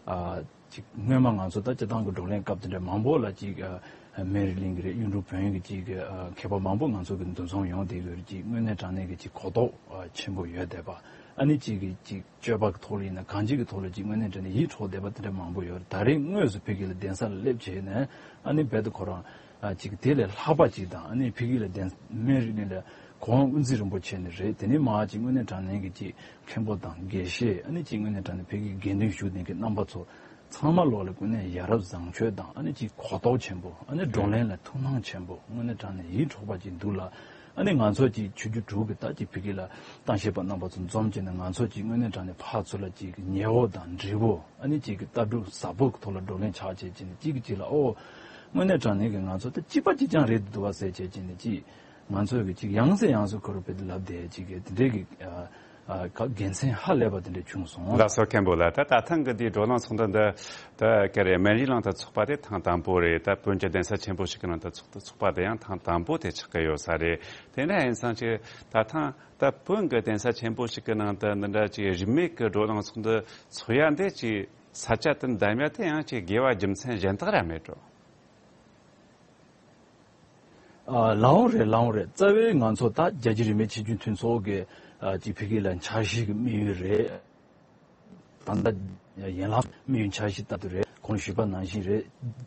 ཨ། ཅིག་སྔོན་མ་ང་ཚོ་ད་སྤྱི་བཏང་གི་བགྲོ་གླེང་སྐབས་དེ་འདྲ་མང་པོ་ལ་ཅིག་ཨ། སྨན་རི་གླིང་གི་རེད། གཡུང་དྲུང་བོན་གྱི་ཅིག་ཨ། མཁས་པ་མང་པོ་ང་ཚོ་གི་འདུ་འཛོམས་ཡོང་བསྡད་ཡོད་རེད། ཅིག་དངོས་གནས་དྲང་གནས་ཀྱི་ཅིག་གོ་རྟོགས་ཨ། ཆེན་པོ་ཡོད་བསྡད་པ། ཨ་ནི་ཅིག་གི་ཅིག་སྤྱོད་པ་གི་ཐོག་ལ་ཡིན་ན་གང་ཅིའི་གི་ཐོག་ལ་ཅིག་དངོས་གནས་དྲང་གནས་ཡིད་འཕྲོག་བསྡད་པ་དེ་འདྲ་མང་པོ་ཡོད་རེད། ད་རེས་དངོས་སུ་ཕ་གི་ལ་གདན་ས་ལ་སླེབས་བྱས་ནས། ཨ་ནི་རྦད་དེ་ཁོ་རང་ཨ། ཅིག་དེ་ལས་ལྷག་པ་ཅིག་དང་། ཨ་ནི་ཕ་གི་ལ་གདན་སྨན་རི་གླིང་ལ་གོང་དབུ་འཛིན་རིན་པོ་ཆེ་ནས་རེད། དེ་ནས་མར་ཅིག་དངོས་གནས་དྲང་གནས་ཀྱི་ཅིག་མཁན་པོ་དང་དགེ་བཤེས། ཨ་ནི་ཅིག་དངོས་གནས་དྲང་གནས་ཕ་གིའི་དགེ་འདུན་བཞུགས་གནས་ཀྱི་རྣམ་པ་ཚོ་ཚང་མ་ལོག་ལ་ཀུན་ནས་ཡ་རབས་བཟང་སྤྱོད་དང་། ཨ་ནི་ཅིག་གོ་རྟོགས་ཆེན་པོ། ཨ་ནི་བགྲོ་གླེང་ལ་ཐུགས་སྣང་ཆེན་པོ། དངོས་གནས་དྲང་གནས་ཡིད་འཕྲོག་པ་ཅིག་འདུག་ལ། ཨ་ནི་ང་ཚོ་ཅིག་ཆོས་བརྒྱུད་དྲུག་གི་ད་ཅིག་ཕ་གི་ལ་གཏམ་བཤད་པ་རྣམ་པ་ཚོ་འཛོམས་བྱས་ནས། ང་ཚོ་ཅིག་དངོས་གནས་དྲང་གནས་ཕར་ཚུར་ལ་ཅིག་ཉེ་བོ་དང་འདྲིས་པོ། ཨ་ནི་ཅིག་གི་ལྟ་གྲུབ་ཟབ་པོ་གི་ཐོག་ལ་བགྲོ་གླེང་ཆགས་བྱས་བྱས་ནས། གཅིག་གིས་གཅིག་ལ། ཨོ། དངོས་གནས་དྲང་གནས་ཀྱི་ང་ཚོ་ད་གཅིག་པ་གཅིག་རྐྱང་རེད་འདུག་བ་ཟེར་བྱས་བྱས་ནས། ཅིག་ང་ཚོ་གི་ཅིག་ཡང་སེ་ཡང་སེ་ཁོ་རང་རྦད་དེ་ལབ་བསྡད་ཅིག་གི་དེ་འདྲའི་གི་ཨ། ཨ། དགེ་མཚན་ཧ་ལས་པ་དེ་འདྲ་བྱུང་སོང་། ལགས་སོ། མཁན་པོ་ལགས། ད་ད་ཐེངས་ཀྱི་འདིའི་བགྲོ་གླེང་ཚོགས་འདུ་འདི་ད་ག་རེ་སྨན་རིའི་གླིང་དུ་ཚོགས་པ་དེ་ཐེངས་དང་པོ་རེད། ད་བོན་གྱི་གདན་ས་ཆེན་པོ་ཞིག་གི་ནང་དུ་ཚོགས་འདུ་ཚོགས་པ་དེ་ཡང་ཐེངས་དང་པོ་དེ་ཆགས་ཀྱི་ཡོད་ས་རེད། དེ་འདྲ་ཡིན་ཙང་ཅིག་ད་ཐེངས་ད་བོན་གྱི་གདན་ས་ཆེན་པོ་ཞིག་གི་ནང་དུ་འདི་འདྲ་ཅིག་རིས་མེད་ཀྱི་བགྲོ་གླེང་ཚོགས་འདུ་ཚོགས་ཡ་འདི་ཅིག་ས་ཆ་དེ་འདེམས་ཡ་དེ་ཡང་ཅིག་དགེ་བ་རྒྱུ་མཚན་གཞན་དག་ར་མེད་འགྲོ། ཨ། ལགས་འོང་རེད། ལགས་འོང་རེད། རྩ་བའི་ང་ཚོ་ད་རྒྱལ་སྤྱིའི་རིས་མེད་ཆིག་བརྒྱུད་མཐུན་ཚོགས་ཀྱི་ཨ། ཅིག་ཕ་གི་ལ་འཆར་གཞི་གི་དམིགས་ཡུལ་རེད། ད་ལྟ་ཡན་ལག་དམིགས་ཡུལ་འཆར་གཞི་ལྟར་དུ་རེད། གོང་ཞུས་པ་ནང་བཞིན་རེད།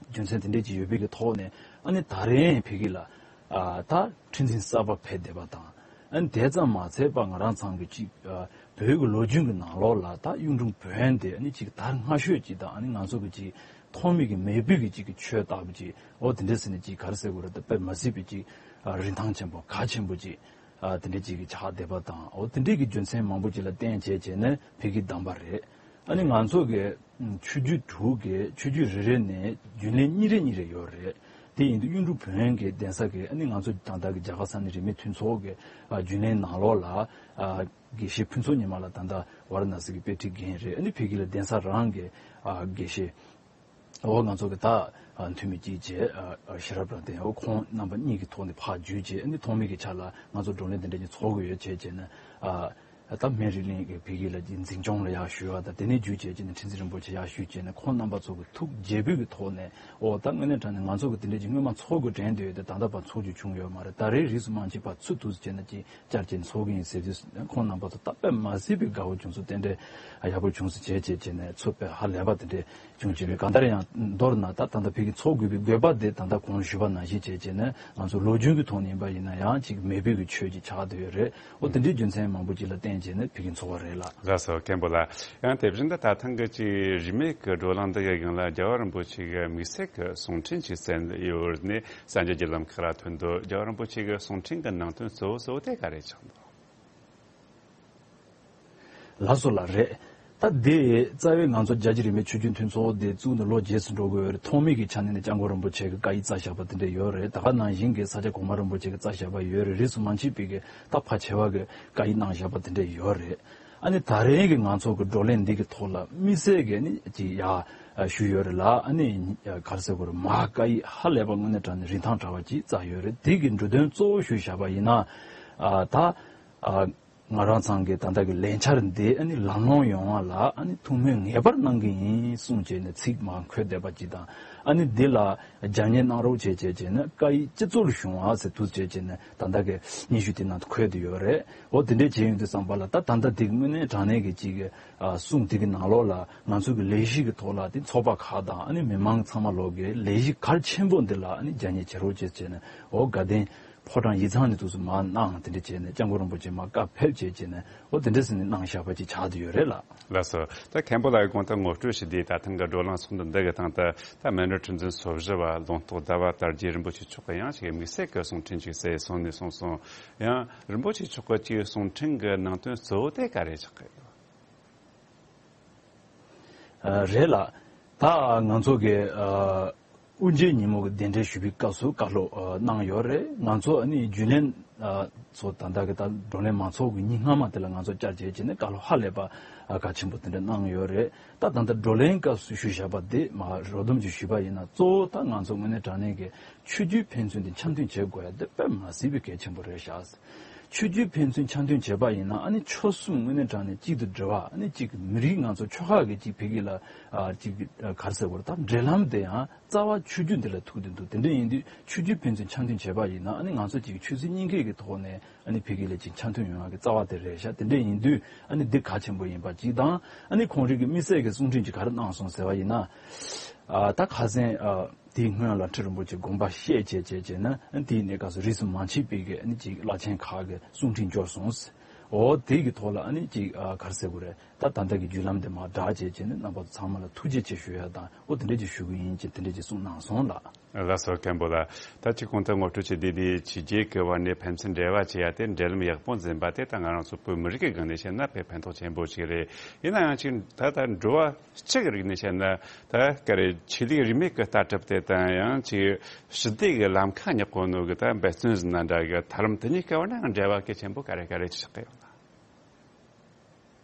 རྒྱུ་མཚན་དེ་འདྲས་ཅིག་ཡོད་པའི་གི་ཐོག་ནས་ཨ་ནི་ད་རེས་ཕ་གི་ལ་ཨ་ད་ཁྲི་འཛིན་གསར་པ་ཕེབས་བསྡད་པ་དང་། ཨ་ནི་དེ་ཙམ་མ་ཚད་པ་ང་རང་ཚང་གི་ཅིག་ཨ་བོད་ཀྱི་ལོ་རྒྱུས་ཀྱི་ནང་ལོགས་ལ་ད་གཡུང་དྲུང་བོན་དེ་ཨ་ནི་ཅིག་དར་སྔ་ཤོས་ཅིག་དང་། ཨ་ནི་ང་ཚོ་གི་ཅིག་ཐོག་མེད་ཀྱི་མེས་པོའི་གི་ཅིག་གི་ཆོས་ལྟ་བུ་ཅིག་འོ་དེ་འདྲས་ཟེར་ནས་ཅིག་ག་རེ་ཟེར་དགོས་རེད། ད་དཔེ་མ་སྲིད་པའི་ཅིག་ཨ་རིན་ཐང་ཆེན་པོ་གལ་ཆེན་པོ་ཅིག་ཨ་དེ་འདྲས་ཅིག་གི་ཆགས་བསྡད་པ་དང་། འོ་དེ་འདྲས་ཀྱི་རྒྱུ་མཚན་མང་པོ་ཅིག་ལ་བརྟེན་བྱས་བྱས་ནས་ཕ་གི་བདམས་པ་རེད། ཨ་ནི་ང་ཚོ་གི་ཆོས་བརྒྱུད་དྲུག་གི་ཆོས་བརྒྱུད་རེ་རེ་ནས་རྒྱུན་ལས་གཉིས་རེ་གཉིས་རེ་ཡོད་རེད། དེ་ཡིན་དུས་གཡུང་དྲུང་བོན་གྱི་གདན་ས་གི་ཨ་ནི་ང་ཚོ་ད་ལྟ་གི་རྒྱ་གར་ས་གནས་རིས་མེད་མཐུན་ཚོགས་ཀྱི་ཨ་རྒྱུན་ལས་ནང་ལོགས་ལ་ཨ་དགེ་བཤེས་ཕུན་ཚོགས་ཉི་མ་ལགས་ད་ལྟ་ཝཱ་ར་ཎ་སི་གི་དཔེ་ཁྲིད་འགན་རེད། ཨ་ནི་ཕ་གི་ལ་གདན་ས་རང་གི་ཨ་དགེ་བཤེས་འོ་ང་ཚོ་གི་ད་ཨ་འཐུས་མི་གཅིག་བྱས་ཨ་ཨ་ཤེས་རབ་རང་བསྟན། འོ་ཁོང་རྣམ་པ་གཉིས་ཀྱི་ཐོག་ནས་ཕར་བརྒྱུད་བྱས། ཨ་ནི་ཐོག་མེད་ཀྱི་ཆ་ལ་ང་ཚོ་བགྲོ་གླེང་དེ་འདྲ་ཅིག་ཚོགས་དགོས་ཡོད་བྱས་བྱས་ནས་ཨ། ད་སྨན་རི་གླིང་གི་ཕ་གི་ལ་ཅིག་འཛིན་སྐྱོང་ལ་ཡར་ཞུས་པ་དང་། དེ་ནས་བརྒྱུད་བྱས་ཀྱི་ནས་ཁྲི་འཛིན་རིན་པོ་ཆེ་ཡར་ཞུས་བྱས་ནས་ཁོང་རྣམ་པ་ཚོ་གི་ཐུགས་དགྱེས་པོའི་གི་ཐོག་ནས། འོ་ད་དངོས་གནས་དྲང་གནས་ང་ཚོ་གི་དེ་འདྲས་ཀྱི་སྔོན་མ་ཚོགས་དགོས་དྲན་བསྡད་ཡོད་དེ། ད་ལྟ་བར་ཚོགས་རྒྱུ་བྱུང་ཡོད་མ་རེད། ད་རེས་རིས་སུ་མ་ཆད་པར་ཚུར་དུས་བྱས་ན་ཅིག་བཅར་བྱས་ནས་ཚོགས་གི་ཡིན་ཟེར་དུས། ཁོང་རྣམ་པ་ཚོ་ད་དཔེ་མ་སྲིད་པའི་དགའ་བོ་བྱུང་སོང་། རྟེན་འབྲེལ་ཡག་པོ་བྱུང་སོང་བྱས་བྱས་བྱས་ནས་ཚོགས་པའི་ཧ་ལས་པ་དེ་འདྲས་བྱུང་བྱས་པའི། གང་ལྟར་ཡང་མདོར་ན་ད་ད་ལྟ་ཕ་གི་ཚོགས་དགོས་པའི་དགོས་པ་དེ་ད་ལྟ་གོང་ཞུས་པ་ནང་བཞིན་བྱས་བྱས་ནས་ང་ཚོ་ལོ་རྒྱུས་ཀྱི་ཐོག་ནས་ཡིན་པ་ཡིན་ན་ཡང་ཅིག་མེས་པོའི་གི་ཆོས་ཅིག་ཆགས་བསྡད་ཡོད་རེད། འོ་དེ་འདྲའི་རྒྱུ་མཚན་མང་པོ་ཅིག་ལ་བརྟེན་བྱས་ནས་ཕ་གི་ཚོགས་པ་རེད་ལགས། ལགས་སོ། མཁན་པོ་ལགས། ཡང་དེ་བཞིན་དུ་ད་ཐེངས་ཀྱི་ཅིག་རིས་མེད་ཀྱི་བགྲོ་གླེང་འདི་གི་སྒང་ལ་རྒྱལ་བ་རིན་པོ་ཆེ་གི་དམིགས་བསལ་གྱི་གསུང་འཕྲིན་ཅིག་གསན་ཡོད་ནས་གསར་འགྱུར་བརྒྱུད་ལམ་ཁག་ལ་ཐོན་འདུག་རྒྱལ་བ་རིན་པོ་ཆེ་གི་གསུང་འཕྲིན་གྱི་ནང་དོན་གཙོ་བོ་གཙོ་བོ་དེ་ག་རེ་ཆགས་འདུག་ལགས་སོ་ལགས། རེད། ད་དེ་རྩ་བའི་ང་ཚོ་རྒྱལ་སྤྱི་རིས་མེད་ཆོས་བརྒྱུད་མཐུན་ཚོགས་དེ་བཙུགས་ནས་ལོ་རྗེས་སུ་འགྲོ་དགོས་རེད། ཐོག་མེད་ཀྱི་ཆ་ནས་ནས་སྐྱབས་མགོན་རིན་པོ་ཆེ་གི་བཀའ་ཡིག་རྩ་བཞག་པ་དེ་འདྲ་ཡོད་རེད། ད་ག་ནང་བཞིན་གྱི་ས་སྐྱ་གོང་མ་རིན་པོ་ཆེ་གི་རྩ་བཞག་པ་ཡོད་རེད། རིས་སུ་མ་ཆད་པའི་གི་ད་ཕལ་ཆེ་བ་གི་བཀའ་ཡིག་གནང་བཞག་པ་དེ་འདྲ་ཡོད་རེད། ཨ་ནི་ད་རེས་ཀྱི་ང་ཚོ་གི་བགྲོ་གླེང་འདི་གི་ཐོག་ལ་དམིགས་བསལ་གྱི་ནི་ཅིག་ཡ་ཞུས་ཡོད་རེད་ལ། ཨ་ནི་ག་རེ་ཟེར་དགོས་རེད། མ་བཀའ་ཡིག་ཧ་ལས་པ་དངོས་གནས་དྲང་གནས་རིན་ཐང་བྲལ་བ་ཅིག་རྩ་ཡོད་རེད། དེ་གི་འབྲུ་དོན་གཙོ་བོ་ཞུས་བཞག་པ་ཡིན་ན་ཨ་ད་ཨ། ང་རང་ཚང་གི་ད་ལྟ་གི་ལས་འཆར་འདི་ཨ་ནི་ལམ་ལྷོང་ཡོང་བ་ལ་ཨ་ནི་ཐུགས་སྨོན་ངེས་པར་གནང་གི་ཡིན་གསུངས་བྱས་ནས་ཚིག་མར་འཁོད་བསྡད་པ་ཅིག་དང་། ཨ་ནི་འདི་ལ་རྒྱབ་གཉེར་གནང་རོགས་བྱས་བྱས་བྱས་ནས་བཀའ་ཡིག་སྤྱི་ཚོགས་ལ་ཞུགས་པ་ཟེར་དུས་བྱས་བྱས་ནས་ད་ལྟ་གི་སྙན་ཞུ་དེ་ནང་དུ་འཁོད་བསྡད་ཡོད་རེད། འོ་དེ་འདྲས་བྱས་ཡོང་དུས་ཙམ་པ་ལ་ད་ད་ལྟ་འདི་གི་དངོས་གནས་དྲང་གནས་ཀྱི་ཅིག་གི་ཨ་གསུང་དེ་གི་ནང་ལོགས་ལ་ང་ཚོ་གི་ལས་གཞི་གི་ཐོག་ལ་དེ་ཚོགས་པ་ཁག་དང་ཨ་ནི་མི་མང་ཚང་མ་ལོག་གི་ལས་གཞི་གལ་ཆེན་པོ་འདི་ལ་ཨ་ནི་རྒྱབ་གཉེར་བྱེད་རོགས་བྱས་བྱས་ནས། འོ་དགའ་ལྡན་ཕོ་བྲང་ཡིག་ཚང་ནས་དུས་སུ་མར་གནང་། དེ་འདྲ་བྱས་ནས་སྐྱབས་མགོན་རིན་པོ་ཆེ་མར་བཀའ་ཕེབས་བྱས་བྱས་ནས་འོ་དེ་འདྲ་ཟེར་ནས་གནང་བཞག་པ་ཅིག་ཆགས་བསྡད་ཡོད་རེད་ལགས། ལགས་སོ། ད་མཁན་པོ་ལགས་ཀྱིས་གོང་དུ་ངོ་སྤྲོད་ཞུས་དུས་ད་ཐེངས་ཀྱི་བགྲོ་གླེང་ཚོགས་འདུ་འདི་གི་སྟེང་དུ་ད་སྨན་རི་ཁྲི་འཛིན་སོ་བཞི་བ་ལུང་རྟོགས་ཟླ་བ་དར་རྒྱས་རིན་པོ་ཆེ་མཆོག་གིས་ཡང་ཞིག་དམིགས་བསལ་གྱི་གསུང་འཕྲིན་ཅིག་གསན་སོང་ནས་གསུངས་སོང་། ཡང་རིན་པོ་ཆེ་མཆོག་གི་ཅིག་གསུང་འཕྲིན་གྱི་ནང་དོན་གཙོ་བོ་དེ་ག་རེ་ཆགས་ཀྱི་ཡོད། ཨ་རེད་ལགས། ད་ང་ཚོ་གི་ཨ་དབུ་འབྱེད་ཉིན་མོ་གི་གདན་འདྲེན་ཞུ་བའི་སྐབས་སུ་བཀའ་སློབ་ཨ་གནང་ཡོད་རེད། ང་ཚོ་ཨ་ནི་རྒྱུན་ལས་ཨ་ཚོ་ད་ལྟ་གི་ད་བགྲོ་གླེང་མ་ཚོགས་གི་ཉིན་སྔ་མ་དེ་ལ་ང་ཚོ་བཅར་བྱས་བྱས་ནས་བཀའ་སློབ་ཧ་ལས་པ་ཨ་གལ་ཆེན་པོ་དེ་འདྲ་གནང་ཡོད་རེད། ད་ད་ལྟ་བགྲོ་གླེང་སྐབས་སུ་ཞུས་བཞག་པ་དེ་མར་རོབ་སྡོམ་ཅིག་ཞུས་པ་ཡིན་ན། གཙོ་བོ་ད་ང་ཚོ་དངོས་གནས་དྲང་གནས་ཀྱི་ཆོས་བརྒྱུད་ཕན་ཚུན་དེ་འཆམ་མཐུན་བྱེད་དགོས་ཡ་དེ་དཔེ་མ་སྲིད་པའི་གལ་ཆེན་པོ་རེད་ཤག། ཆོས་བརྒྱུད་ཕན་ཚུན་འཆམ་མཐུན་བྱས་པ་ཡིན་ན་ཨ་ནི་ཆོལ་གསུམ་དངོས་གནས་དྲང་གནས་གཅིག་ཏུ་སྒྲིལ་བ། ཨ་ནི་གཅིག་མི་རིགས་ང་ཚོ་ཆོལ་ཁ་གི་གཅིག་ཕ་གི་ལ་ཨ་གཅིག་ག་རེ་ཟེར་དགོས་རེད། ད་འབྲེལ་ལམ་དེ་ཡང་རྩ་བ་ཆོས་བརྒྱུད་འདི་ལ་ཐུག་བསྡད་འདུག། དེ་འདྲ་ཡིན་དུས་ཆོས་བརྒྱུད་ཕན་ཚུན་འཆམ་མཐུན་བྱས་པ་ཡིན་ན་ཨ་ནི་ང་ཚོ་གཅིག་ཆོས་སྲིད་གཉིས་ཀའི་གི་ཐོག་ནས་ཨ་ནི་ཕ་གི་ལ་གཅིག་འཆམ་མཐུན་ཡོང་བ་གི་རྩ་བ་དེ་རེད་ཤག། དེ་འདྲ་ཡིན་དུས་ཨ་ནི་འདི་གལ་ཆེན་པོ་ཡིན་པ་གཅིག་དང་། ཨ་ནི་ཁོང་རང་གི་དམིགས་བསལ་གྱི་གསུང་འཕྲིན་ཅིག་ག་རེ་གནང་སོང་ཟེར་བ་ཡིན་ན། ཨ་ད་ཁ་སང་ཨ་དེའི་སྔོན་ལ་ཁྲི་རིན་པོ་ཆེ་དགོངས་པ་བཞེས་བྱས་བྱས་བྱས་ན་ཨ་ནི་དེའི་གནས་སྐབས་སུ་རིས་སུ་མ་ཆད་པའི་གི་ཨ་ནི་ཅིག་བླ་ཆེན་ཁག་གི་གསུང་འཕྲིན་འབྱོར་སོང་། འོ་དེ་གི་ཐོག་ལ་ཨ་ནི་ཅིག་ཨ་ག་རེ་ཟེར་དགོས་རེད། ད་ད་ལྟ་གི་བརྒྱུད་ལམ་དེ་མར་བསྒྲགས་བྱས་བྱས་ནས་རྣམ་པ་ཚོ་ཚང་མ་ལ་ཐུགས་རྗེ་ཆེ་ཞུ་ཡ་དང་། འོ་དེ་འདྲ་ཅིག་ཞུ་གི་ཡིན་ཅེས་དེ་འདྲ་ཅིག་གསུངས་གནང་སོང་ལགས། ལགས་སོ། མཁན་པོ་ལགས། ད་ཅིག་གོང་དུ་ངོ་སྤྲོད་བྱས་དུས་དེ་ཕྱི་རྒྱལ་གྱི་བར་ནས་ཕན་ཚུན་འབྲེལ་བ་བྱེད་ཡ་དེ་འབྲེལ་ལམ་ཡག་པོ་འཛིན་པ་དེ་ད་ང་རང་ཚོ་བོད་མི་རིགས་ཀྱི་སྒང་ནས་བཤད་ན་དཔེ་ཕན་ཐོགས་ཆེན་པོ་ཞིག་རེད། ཡིན་ན་ཡང་ཅིག་ད་ལྟ་འགྲོ་བ་སྤྱི་གི་རིགས་ནས་བཤད་ན་ད་ག་རེ་ཆོས་ལུགས་རིས་མེད་ཀྱི་ལྟ་གྲུབ་དེ་དང་ཡང་ཅིག་ཞི་བདེ་གི་ལམ་ཁ་སྙེག་གོ་ནོ་གི་ད་འབད་བརྩོན་ཟེར་ན་འདྲ་གི་ཐབས་ལམ་དེ་གཉིས་ཀ་བར་ན་འབྲེལ་བ་གལ་ཆེན་པོ་ག་རེ་ག་རེ་ཆགས་ཀྱི་ཡོད་ན།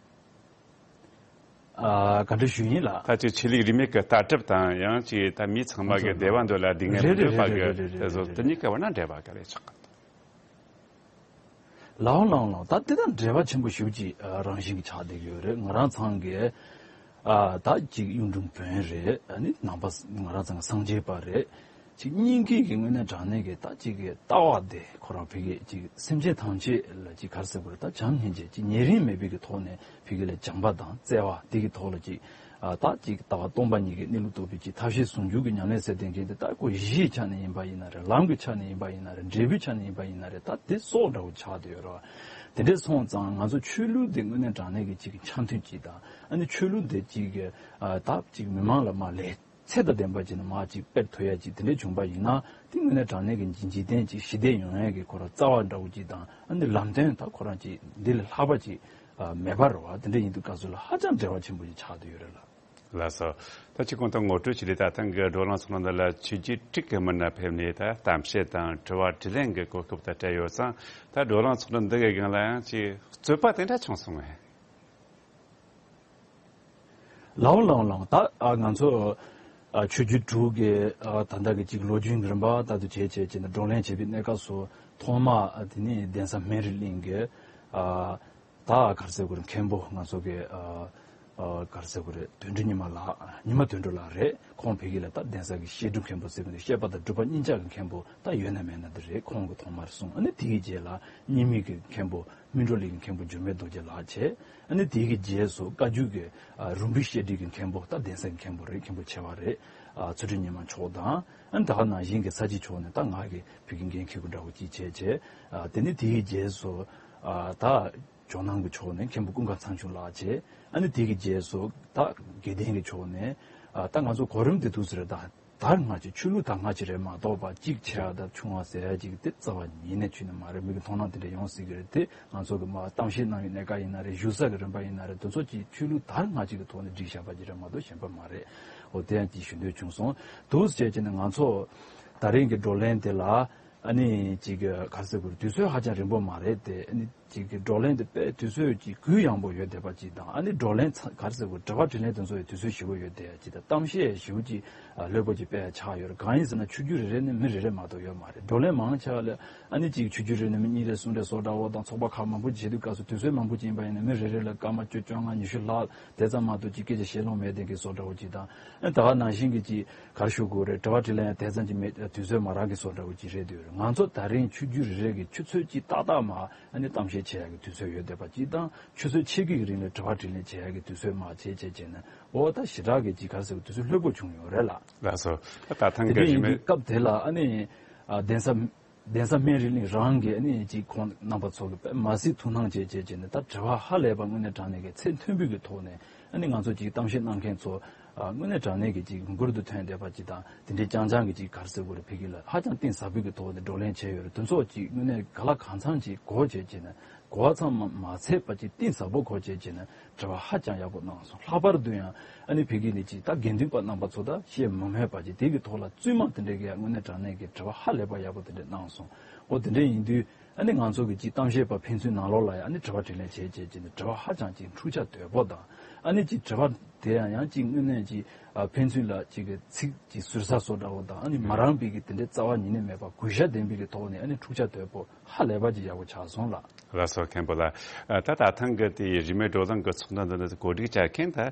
ཨ་ག་འདྲ་ཞུ་ཡིན་ལགས། ད་ཅིག་ཆོས་ལུགས་རིས་མེད་ཀྱི་ལྟ་གྲུབ་དང་ཡང་ཅིག་ད་མི་ཚང་མ་གི་བདེ་བ་འདོད་ལ་སྡུག་བསྔལ་མི་འདོད་པ་གི་དེ་ཚོ་དེ་གཉིས་ཀ་བར་ན་འབྲེལ་བ་ག་རེ་ཆགས་ཀྱི་འདུག། ལགས་ལགས་ལགས། ད་དེ་དང་འབྲེལ་བ་ཆེན་པོ་ཞེ་པོ་ཅིག་ཨ་རང་བཞིན་གྱི་ཆགས་བསྡད་ཀྱི་ཡོད་རེད། ང་རང་ཚང་གི་ཨ་ད་ཅིག་གཡུང་དྲུང་བོན་རེད། ཨ་ནི་ནང་པ་ང་རང་ཚང་གི་སངས་རྒྱས་པ་རེད། ཅིག་སྙིང་གི་གི་དངོས་གནས་དྲང་གནས་ཀྱི་ད་ཅིག་གི་ལྟ་བ་དེ་ཁོ་རང་ཕ་གི་ཅིག་སེམས་ཅན་ཐམས་ཅད་ལ་ཅིག་ག་རེ་ཟེར་དགོས་རེད། ད་བྱམས་སྙིང་རྗེ་ཅིག་ཉེ་རིང་མེད་པའི་གི་ཐོག་ནས་ཕ་གི་ལ་བྱམས་པ་དང་བརྩེ་བ་དེ་གི་ཐོག་ལ་ཅིག་ ཨ་ད་ཅིག་ལྟ་བ་སྟོང་པ་ཉིད་ཀྱི་གནས་ལུགས་རྟོགས་པའི་ཅིག་ཐབས་ཤེས་ཟུང་འཇུག་གི་ཉམས་ལེན་ཟེར་དེ་འགན་དེ་ད་ཁོ་གཞིའི་ཆ་ནས་ཡིན་པ་ཡིན་ན་རེད། ལམ་གྱི་ཆ་ནས་ཡིན་པ་ཡིན་ན་རེད། འབྲས་བུའི་ཆ་ནས་ཡིན་པ་ཡིན་ན་རེད། ད་དེ་སྲོག་འདྲ་བོ་ཆགས་བསྡད་ཡོད་རེད་བ། དེ་འདྲས་སོང་ཙང་ང་ཚོ་ཆོས་ལུགས་དེ་དངོས་གནས་དྲང་གནས་ཀྱི་ཅིག་འཆམ་མཐུན་ཅིག་དང་། ཨ་ནི་ཆོས་ལུགས་དེ་ཅིག་གི་ཨ་ད་ཅིག་མི་མང་ལ་མ་ལས་ཚད་དང་ལྡན་པ་ཅིག་ནས་མ་ཅིག་སྤེལ་ཐུབ་ཡ་ཅིག་དེ་འདྲས་བྱུང་པ་ཡིན་ན། དེ་དངོས་གནས་དྲང་གནས་ཀྱི་འཇིག་རྟེན་ཅིག་ཞི་བདེ་ཡོང་ཡ་གི་ཁོ་རང་རྩ་བ་འདྲ་བོ་ཅིག་དང་། ཨ་ནི་ལམ་སྟོན་ད་ཁོ་རང་ཅིག་འདི་ལས་ལྷག་པ་ཅིག་ཨ་མེད་པ་རེད་བ། དེ་འདྲས་ཡིན་དུས་སྐབས་སུ་ལ་ཧ་ཅང་འབྲེལ་བ་ཆེན་པོ་ཅིག་ཆགས་བསྡད་ཡོད་རེད་ལ། ལགས་སོ། ད་ཅི་གོང་དུ་ངོ་སྤྲོད་བྱས་ལས། ད་ཐེངས་ཀྱི་བགྲོ་གླེང་ཚོགས་འདུ་འདི་ལ་ཆོས་བརྒྱུད་དྲུག་གི་མི་སྣ་ཕེབས་ནས་ད་གཏམ་བཤད་དང་དྲི་བ་དྲིས་ལན་གྱི་གོ་སྐབས་དང་སྤྲད་ཡོད་ཙང་། ད་བགྲོ་གླེང་ཚོགས་འདུ་འདི་གི་སྒང་ལ་ཡང་ཅིག་རྩོད་པ་དེ་འདྲ་བྱུང་སོང་ངས། ལའོ་ལའོ་ལའོ། ད་ཨ་ང་ཚོ་ཨ་ཆོས་བརྒྱུད་དྲུག་གི་ཨ་ད་ལྟ་གི་ཅིག་ལོ་རྒྱུས་རིམ་པ་ལྟར་དུ་བྱས་བྱས་བྱས་ནས་བགྲོ་གླེང་བྱེད་པའི་གནས་སྐབས་སུ་ཐོག་མ་ཨ་དེ་ནི་གདན་ས་སྨན་རི་གླིང་གི་ཨ་ད་ག་རེ་ཟེར་དགོས་རེད། མཁན་པོ་ང་ཚོ་གི་ཨ་ཨ་ག་རེ་ཟེར་དགོས་རེད། དོན་གྲུབ་ཉི་མ་ལགས། ཉི་མ་དོན་གྲུབ་ལགས་རེད། ཁོང་ཕ་གི་ལ་ད་གདན་ས་གི་བཤད་སྒྲུབ་མཁན་པོ་ཟེར་གི་འདུག། བཤད་པ་དང་སྒྲུབ་པ་གཉིས་ཆ་གི་མཁན་པོ་ད་ཡོད་ན་མེད་ན་དེ་རེད། ཁོང་གི་ཐོག་མར་གསུངས། ཨ་ནི་དེ་གི་རྗེས་ལ་རྙིང་མའི་གི་མཁན་པོ་སྨིན་གྲོལ་གླིང་གི་མཁན་པོ་འགྱུར་མེད་རྡོ་རྗེ་ལགས་བྱས། ཨ་ནི་དེ་གི་རྗེས་སུ་བཀའ་བརྒྱུད་ཀྱི་ཨ་རོང་པའི་བཤད་ཁྲིད་ཀྱི་མཁན་པོ་ད་གདན་ས་གི་མཁན་པོ་རེད། མཁན་པོ་ཆེ་བ་རེད། ཨ་ཚུལ་ཁྲིམས་ཉི་མ་མཆོག་དང་། ཨ་ནི་ད་ག་ནང་བཞིན་གྱི་ས་སྐྱའི་ཕྱོགས་ནས་ད་ང་གི་ཕ་གི་འགན་འཁྱེར་དགོས་འདྲ་བོ་ཅིག་བྱས་བྱས། ཨ་དེ་ནི་དེ་གི་རྗེས་སུ་ཨ་ད་ཇོ་ནང་གི་ཕྱོགས་ནས་མཁན་པོ་ཀུན་དགའ་ཚངས་ཆུང་ལགས་བྱས། ཨ་ནི་དེ་གི་རྗེས་སུ་ད་དགེ་ལྡན་གྱི་ཕྱོགས་ནས་ཨ་ད་ང་ཚོ་གོ་རིམ་དེ་འདུག་ཟེར། ད་ད་སྔ་ཅིག་ཆོས་ལུགས་ད་སྔ་ཅིག་རེད་མ་གཏོགས་པ་གཅིག་ཆེ་བ་དང་ཆུང་བ་ཟེར་ཡ་ཅིག་དེ་རྩ་བ་ཉིད་ནས་ཆོས་ནི་མ་རེད། མི་གི་མཐོང་སྣང་དེ་འདྲ་ཡོང་སྲིད་ཀྱི་རེད་དེ། ང་ཚོ་གི་མ་གཏམ་བཤད་གནང་བའི་གནས་ཀ་ཡིན་ན་རེད། བཞུགས་ས་གི་རིམ་པ་ཡིན་ན་རེད། དེ་ཚོ་ཅིག་ཆོས་ལུགས་ད་སྔ་ཅིག་གི་ཐོག་ནས་བསྒྲིགས་བཞག་པ་ཅིག་རེད་མ་གཏོགས་གཞན་པ་མ་རེད། འོ་དེ་ཡང་ཅིག་ཞུ་འདོད་བྱུང་སོང་། འདུག་ཟེར་བྱས་ནས་ང་ཚོ་ད་རིང་གི་བགྲོ་གླེང་དེ་ལ་ཨ་ནི་ཅིག་ག་རེ་ཟེར་དགོས་རེད། དུས་ཚོད་ཧ་ཅང་རིང་པོ་མ་རེད་དེ། ཨ་ནི་ཅིག་གི་བགྲོ་གླེང་དེ་དཔེ་དུས་ཚོད་ཀྱི་གུ་ཡངས་པོ་ཡོད་བསྡད་པ་ཅིག་དང་། ཨ་ནི་བགྲོ་གླེང་ཚ་ག་རེ་ཟེར་དགོས། དྲི་བ་དྲིས་ལན་དེ་ཚོ་ཡི་དུས་ཚོད་ཞེ་པོ་ཡོད་བསྡད་ཡ་ཅིག་དང་། གཏམ་བཤད་ཞེ་པོ་ཅིག་ཨ་ལྷོད་པོ་ཅིག་སྤེལ་ཡ་ཆགས་ཡོད་རེད། གང་ཡིན་ཟེར་ན་ཆོས་བརྒྱུད་རེ་རེ་ནས་མི་རེ་རེ་མ་གཏོགས་ཡོད་མ་རེད། བགྲོ་གླེང་མང་ཆེ་བ་ལ་ཨ་ནི་ཅིག་ཆོས་བརྒྱུད་རེ་ནས་མི་གཉིས་རེ་གསུམ་རེ་བཟོ་འདྲ་བོ་དང་། ཚོགས་པ་ཁག་མང་པོ་བྱེད་དུས་སྐབས་སུ་དུས་ཚོད་མང་པོ་ཅིག་ཡིན་པ་ཡིན་ན་མི་རེ་རེ་ལ་སྐར་མ་བཅུ་བཅོ་ལྔ་ཉི་ཤུ་ལྷག་དེ་ཙམ་མ་གཏོགས་ཅིག་སྐད་ཆ་བཤད་ལོང་མེད་བསྡད་མཁན་བཟོ་འདྲ་བོ་ཅིག་དང་། ཨ་ནི་ད་ག་ནང་བཞིན་གྱི་ཅིག་ག་རེ་ཞུ་དགོས་རེད། དྲི་བ་དྲིས་ལན་ཡང་དེ་ཙམ་ཅིག་མེད། དུས་ཚོད་མ་རག་གི་བཟོ་འདྲ་བོ་ཅིག་རེད་འདུག། ང་ཚོ་ད་རིང་ཆོས་བརྒྱུད་རེ་རེ་གི་ཆུ་ཚོད་ཅིག་ཏག་ཏག་མ་ཨ་ནི་གཏམ་བཤད་བྱེད་ཡག་གི་དུས་ཚོད་ཡོད་བསྡད་པ་ཅིག་དང་། ཆུ་ཚོད་ཕྱེད་ཀའི་རིང་ལ་དྲི་བ་དྲིས་ལན་བྱེད་ཡག་གི་དུས་ཚོད་མ་བྱེད་བྱེད་བྱས་ནས། འོ་ད་ཞེ་དྲག་གི་ཅིག་ག་རེ་ཟེར་དགོས། དུས་ཚོད་ལྷོད་པོ་བྱུང་ཡོད་རེད་ལ། ལགས་སོ། ད་ཐེངས་དེ་འདྲ་ཀྱི་རིན་ཡིན་མེད། དུས་སྐབས་དེ་ལ་ཨ་ནི་ཨ་གདན་ས་གདན་ས་སྨན་རི་གླིང་རང་གི་ཨ་ནི་ཅིག་ཁོང་རྣམ་པ་ཚོ་གི་དཔེ་མ་སྲིད་ཐུགས་སྣང་བྱས་བྱས་བྱས་ནས། ད་དྲི་བ་ཧ་ལས་པ་དངོས་གནས་དྲང་གནས་ཀྱི་ཚད་མཐོན་པོའི་གི་ཐོག་ནས་ཨ་ནི་ང་ཚོ་ཅིག་གཏམ་བཤད་གནང་མཁན་ཚོ་ཨ་དངོས་གནས་དྲང་གནས་ཀྱི་ཅིག་མགུར་དུ་ཐོན་བསྡད་པ་ཅིག་དང་། དེ་འདྲའི་རྐྱང་རྐྱང་གི་ཅིག་ག་རེ་ཟེར་དགོས་རེད། ཕ་གི་ལ་ཧ་ཅང་གཏིང་ཟབ་པོའི་གི་ཐོག་ནས་བགྲོ་གླེང་བྱས་ཡོད་རེད། དེ་ཚོ་ཅིག་དངོས་གནས་ག་ལ་གང་འཚམ་ཅིག་གོ་བྱས་བྱས་ནས། གོ་བ་ཚང་མ་མ་ཚད་པ་ཅིག་གཏིང་ཟབ་པོ་གོ་བྱས་བྱས་ནས་དྲི་བ་ཧ་ཅང་ཡག་པོ་གནང་སོང་། ལྷག་པར་དུ་ཡང་ཨ་ནི་ཕ་གི་ནས་ཅིག་ད་དགེ་འདུན་པ་རྣམ་པ་ཚོ་ད་བཤད་མ་སྨོས་པ་ཅིག་དེ་གི་ཐོག་ལ་བཙུན་མ་དེ་འདྲས་ཀྱིས་དངོས་གནས་དྲང་གནས་ཀྱི་དྲི་བ་ཧ་ལས་པ་ཡག་པོ་དེ་འདྲས་གནང་སོང་། འོ་དེ་འདྲས་ཡིན་དུས་ཨ་ནི་ང་ཚོ་གི་ཅིག་གཏམ་བཤད་པ་ཕན་ཚུན་ནང་ལོགས་ལ་ཡང་ཨ་ནི་དྲི་བ་དྲིས་ལན་བྱས་བྱས་བྱས་ནས་དྲི་བ་ཧ་ཅང་ཅིག་འཁྲུག་ཆ་དོད་པོ་དང་། ཨ་ནི་ཅིག་དྲི་བ་དེ་ཡང་ཡང་ཅིག་དངོས་གནས་ཅིག་ཨ་ཕན་ཚུན་ལ་ཅིག་གི་ཚིག་ཅིག་ཟུར་ཟ་བཟོ་འདྲ་བོ་དང་། ཨ་ནི་མ་རངས་པའི་གི་དེ་འདྲའི་རྩ་བ་ཉིད་ནས་མེད་པ། གུས་ཞབས་ལྡན་པའི་གི་ཐོག་ནས་ཨ་ནི་འཁྲུག་ཆ་དོད་པོ་ཧ་ལས་པ་ཅིག་ཡག་པོ་ཆགས་སོང་ལགས། ལགས་སོ། མཁན་པོ་ལགས། ཨ་ད་ད་ཐེངས་ཀྱི་དེའི་རིས་མེད་བགྲོ་གླེང་གི་ཚོགས་འདུ་འདི་ནི་གོ་སྒྲིག་བྱ་མཁན་ད་ཨ་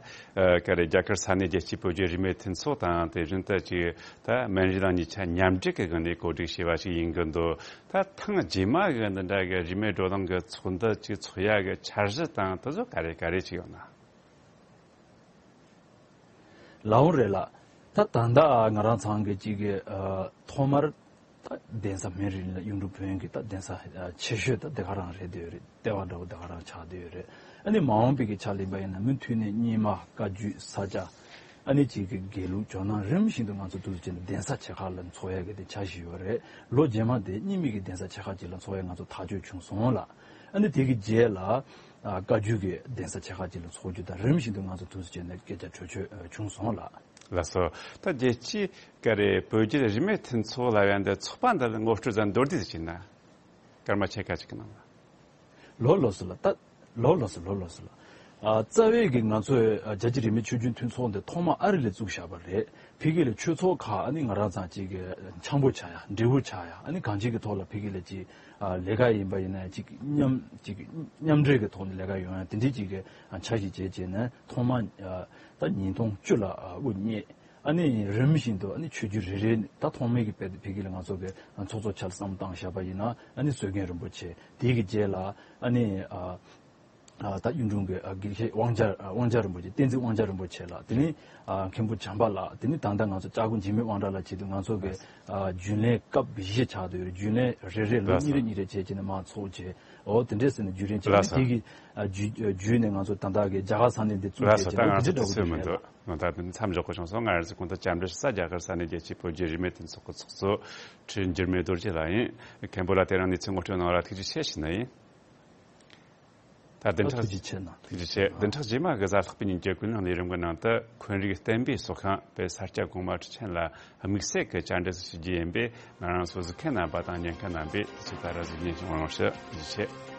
ག་རེ་རྒྱ་གར་ས་གནས་རྒྱལ་སྤྱིའི་བོད་བརྒྱུད་རིས་མེད་མཐུན་ཚོགས་དང་། དེ་བཞིན་དུ་ཅིག་ད་སྨན་རི་དང་གཉིས་ཆ་མཉམ་འབྲེལ་གྱི་སྒང་ནས་གོ་སྒྲིག་བྱས་པ་ཞིག་ཡིན་གྱི་འདུག། ད་ཐེངས་རྗེས་མ་གི་འདི་འདྲ་གི་རིས་མེད་བགྲོ་གླེང་གི་ཚོགས་འདུ་ཅིག་ཚོགས་ཡག་གི་འཆར་གཞི་དང་དེ་ཚོ་ག་རེ་ག་རེ་ཅིག་ཡོད་ན། ལའོ་རེད་ལགས། ད་ད་ལྟ་ང་རང་ཚང་གི་ཅིག་གི་ཨ་ཐོག་མར་ད་གདན་ས་སྨན་རི་ལ་གཡུང་དྲུང་བོན་གྱི་ད་གདན་ས་ཨ་ཆེ་ཤོས་ད་དེ་ག་རང་རེད་བསྡད་ཡོད་རེད། ལྟེ་བ་འདྲ་བོ་དེ་ག་རང་ཆགས་བསྡད་ཡོད་རེད། ཨ་ནི་མ་འོངས་པའི་གི་ཆ་ལེན་པ་ཡིན་ན་མུ་མཐུད་ནས་རྙིང་མ་བཀའ་བརྒྱུད་ས་སྐྱ། ཨ་ནི་ཅིག་གི་དགེ་ལུགས་ཇོ་ནང་རིམ་བཞིན་དུ་ང་ཚོ་འདུག་སེ་བྱས་ནས་གདན་ས་ཆེ་ཁག་ལ་འཚོགས་ཡ་གི་དེ་འཆར་གཞི་ཡོད་རེད། ལོ་རྗེས་མ་དེ་རྙིང་མའི་གི་གདན་ས་ཆེ་ཁག་ཅིག་ལ་འཚོགས་ཡ་ང་ཚོ་ཐག་གཅོད་བྱུང་སོང་ལགས། ཨ་ནི་དེ་གི་རྗེས་ལ་ཨ་བཀའ་བརྒྱུད་ཀྱི་གདན་ས་ཆེ་ཁག་ཅིག་ལ་འཚོགས་རྒྱུ་དང་རིམ་བཞིན་དུ་ང་ཚོ་འདུག་སེ་བྱས་ནས་སྐད་ཆ་གྲོས་ཆོད་ཨ་བྱུང་སོང་ལགས། ལགས་སོ། ད་རྒྱལ་སྤྱིའི་ག་རེ་བོད་བརྒྱུད་རིས་མེད་མཐུན་ཚོགས་ལབ་ཡ་འདི་ཚོགས་པ་འདི་ལ་ངོ་སྤྲོད་ཙམ་མདོར་བསྡུས་ཟིག་བྱས་ན། སྐར་མ་ཕྱེད་ཀ་ཅིག་གི་ནང་ལ། ལོ་ལོ་སུ་ལ་ད། ལོ་ལོ་སུ་ལོ་ལོ་སུ་ལ། ཨ་རྩ་བའི་གི་ང་ཚོའི་ཨ་རྒྱལ་སྤྱིའི་རིས་མེད་ཆོས་བརྒྱུད་མཐུན་ཚོགས་འདི་ཐོག་མ་ཨ་རི་ལ་བཙུགས་བཞག་པ་རེད། ཕ་གི་ལ་ཆོས་ཚོགས་ཁག་ཨ་ནི་ང་རང་ཚང་གཅིག་གི་འཆམ་པོ་ཆགས་ཡ། འབྲེལ་བོ་ཆགས་ཡ། ཨ་ནི་གང་ཅིའི་གི་ཐོག་ལ་ཕ་གི་ལ་ཅིག་ཨ་ལས་ཀ་ཡིན་པ་ཡིན་ན་ཅིག་མཉམ་ཅིག་མཉམ་འབྲེལ་གི་ཐོག་ནས་ལས་ཀ་ཡོང་ཡ་དེ་འདྲའི་ཅིག་གི་ཨ་འཆར་གཞི་བྱས་བྱས་ནས་ཐོག་མ་ཨ་ད་ཉིས་སྟོང་བཅུ་ལ་ཨ་དབུ་བརྙེས། ཨ་ནི་རིམ་བཞིན་དུ་ཨ་ནི་ཆོས་བརྒྱུད་རེ་རེ་ད་ཐོག་མའི་གི་དཔེ་དེ་ཕ་གི་ལ་ང་ཚོ་གི་ཚོགས་གཙོ་ཆ་ལ་བསམ་བློ་བཏང་བཞག་པ་ཡིན་ན་ཨ་ནི་སྲོལ་རྒྱུན་རིན་པོ་ཆེ། དེའི་གི་རྗེས་ལ་ཨ་ནི་ཨ་ ཨ་ད་གཡུང་དྲུང་གི་ཨ་དགེ་བཤེས་དབང་རྒྱལ་ཨ་དབང་རྒྱལ་རིན་པོ་ཆེ། བསྟན་འཛིན་དབང་རྒྱལ་རིན་པོ་ཆེ་ལགས། དེ་ནས་ཨ་མཁན་པོ་བྱམས་པ་ལགས། དེ་ནས་ད་ལྟ་ང་ཚོ་སྐྱབས་མགོན་འཇིགས་མེད་དབང་གྲགས་ལགས་བྱས་དུས། ང་ཚོ་གི་ཨ་རྒྱུན་ལས་སྐབས་བཞི་ཆགས་བསྡད་ཡོད། རྒྱུན་ལས་རེ་རེ་ལོ་ལགས་གཉིས་རེ་གཉིས་རེ་བྱས་བྱས་ནས་མར་ཚོགས་བྱས། འོ་དེ་འདྲས་ཟེར་ནས་བརྒྱུད་རིམ་བྱས་ལགས་ནས། དེ་གི་ཨ་བརྒྱུད་བརྒྱུད་ནས་ང་ཚོ་ད་ལྟ་གི་རྒྱ་གར་ས་གནས་འདི་བཙུགས་ལགས་བྱས་བྱས་ནས། ད་འོ་དེ་འདྲས་འདྲ་བོ་ཞིག་རེད་ལགས། ད་དེ་མཚམས་འཇོག་དགོས་བྱུང་སོང་། ང་རང་ཚོ་གོང་དུ་བཅར་འདྲི་ཞུ་ས་རྒྱ་གར་ས་གནས་རྒྱལ་སྤྱིའི་བོད་བརྒྱུད་རིས་མེད་མཐུན་ཚོགས་ཀྱི་ཚོགས་གཙོ་ཁྲི་འགྱུར་མེད་རྡོ་རྗེ་ལགས་ཡིན། མཁན་པོ་ལགས་དེ་རིང་གནས་ཚུལ་ངོ་སྤྲོད་གནང་བ་ལ་ཐུགས་རྗེ་ཆེ་ཞུ་ནི་ཡིན། ད་བདུན་ཕྲག་ཐུགས་རྗེ་ཆེ་གནང་། ཐུགས་རྗེ་ཆེ། བདུན་ཕྲག་རྗེས་མ་གི་གཟའ་ལྷག་པའི་ཉིན་གྱི་ཀུན་གླེང་ལས་རིམ་གྱི་ནང་དུ། འཁོན་རིགས་བསྟན་པའི་སྲོག་ཤིང་དཔེ་ས་སྐྱ་གོང་མ་ཁྲི་ཆེན་ལ་དམིགས་བསལ་གྱི་བཅར་འདྲི་ཞུ་རྒྱུ་ཡིན་པས། ང་རང་ཚོ་གཟིགས་མཁན་རྣམ་པ་དང་ཉན་མཁན་རྣམ་པས་དུས་ཚོད་ད་ར་གཟིགས་ཉན་གྱི་ཡོང་རོགས་ཞུ། ཐུགས་རྗེ་ཆེ།